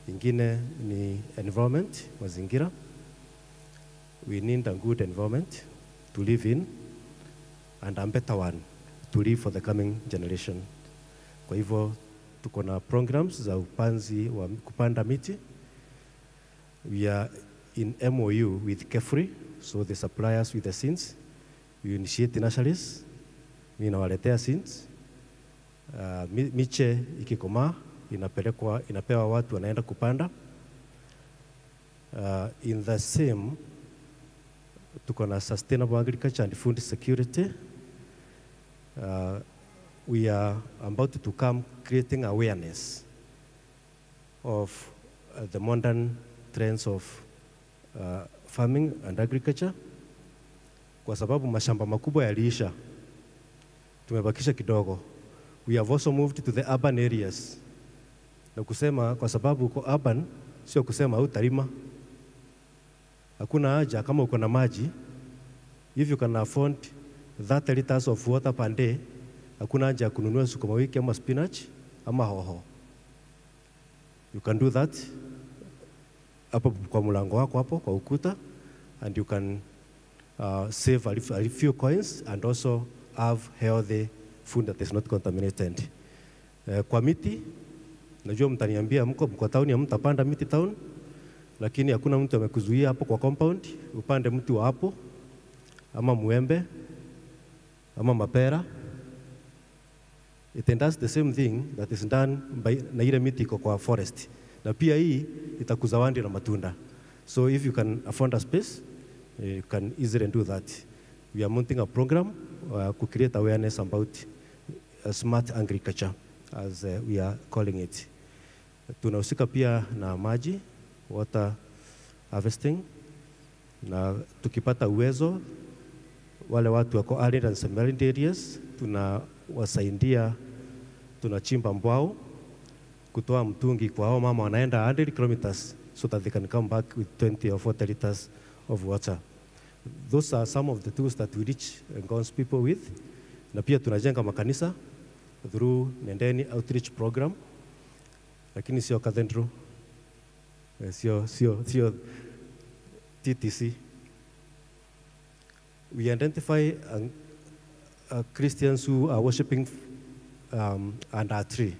Ingine ni environment, mazingira. We need a good environment to live in and a better one to live for the coming generation. Kwa hivyo tuko na programs za upanzi wa kupanda miti. We are in MOU with Kefri, so they supply us with the seeds. We initiate nurseries, mimi nawaletea seeds. Miche ikikomaa inapelekwa, inapewa watu wanaenda kupanda. In the same tuko na sustainable agriculture and food security. We are about to come creating awareness of the modern trends of farming and agriculture. Kwa sababu mashamba makubwa yaliisha, tumebakisha kidogo. We have also moved to the urban areas. Na kusema kwa sababu uko urban, sio kusema hutalima. Hakuna haja kama uko na maji. If you can afford 30 liters of water per day, hakuna haja ya kununua sukuma wiki ama spinach ama hoho. You can do that hapo kwa mlango wako hapo kwa ukuta, and you can save a few coins and also have healthy food that is not contaminated. Kwa miti, najua mtaniambia mko town, mtapanda miti town, lakini hakuna mtu amekuzuia hapo kwa compound upande mti wa hapo ama muembe ama mapera. It does the same thing that is done by na ile miti iko kwa forest, na pia hii itakuzawadi na matunda. So if you can afford a space, you can easily do that. We are mounting a program to create awareness about smart agriculture, as we are calling it. Tunahusika pia na maji, water harvesting, na tukipata uwezo wale watu wako arid and semi-arid areas tunawasaidia, tunachimba mbwao kutoa mtungi kwa hao mama wanaenda 100 kilometers so that they can come back with 20 or 40 liters of water. Those are some of the tools that we reach God's people with. Na pia tunajenga makanisa through Nendeni Outreach Program, lakini sio cathedral, sio TTC. We identify Christians who are worshiping under a tree.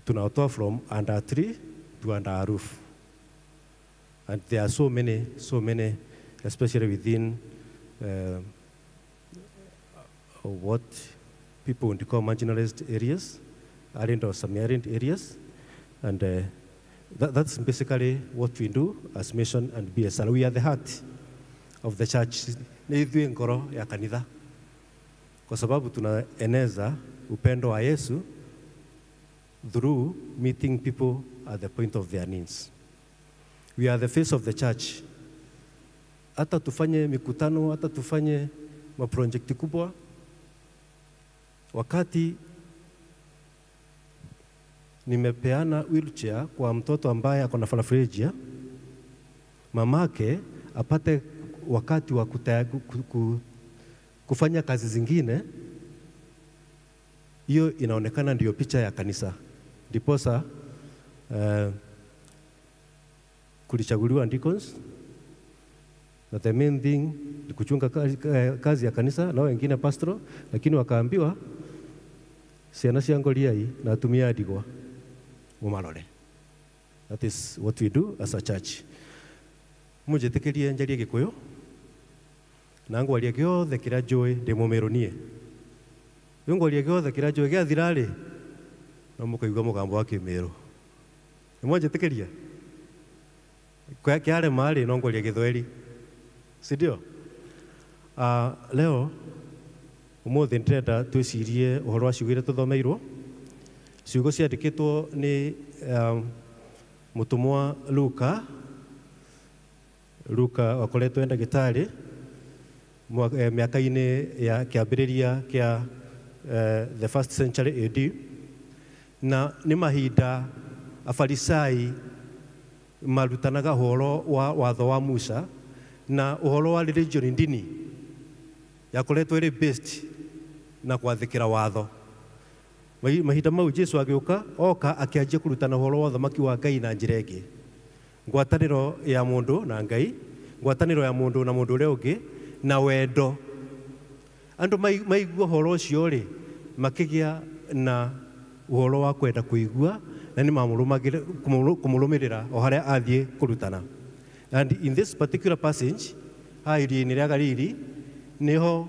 Tunawatoa from under a tree to under a roof. And there are so many, so many, especially within what people would call marginalized areas, arid or semi-arid areas. And that's basically what we do as Mission and BSR. We are the heart of the church. Ni ithuĩ ngoro ya kanitha, kwa sababu tunaeneza upendo wa Yesu through meeting people at the point of their needs. We are the face of the church. Hata tufanye mikutano, hata tufanye maprojekti kubwa, wakati nimepeana wheelchair kwa mtoto ambaye ako na paraplegia, mamake apate wakati wa kufanya kazi zingine, hiyo inaonekana ndiyo picha ya kanisa. Ndiposa kulichaguliwa deacons, na the main thing ni kuchunga kazi ya kanisa na wengine pastor, lakini wakaambiwa ciana cia ngoriai na atumia a ndigwa mumarore. That is what we do as a church. Munjitikirie njarie Gikuyu na ngwarie giothe kiria njui ndi mumiru nie. Riu ngwarie giothe kiria njui giathira ri no mukaigua mugambo wa kimiru. Ni mwanjitikiria kiarema ri no ngwarie Githweri, si ndio? Leo umuthi ndirenda twicirie uhoro wa ciugo iria tuthomeirwo. Ciugo ciandikitwo ni mutumwa Luka. Luka wakoretwo e ndagĩtarĩ mĩaka-inĩ ya kĩambĩrĩria kĩa the first century AD, na nĩ mahinda Afarisai marutanaga ũhoro wa watho wa Musa na ũhoro wa religion, ndini yakoretwo ĩrĩ based na gwathĩkĩra watho. Mahinda mau Jesu agĩũka oka akĩanjia kũrutana ũhoro wa ũthamaki wa Ngai na njĩra ĩngĩ, ngwatanĩro ya mũndũ na Ngai, ngwatanĩro ya mũndũ na mũndũ ũrĩa ũngĩ, na wendo. Andũ maigua ũhoro ũcio rĩ, makĩgĩa na ũhoro wa kwenda kũigua, na nĩ kũmũrũmĩrĩra o harĩa athiĩ kũrutana. And in this particular passage, haha iria-inĩ rĩa Galili, nĩho,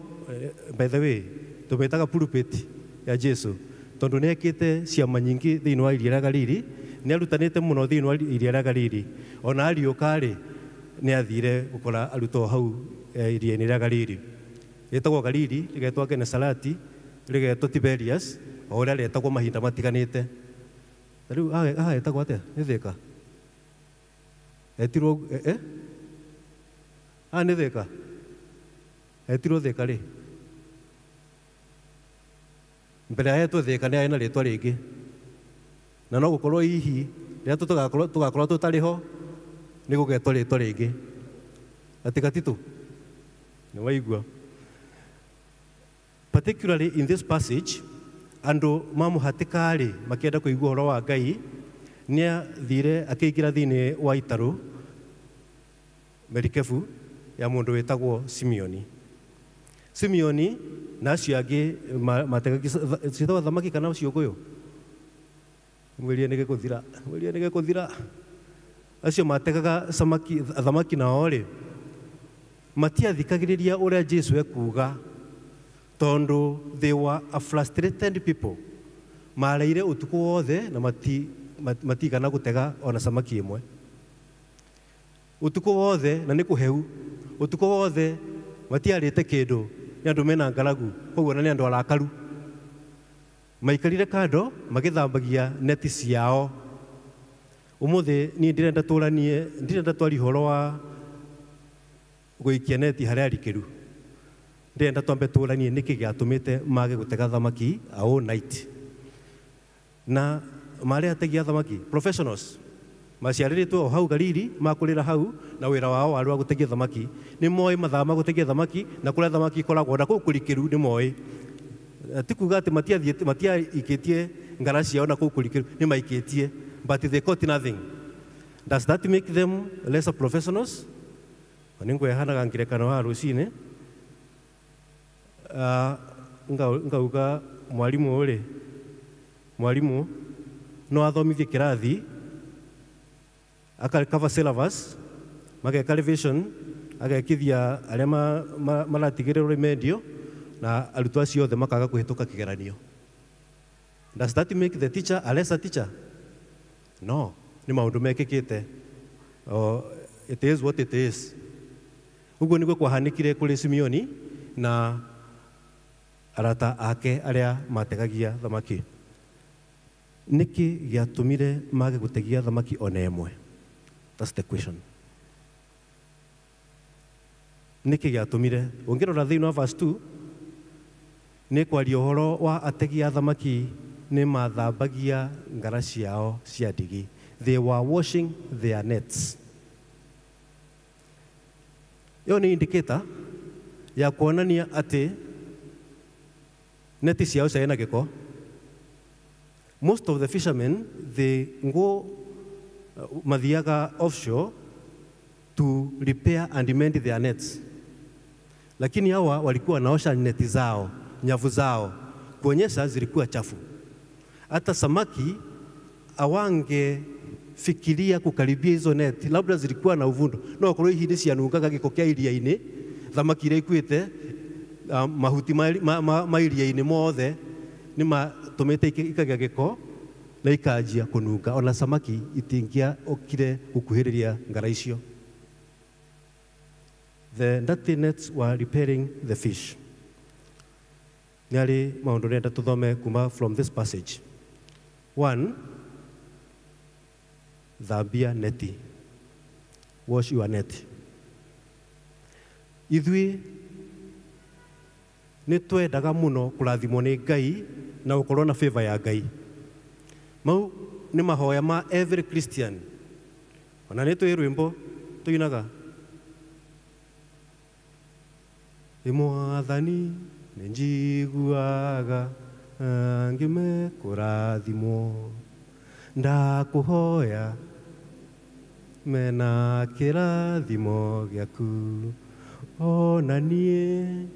by the way, tũmĩtaga pulpit ya Jesu, tondũ nĩ ekĩte ciama nyingĩ thĩinĩ wa iria rĩa Galili, nĩ arutanĩte mũno thĩinĩ wa iria rĩa Galili. Ona ariũka rĩ, nĩ athire gũkora arutwo hau iria-inĩ rĩa Galili. Rĩtagwo Galili, rĩgetwo Genesareti, rĩgetwo Tiberias, o ũrĩa rĩetagwo mahinda matiganĩte. Ta rĩu haha ĩtagwo atĩa? Nĩ Thĩka? Etirwo haha nĩ Thĩka? Etirwo Thĩka rĩ? Mbere ya etwo Thĩka nĩ arĩ na rĩtwa rĩngĩ, na no gũkorwo hihi rĩrĩa tũgakorwo tũtarĩ ho nĩ gũgetwo rĩtwa rĩngĩ. Atigatitũ nĩ waigua. Particularly in this passage, andũ mamũhatĩka rĩ makĩenda kũigua ũhoro wa Ngai, nĩ athire akĩingĩra thĩinĩ wa itarũ merikebu ya mũndũ wĩtagwo Simeoni. Simeoni na acio angĩ mategaga ciĩtagwo thamaki kana ciũngũyũ, mwĩrire nĩ gĩkũthira, mwĩrire nĩ gĩkũthira. Acio mategaga thamaki nao rĩ, matiathikagĩrĩria ũrĩa Jesu ekuuga, tondũ they were a frustrated people. Mareire ũtukũ wothe na matigana gũtega ona samaki ĩmwe. Ũtukũ wothe, na nĩ kũhehu, ũtukũ wothe matiarĩte kĩndũ, nĩ andũ mena ngaragu, koguo na nĩ andũ arakaru. Maikarire kando magĩthambagia neti ciao. Ũmũthĩ niĩ ndĩrenda tũranie, ndĩrenda twarie ũhoro wa gũikia neti harĩa arikĩru. Ndĩrenda twambe tũranie nĩkĩ gĩatũmĩte mage gũtega thamaki all night. Na Marĩ ategi a thamaki, professionals. Maciarĩrĩtwo o hau Galili, makũrĩra hau, na wĩra wao warĩ wa gũtegia thamaki. Nĩ moĩ mathaa ma gũtegia thamaki, na kũrĩa thamaki ikoragwo, na kũu kũrikĩru nĩ moĩ. Ti kuga atĩ matiathiĩte, matiaikĩtie ngara ciao na kũu kũrikĩru, nĩ maikĩtie, but they caught nothing. Does that make them lesser professionals? Nĩ ngwehanaga ngerekano wa rũcinĩ. Ngauga mwarimũ rĩ, mwarimũ no athomithie kĩrathi, aka cover syllabus, mageka revision, agekithia arĩa maratigĩrĩrwo remedial, na arutwo acio othe makaga kũhĩtũka kĩgeranio. Does that make the teacher a lesser teacher? No, nĩ maũndũ mekĩkĩte. Oh, it is what it is. Ũguo nĩguo kwahanĩkire kũrĩ Simeoni na arata ake arĩa mategagia thamaki. Nĩkĩ gĩatũmire mage gũtegia thamaki ona ĩmwe? That's the question. Nĩkĩ gĩatũmire? Ũngĩrora thĩinĩ wa verse 2, nĩ kwaria ũhoro wa ategi a thamaki nĩ mathambagia ngara ciao cia ndigi. They were washing their nets. Ĩyo nĩ indicator ya kuonania atĩ neti ciao ciarĩ na gĩko. Most of the fishermen, they go mathiaga offshore to repair and mend their nets. Lakini hawa walikuwa wanaosha neti zao, nyavu zao, kuonyesha zilikuwa chafu. Hata samaki awangefikiria kukaribia hizo neti, labda zilikuwa na uvundo. No akorwo hihi nĩ cianungaga gĩko kĩa iria-inĩ, thamaki iria ikuĩte, mahuti ma iria-inĩ mothe nĩ matũmĩte ikagĩa gĩko na ikanjia kũnunga. Ona samaki itingĩokire gũkuhĩrĩria ngara icio. The dirty nets were repairing the fish. Nĩ harĩ maũndũ ndĩrenda tũthome kuma from this passage. One, thambia neti. Wash your net. Ithuĩ nĩ twendaga mũno kũrathimwo nĩ Ngai na gũkorwo na favor ya Ngai. Mau nĩ mahoya ma every Christian. Ona nĩ twĩ rwĩmbo tũinaga. Ĩ Mwathani nĩ njiguaga angĩ mekũrathimwo, ndakũhoya mena kĩrathimo gĩaku, ona niĩ,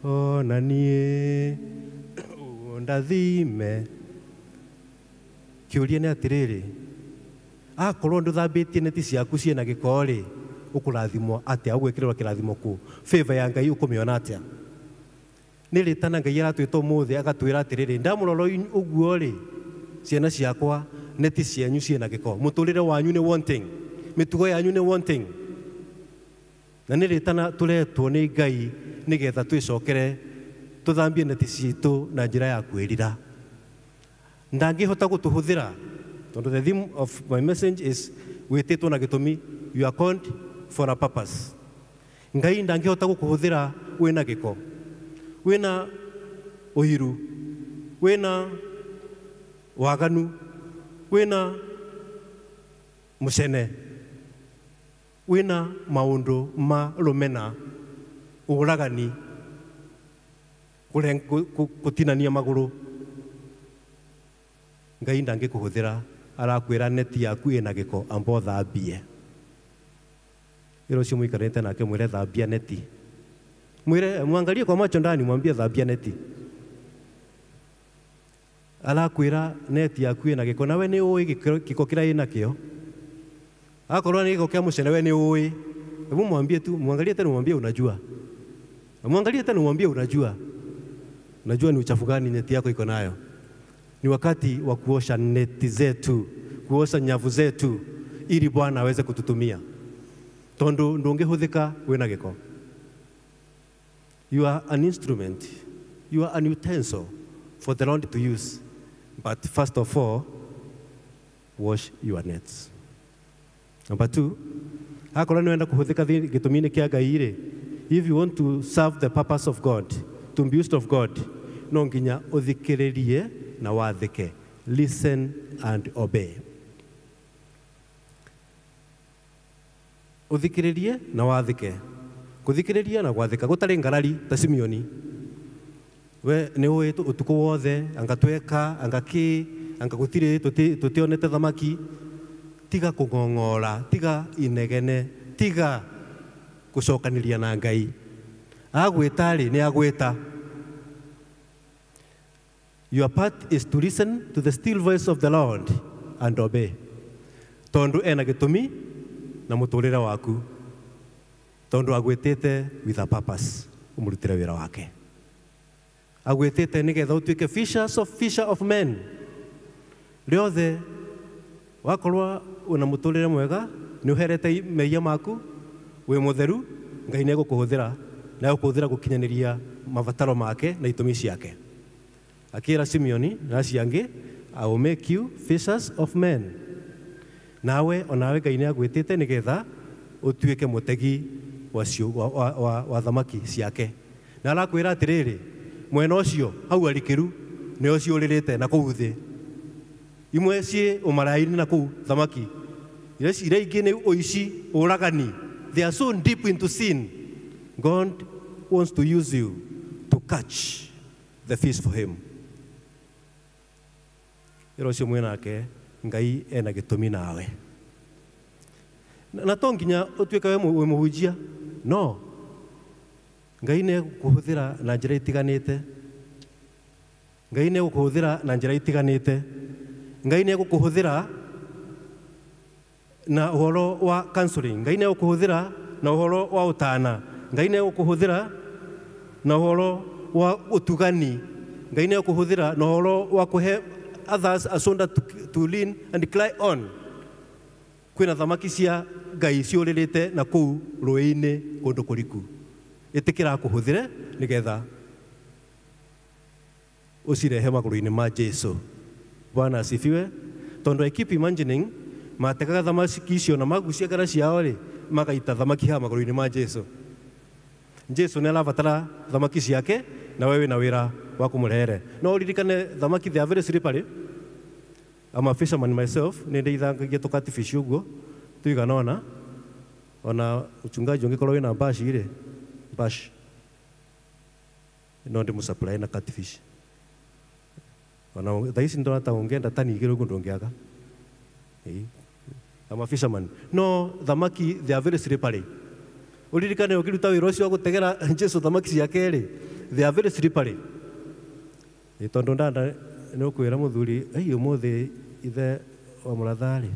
ona niĩ ũndathime. Kĩũria nĩ atĩrĩrĩ, akorwo ndũthambĩtie neti ciaku ciĩna gĩko rĩ, ũkũrathimwo atĩa? Ũgwĩkĩrĩrwo kĩrathimo kũ? Favor ya Ngai ũkũmĩona atĩa? Nĩ rĩtana Ngai aratwĩta ũmũthĩ agatwĩra atĩrĩrĩ, ndamũrora ũguo rĩ, ciana ciakwa, neti cianyu ciĩna gĩko, mũtũrĩre wanyu nĩ wanting, mĩtugo yanyu nĩ wanting. Na nĩ rĩtana tũretwo nĩ Ngai nĩgetha twĩcokere tũthambie neti citũ na njĩra ya kwĩrira. Ndangĩhota gũtũhũthĩra, tondũ the theme of my message is wĩtĩtwo na gĩtũmi, you are called for a purpose. Ngai ndangĩhota gũkũhũthĩra wĩna gĩko, wĩna ũiru, wĩna waganu, wĩna mũcene, wĩna maũndũ ma rũmena, ũragani, gũtinania magũrũ. Ngai ndangĩkũhũthĩra, arakwĩra neti yaku ĩna gĩko, amba ũthambie. Ĩra ũcio mũikarĩte nake mwĩre thambia neti. Mwĩre, mwangalie kwa macho ndani, mwambie thambia neti. Arakwĩra neti yaku ĩna gĩko, nawe nĩ ũĩ gĩko kĩrĩa ĩna kĩo. Akorwo nĩ gĩko kĩa mũcene, we nĩ ũĩ. Hebu mwambie tu, mwangalie tena mwambie unajua. Mwangalie tena mwambie unajua. Unajua ni uchafu gani neti yako iko nayo. Ni wakati wa kuosha neti zetu, kuosha nyavu zetu, ili Bwana aweze kututumia. Tondu ndũngĩhũthĩka wĩna gĩko. You are an instrument, you are an utensil for the Lord to use. But first of all, wash your nets. Number two, akorwo nĩ wenda kũhũthĩka gĩtũmi-inĩ kĩa Ngai rĩ, if you want to serve the purpose of God, to be used of God, no nginya ũthikĩrĩrie na wathĩke. Listen and obey. Uthikiririe na wathike. Kuthikiriria na gwathika gutari ngarari ta Simeoni. We ni uĩ utuku wothe anga tweka anga ki anga gutire tutionete thamaki. Tiga kung'ong'ora, tiga inegene, tiga gucokaniria na Ngai. Agwita ri ni agwita. Your part is to listen to the still voice of the Lord and obey. Tondu ena gitumi na muturire waku. Tondu agwitite with a purpose, umurutire wira wake. Agwitite nigetha utuike fisher of men. Riothe wakorwa una muturire mwega, ni uherete mehia maku, wi mutheru, Ngai ni egukuhuthira, na egukuhuthira gukinyaniria mabataro make na itumi ciake. Akira Simeoni na acio angĩ, I will make you fishers of men. Nawe onawe Ngai ni agwitite nigetha utuike mutegi wa thamaki ciake. Na arakwira atiriri, mwena ucio hau arikiru ni ucio uririte na kuu thi. Imwe ciĩ ũmaraini na kuu thamaki. Iria ingĩ nĩ ũici, ũragani. They are so deep into sin. God wants to use you to catch the fish for him. Ĩra ũcio mwĩnake, Ngai ena gĩtũmi nawe. Na to nginya ũtuĩke wĩ mũhunjia. No. Ngai nĩ egũkũhũthĩra na njĩra itiganĩte. Ngai nĩ egũkũhũthĩra na njĩra itiganĩte. Ngai nĩ egũkũhũthĩra na ũhoro wa counseling. Ngai nĩ egũkũhũthĩra na ũhoro wa ũtana. Ngai nĩ egũkũhũthĩra na ũhoro wa ũtugani. Ngai nĩ egũkũhũthĩra na ũhoro wa kũhe others a shoulder to lean and cry on. Kwĩna thamaki cia Ngai ciũrĩrĩte na kũu rũĩ-inĩ kũndũ kũriku. Ĩtĩkĩra akũhũthĩre nĩgetha ũcirehe magũrũ-inĩ ma Jesu. Bwana asifiwe. Tondu I keep imagining mategaga thamaki icio na magucia ngara ciao rĩ, magaita thamaki haha magũrũ-inĩ ma Jesu. Jesu nĩ arabatara thamaki ciake na wewe wĩna wĩra wa kũmũrehere. No ũririkane thamaki, they are very slippery. I'm a fisherman myself, nĩ ndeithangagia tũkatifish ũguo tuigana ona ona uchungaji ũngĩkorwo wĩna bash rĩ, bash no ndĩmũsupply na catfish. Ona thaa ici ndona ta ũngĩenda tani igĩrĩ ũguo ndũngĩaga. I'm a fisherman. No, thamaki, they are very slippery. Ũririkane ũkĩruta wĩra ũcio wa gũtegera Jesu thamaki ciake rĩ, they are very slippery. Tondũ ndanda nĩ ũkwĩra mũthuri, ei ũmũthĩ ithe wa mũratha rĩ,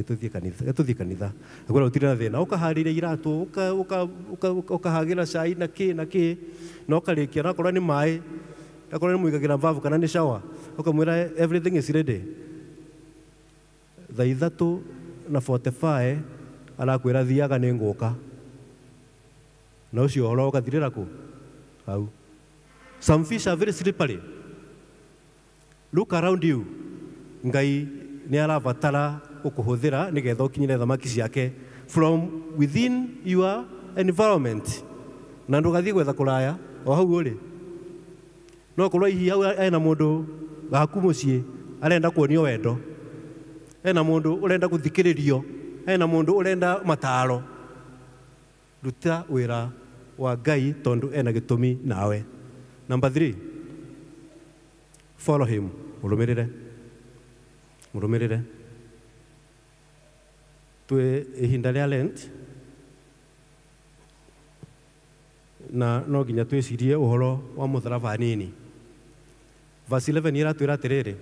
tũthiĩ kanitha. Akwĩra gũtirĩ na thĩna, ũkaharĩria iratũ, ũkahagĩra cai na kĩ na kĩ, na ũkarĩkia, na akorwo nĩ maĩ, akorwo nĩ mũigagĩra mbabu kana nĩ shower, ũkamwĩra everything is ready. Thaa 3:45 arakwĩra thiaga nĩ ngũka. Na ũcio ũhoro ũgathirĩra kũ? Hau. Some fish are very slippery. Look around you. Ngai nĩ arabatara ũkũhũthĩra nĩgetha ũkinyĩre thamaki ciake from within your environment. Na ndũgathiĩ gwetha kũraya o hau ũrĩ. No korwo hihi hau ena mũndũ gaku mũciĩ arenda kuonio wendo, ena mũndũ ũrenda gũthikĩrĩrio, ena mũndũ ũrenda mataro. Ruta wĩra wa Ngai tondũ ena gĩtũmi nawe. Number 3, follow him. Mũrũmĩrĩre. Mũrũmĩrĩre. Twĩ ihinda rĩa Lent na no nginya twĩcirie ũhoro wa mũtharaba hanini. Verse 11 iratwĩra atĩrĩrĩ,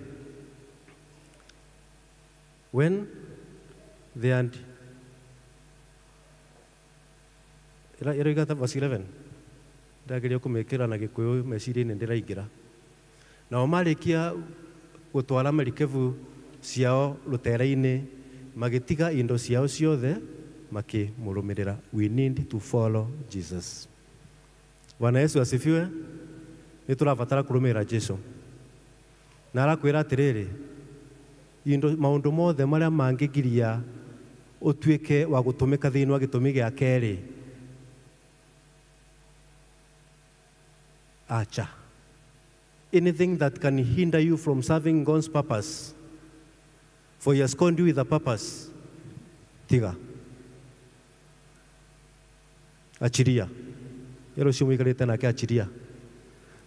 when they had ĩroiga verse 11 ndageria kũmĩkĩra na Gĩkũyũ meciria-inĩ ndĩraingĩra. Nao marĩkia gũtwara merikebu ciao rũtere-inĩ, magĩtiga indo ciao ciothe makĩmũrũmĩrĩra. We need to follow Jesus. Bwana Yesu asifiwe. Nĩ tũrabatara kũrũmĩrĩra Jesu. Na arakwĩra atĩrĩrĩ, indo maũndũ mothe marĩa mangĩgiria ũtuĩke wa gũtũmĩka thĩinĩ wa gĩtũmi gĩa kerĩ, acha. Anything that can hinder you from serving God's purpose, for he has called you with a purpose, tiga. Achiria. Hilo si mwikalete nake achiria.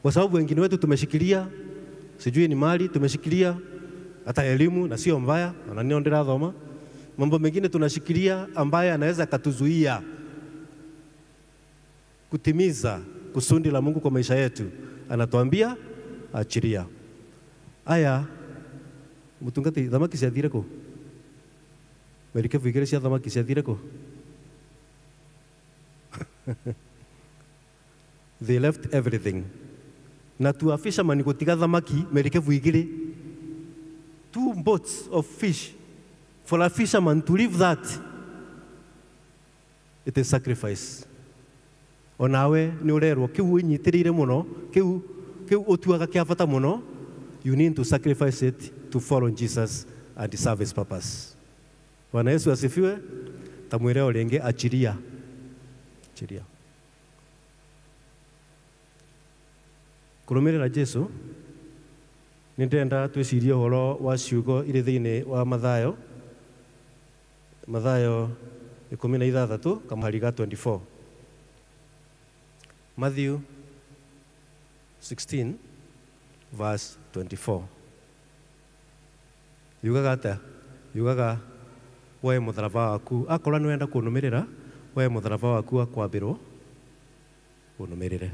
Kwa sababu wengine wetu tumeshikilia, sijui ni mali, tumeshikilia hata elimu na sio mbaya, na nio ndirathoma. Mambo mengine tunashikilia ambaye anaweza katuzuia kutimiza kusudi la Mungu kwa maisha yetu. Anatuambia achiria. Aya mutungati thamaki ciathire kũ? Merikebu igĩrĩ cia thamaki ciathire kũ? They left everything. Na to a fisherman gũtiga thamaki merikebu igĩrĩ, 2 boats of fish. For a fisherman to leave that, it is sacrifice. Onawe nĩ ũrerwo kĩu wĩnyitĩrĩire mũno, kĩu ũtuaga kĩa bata mũno, you need to sacrifice it to follow Jesus and serve his purpose. Bwana Yesu asifiwe. Tamwĩre o rĩngĩ achiria. Achiria. Kũrũmĩrĩra Jesu, nĩ ndĩrenda twĩcirie ũhoro wa ciugo irĩ thĩinĩ wa Mathayo. Mathayo 16 kamũhari ga 24. Matthew 16 verse 24. Yugaga atĩa? Yugaga woe mũtharaba waku, akorwo nĩ wenda kũnũmĩrĩra, woe mũtharaba waku wa kwambĩrwo ũnũmĩrĩre.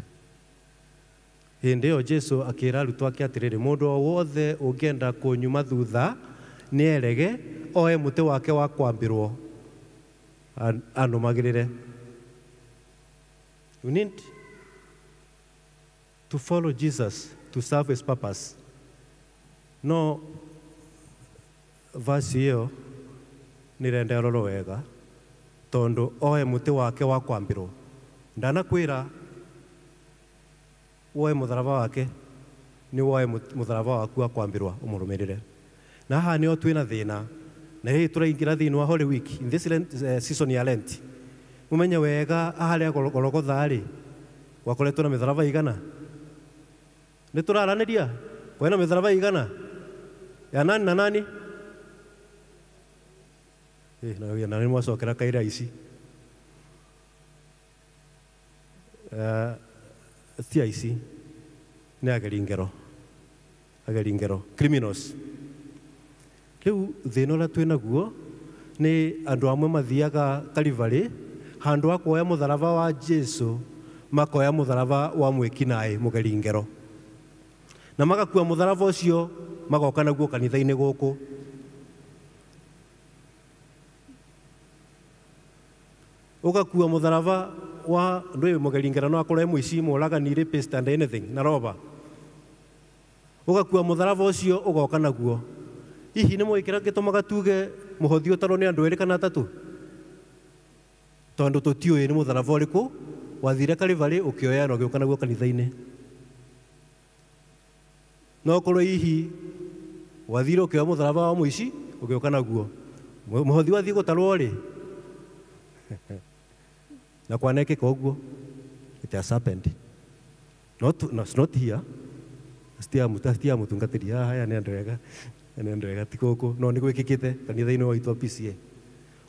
Hĩndĩ ĩyo Jesu akĩra arutwo ake atĩrĩrĩ, mũndũ o wothe ũngĩenda kũnyuma thutha nĩ erege oe mũtĩ wake wa kwambĩrwo anũmagĩrĩre. You need to follow Jesus to serve his purpose. No verse ĩyo nĩrenda ĩrorwo wega tondũ oe mũtĩ wake wa kwambĩrwo. Ndanakwĩra woe mũtharaba wake, nĩ woe mũtharaba waku wa kwambĩrwo ũmũrũmĩrĩre. Na haha nĩho twĩna thĩna, na rĩrĩ tũraingĩra thĩinĩ wa Holy Week, in this season ya Lent. Mumenye wega harĩa Golgotha rĩ, gwakoretwo na mĩtharaba igana. Nĩ tũraranĩria kwĩna mĩtharaba igana ya nani na nani? Na nĩ mwacokera kaira ici. Ti aici, nĩ ageri ngero, criminals. Rĩu thĩna ũrĩa twĩ naguo nĩ andũ amwe mathiaga Calvary handũ ha kuoya mũtharaba wa Jesu makoya mũtharaba wa mwĩkinaĩ mũgeri ngero, na magakua mũtharaba ũcio magoka naguo kanitha-inĩ gũkũ. Ũgakua mũtharaba wa ndũĩ mũgeri ngero no akorwo e mũici, mũragani, rapist and anything na roba. Ũgakua mũtharaba ũcio ũgoka naguo. Hihi nĩ mũĩ kĩrĩa gĩtũmaga tuge mũhothi ũtarwo nĩ andũ erĩ kana atatũ? Tondũ tũtiũĩ nĩ mũtharaba ũrĩkũ wathire Calvary ũkĩoya na ũgĩũka naguo kanitha-inĩ. No ũkorwo hihi wathire ũkĩoya mũtharaba wa mũici ũgĩũka naguo. Mũhothi wathiĩ gũtarwo rĩ? Na kwanekĩka ũguo. It has happened. Not, no, it's not here. Tia mũtungatĩri haha, aya nĩ andũ ega. Nĩ andũ ega ti gũkũ, no nĩ gwĩkĩkĩte kanitha-inĩ wa witũ wa PCA.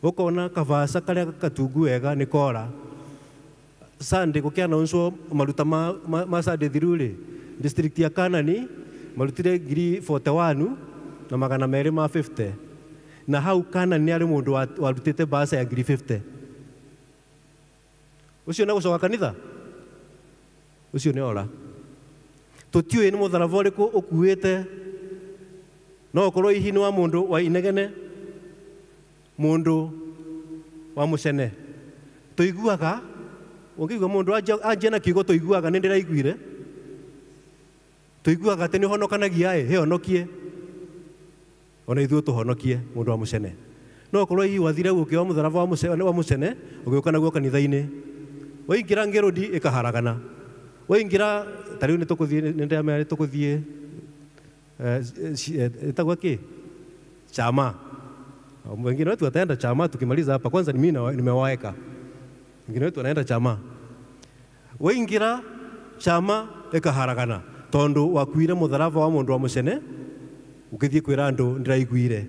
Ũkona kabaca karĩa gatungu wega nĩ kora. Sunday gũkĩanauncwo maruta ma Sunday thiru rĩ, district ya Kanani marutire 41 na 250. Na hau Kanani nĩ arĩ mũndũ warutĩte mbaca ya 50. Ũcio nĩ gũcoka kanitha? Ũcio nĩ ora. Tũtiũĩ nĩ mũtharaba ũrĩkũ ũkuĩte. No ũkorwo hihi nĩ wa mũndũ wa inegene, mũndũ wa mũcene. Tũiguaga, ũngĩigua mũndũ anjia na kiugo tũiguaga, nĩ ndĩraiguire. Tũiguaga atĩ nĩ ũhonokanagia ĩ, hĩhonokie. Ona ithuĩ tũhonokie mũndũ wa mũcene. No ũkorwo hihi wathire ũkĩoya mũtharaba wa mũcene, ũgĩũka naguo kanitha-inĩ. Waingĩra ngĩrũndi ĩkaharagana. Waingĩra, ta rĩu nĩ tũkũthiĩ, nĩ ndĩramenya nĩ tũkũthiĩ ĩtagwo kĩ? Chama. Wengine wetu wataenda chama tukimaliza hapa. Kwanza ni mimi nimewaeka. Wengine wetu wanaenda chama. Waingira chama ĩkaharagana. Tondu wakuire mutharaba wa mundu wa mucene ukithie kwira andu ndiraiguire.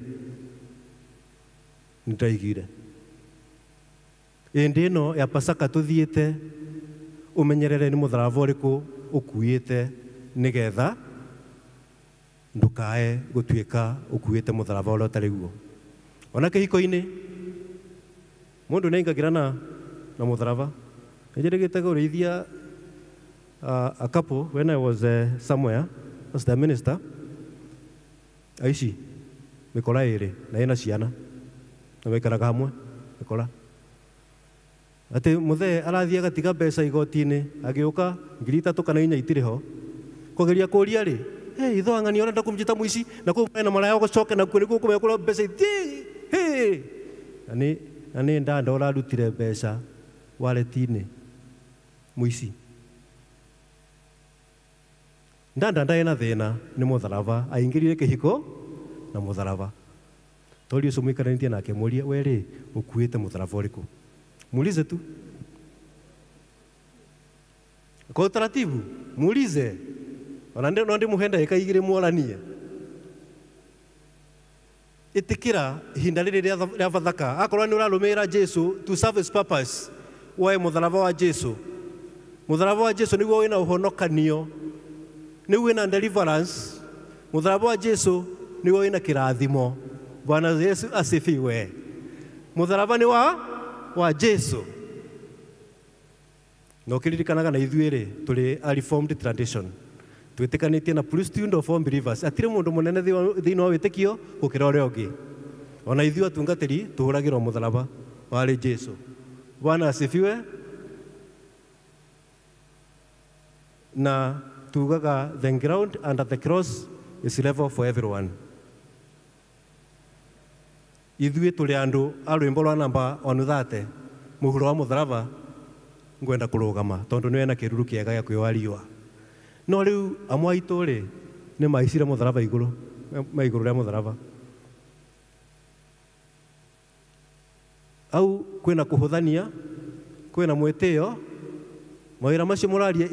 Ndiraiguire. Indi ino ya Pasaka tuthiite umenyerere ni mutharaba uriku ukuite nigetha ndukae gutuika ukuite mutharaba uria utari guo. Ona kihiko-ini mundu niaingagira na mutharaba. Nijirigite gurithia a couple when I was somewhere as the minister. Aici mikora iri na ina ciana na maikaraga hamwe mikora. Ati muthee arathie agatiga mbeca igoti-inĩ agĩũka 3,000 kana 4 itirĩ ho kũgeria kũria rĩ hey itho ang'ani ũrenda kũmjita mũici na kũu mena maraya gũcoke nakuo nĩguo kũmenya kũrĩa mbeca ithi hey na nĩ ndanda ũrarutire mbeca wallet-inĩ mũici ndanda ndaĩ na thĩna nĩ mũtharaba aingĩrire kĩhiko na mũtharaba tori ũcio mũikaranĩtie nake mũrie we rĩ ũkuĩte mũtharaba ũrĩkũ. Muulize tu kwa utaratibu, muulize. Ona no ndimuhe ndagĩka igĩrĩ mwaranie. Ĩtĩkĩra ihinda rĩrĩ rĩa Bathaka akorwo nĩ ũrarũmĩrĩra Jesu to serve his purpose, woe mũtharaba wa Jesu. Mũtharaba wa Jesu nĩguo wĩna ũhonokanio, nĩguo wĩna deliverance. Mũtharaba wa Jesu nĩguo wĩna kĩrathimo. Bwana Yesu asifiwe. Mũtharaba nĩ wa Jesu. Na ũkĩririkanaga na ithuĩ rĩ tũrĩ a reformed tradition twĩtĩkanĩtie na priesthood of all believers. Atirĩ mũndũ mũnene thĩinĩ wa wĩtĩkio gũkĩra ũrĩa ũngĩ. Ona ithuĩ atungatĩri tũhũragĩrwo mũtharaba warĩ Jesu. Bwana asifiwe. Na tugaga the ground under the cross is level for everyone. Ithuĩ tũrĩ andũ a rwĩmbo rwa namba 130 mũhuro wa mũtharaba ngwenda kũrũgama tondũ nĩ wena kĩruru kĩega gĩa kwĩwa riũa. No rĩu amwe aitũ rĩ nĩ maicire mũtharaba igũrũ, ma igũrũ rĩa mũtharaba. Au kwĩna kũhũthania, kwĩna mwĩtĩo, mawĩra macio mũraria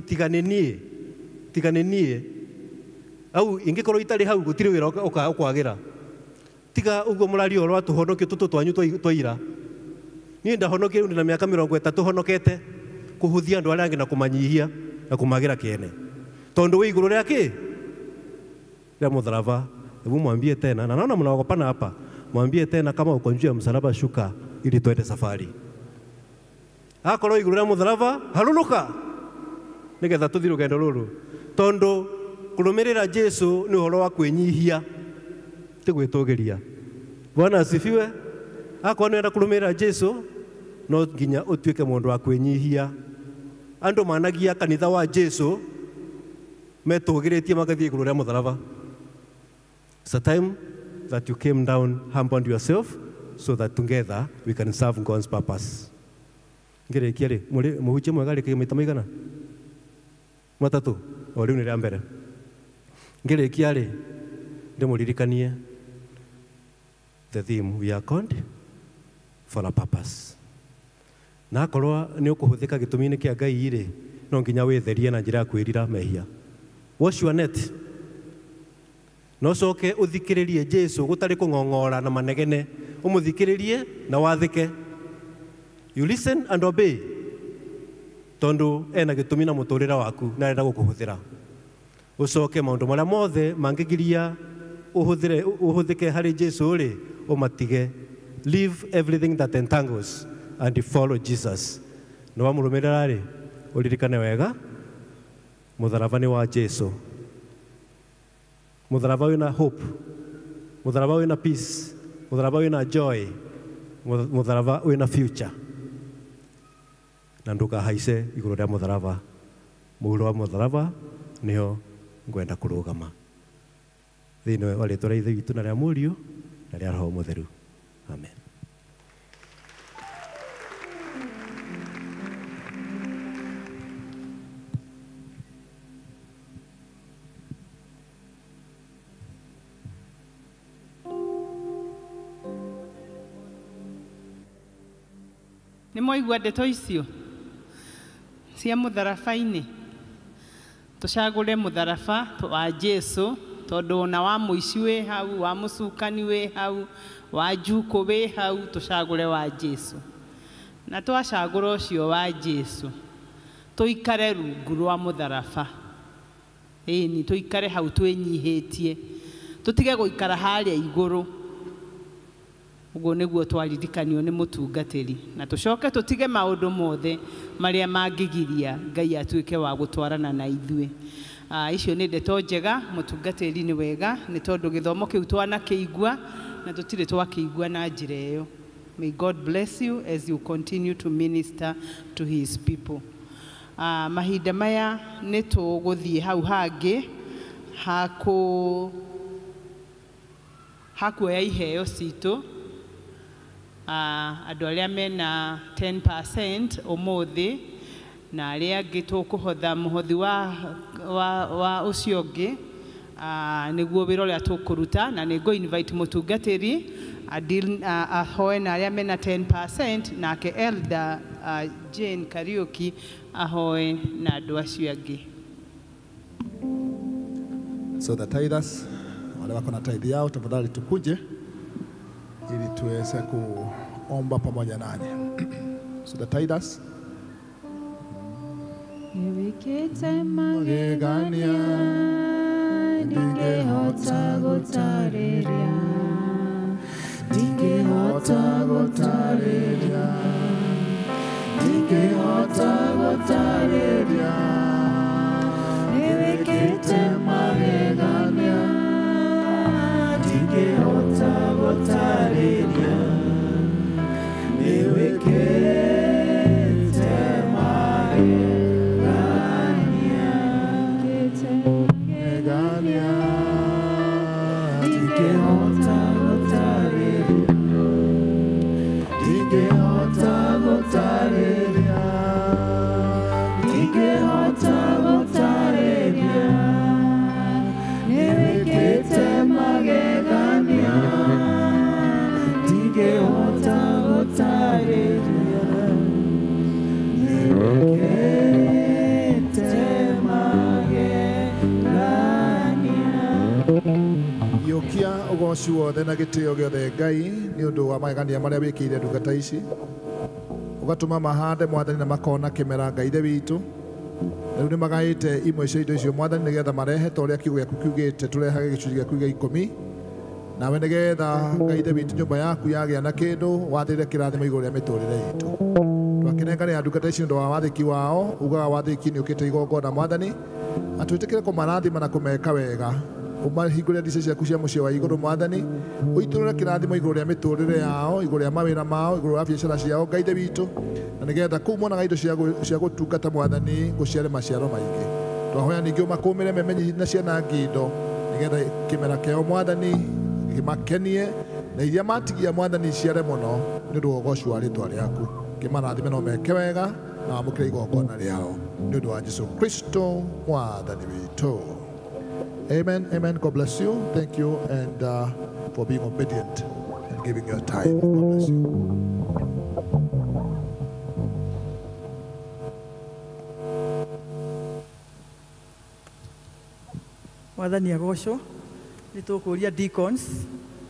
tigane niĩ. Au ingĩkorwo itarĩ hau gũtirĩ wĩra ũkwagĩra. Tiga uguo mũraria ũhoro wa tũhonokio tũtũ twanyu twa ira. Niĩ ndahonokire rĩu ndĩna mĩaka 30 honokete kũhũthia andũ arĩa angĩ na kũmanyihia na kũmagĩra kĩene. Tondũ wĩ igũrũ rĩa kĩ? Rĩa mũtharaba. Hebu mwambie tena, na naona mnaogopana hapa. Mwambie tena kama uko juu ya msalaba shuka ili tuende safari. Akorwo igũrũ rĩa mũtharaba harũrũka nĩgetha tũthiĩ rũgendo rũrũ. Tondũ kũrũmĩrĩra Jesu nĩ ũhoro wa kwĩnyihia ti gwĩtũgĩria. Bwana asifiwe. Akorwo nĩ ũrenda kũrũmĩrĩra Jesu no nginya ũtuĩke mũndũ wa kwĩnyihia. Andũ managia kanitha wa Jesu metũgĩrĩtie magathiĩ igũrũ rĩa mũtharaba. It's a time that you came down, humbled yourself, so that together we can serve God's purpose. Ngĩrĩkia rĩ, mũhunjia mwega rĩkagia maita maigana? Matatũ. O rĩu nĩ rĩa mbere. Ngĩrĩkia rĩ, ndĩmũririkanie the theme, we are called for a purpose. Na akorwo nĩ ũkũhũthĩka gĩtũmi-inĩ kĩa Ngai rĩ, no nginya wĩtherie na njĩra ya kwĩrira mehia. Wash your net. No coke ũthikĩrĩrie Jesu gũtarĩ kũng'ong'ora na manegene, ũmũthikĩrĩrie na wathĩke. You listen and obey. Tondũ ena gĩtũmi na mũtũrĩre waku na arenda gũkũhũthĩra. Ũcoke maũndũ marĩa mothe mangĩgiria ũhũthĩke harĩ Jesu rĩ, ũmatige. Leave everything that entangles and follow Jesus. Na wamũrũmĩrĩra rĩ, ũririkane wega mũtharaba nĩ wa Jesu. Mũtharaba wĩna hope, mũtharaba wĩna peace, mũtharaba wĩna joy, mũtharaba wĩna future. Na ndũkahaice igũrũ rĩa mũtharaba. Mũhuro wa mũtharaba nĩho ngwenda kũrũgama. Thĩinĩ wa rĩtwa rĩa Ithe witũ na rĩa Mũriũ na rĩa Roho Mũtheru. Amen. Nĩ mwaigua ndeto icio cia mũtharaba-inĩ. Tũcagũre mũtharaba wa Jesu tondũ ona wa mũici wĩ hau, wa mũcukani wĩ hau, wa njukũ wĩ hau, tũcagũre wa Jesu. Na twacagũra ũcio wa Jesu tũikare rungu rwa mũtharaba. Ĩni tũikare hau twĩnyihĩtie, tũtige gũikara harĩa igũrũ. Ũguo nĩguo twaririkanio nĩ mũtungatĩri, na tũcoke tũtige maũndũ mothe marĩa mangĩgiria Ngai atuĩke wa gũtwarana na ithuĩ. Icio nĩ ndeto njega, mũtungatĩri nĩ wega, nĩ tondũ gĩthomo kĩu twanakĩigua na tũtirĩ twakĩigua na njĩra ĩyo. May God bless you as you continue to minister to his people. Mahinda maya nĩ tũgũthiĩ hau hangĩ hakuoya iheo citũ. Andũ arĩa mena 10% ũmũthĩ na arĩa angĩ tũkũhotha mũhothi wa ũcio ũngĩ, nĩguo wĩra ũrĩa tũkũruta, na nĩ ngũ invite mũtungatĩri ahoe na arĩa mena 10%, nake Elder Jane Kariuki ahoe na andũ acio angĩ. So the tithers, wale wako na tithe yao, tafadhali tukuje ili tuweze kuomba pamoja nanyi. So the tithers. Nĩwĩkĩte magegania ndingĩhota gũtarĩria, ndingĩhota gũtarĩria, ndingĩhota gũtarĩria. Nĩwĩkĩte magegania ndingĩhota gũtarĩria, nĩwĩkĩte magegania, ndingĩhota gũtarĩria, ndingĩhota gũtarĩria, ndingĩhota gũtarĩria. Nĩwĩkĩte magegania ndingĩhota gũtarĩria, nĩwĩkĩte magegania. Yokia ũgoci wothe na gĩtĩo gĩothe Ngai nĩ ũndũ wa magegania marĩa wĩkĩire ndungata ici, ũgatũma mahande Mwathani na makona kĩmera Ngai ithe witũ. Rĩu nĩ magaĩte imwe cia indo icio Mwathani nĩgetha marehe ta ũrĩa kiugo gĩaku kiugĩte, tũrehage gĩcunjĩ gĩaku gĩa 10, nawe nĩgetha Ngai ithe witũ nyũmba yaku yagĩa na kĩndũ wathĩre kĩrathimo igũrũ rĩa mĩtũrĩre itũ. Twakĩnenganĩra ndungata ici nĩ ũndũ wa wathĩki wao, ugaga wathĩki nĩ ũkĩte igongona Mwathani, atwĩtĩkĩre kũmarathima na kũmeka wega, ũmahingũre ndica ciaku cia mũciĩ wa igũrũ Mwathani, ũitũrũre kĩrathimo igũrũ rĩa mĩtũrĩre yao, igũrũ rĩa mawĩra mao, igũrũ rĩa biacara ciao Ngai ithe witũ, na nĩgetha kũu monaga indo cia gũtungata Mwathani gũciare maciaro maingĩ. Twahoya ningĩ ũmakũmĩre memenyi na ciana ngindo nĩgetha kĩmera kĩao Mwathani kĩmakenie, na iria matigia Mwathani ciare mũno nĩ ũndũ wa ũgoci wa rĩtwa rĩaku. Kĩmarathime na ũmeke wega na wamũkĩre igongona rĩao nĩ ũndũ wa Jesu Kristo Mwathani witũ. Amen, amen. God bless you. Thank you and for being obedient and giving your time. God bless you. Mwathani agocwo. Nĩ tũkũria deacons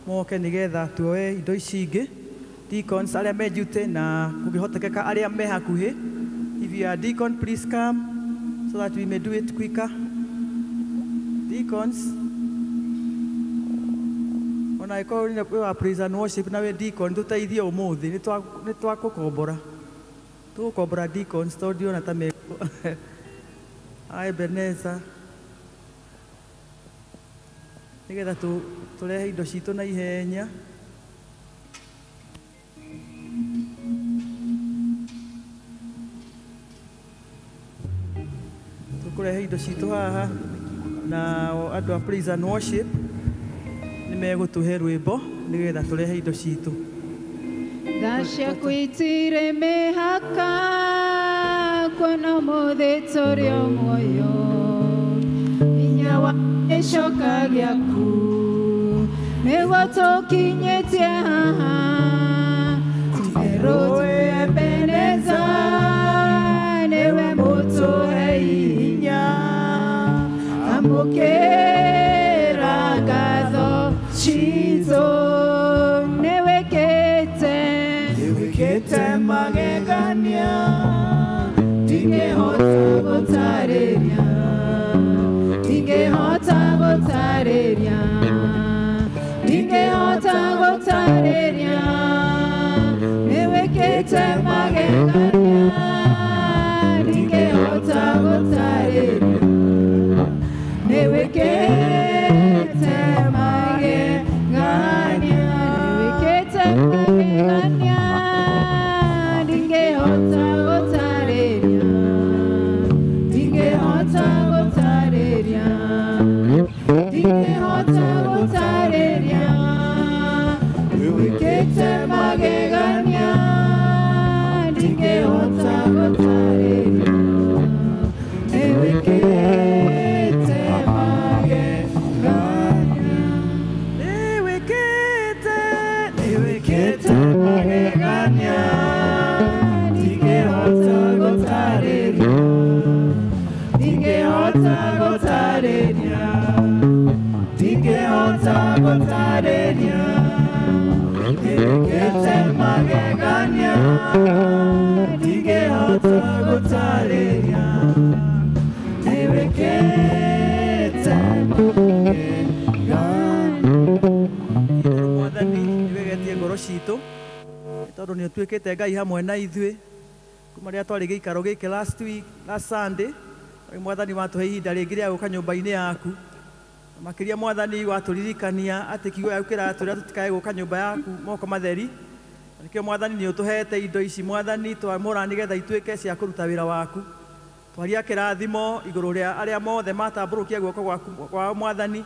moke nĩgetha tuoe indo ici ingĩ. Deacons arĩa me duty na kũngĩhotekeka arĩa me hakuhĩ. If you are deacon, please come so that we may do it quicker. Deacons, ona ĩkorwo nĩ wa praise and worship na wĩ deacon tũteithie ũmũthĩ, nĩ twakũkombora, tũgũkombora deacons tondũ ndiona ta me Ebeneza nĩgetha tũrehe indo citũ na ihenya. Tũkũrehe indo citũ haha na andũ a praise and worship nĩ megũtũhe rwĩmbo nĩgetha tũrehe indo citũ. Tha ciaku itirĩ mĩhaka, kuona ũmũthĩ tũrĩ o muoyo, hinya wa gĩcoka gĩaku nĩguo tũkinyĩtie haha. Ti-itherũ twĩ Ebeneza, nĩwe mũtũhei hinya. magegania ndingĩhota gũtarĩria ndingĩhota gũtarĩria ndingĩhota gũtarĩria nĩwĩkĩte magegania ndingĩhota gũtarĩria nĩwĩkĩte magegania nĩwĩkĩte magegania ndingĩhota gũtarĩria ndingĩhota gũtarĩria ndingĩhota gũtarĩria nĩwĩkĩte magegania ndingĩhota gũtarĩria nĩwĩkĩte magegania nĩwĩkĩte nĩwĩkĩte magegania ndingĩhota gũtarĩria ndingĩhota gũtarĩria ndingĩhota gũtarĩria nĩwĩkĩte magegania ndingĩhota gũtarĩria nĩwĩkĩte magegania. Mwathani nĩwegetie ngoro citũ tondũ nĩ ũtuĩkĩte Ngai hamwe na ithuĩ kuma rĩrĩa twarĩ gĩikaro gĩkĩ last week, last Sunday. Mwathani watũhe ihinda rĩngĩ rĩa gũka nyũmba-inĩ yaku. Makĩria Mwathani watũririkania atĩ kiugo gĩaku kĩratwĩra tũtikae gũka nyũmba yaku moko matheri. Nĩkĩo Mwathani nĩ ũtũhete indo ici Mwathani twamũra nĩgetha ituĩke cia kũruta wĩra waku. Twaria kĩrathimo igũrũ rĩa arĩa mothe matambũrũkia guoko gwaku kwao Mwathani,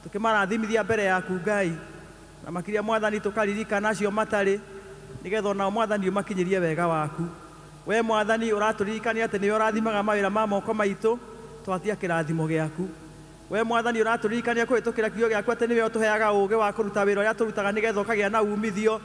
tũkĩmarathimithia mbere yaku Ngai. Na makĩria Mwathani tũkaririkana acio matarĩ nĩgetha onao Mwathani ũmakinyĩrie wega waku. We Mwathani ũratũririkania atĩ nĩwe ũrathimaga mawĩra ma moko maitũ, twatia kĩrathimo gĩaku. We Mwathani ũratũririkania kũhĩtũkĩra kiugo gĩaku atĩ nĩwe ũtũheaga ũũgĩ wa kũruta wĩra ũrĩa tũrutaga nĩgetha ũkagĩa na umithio.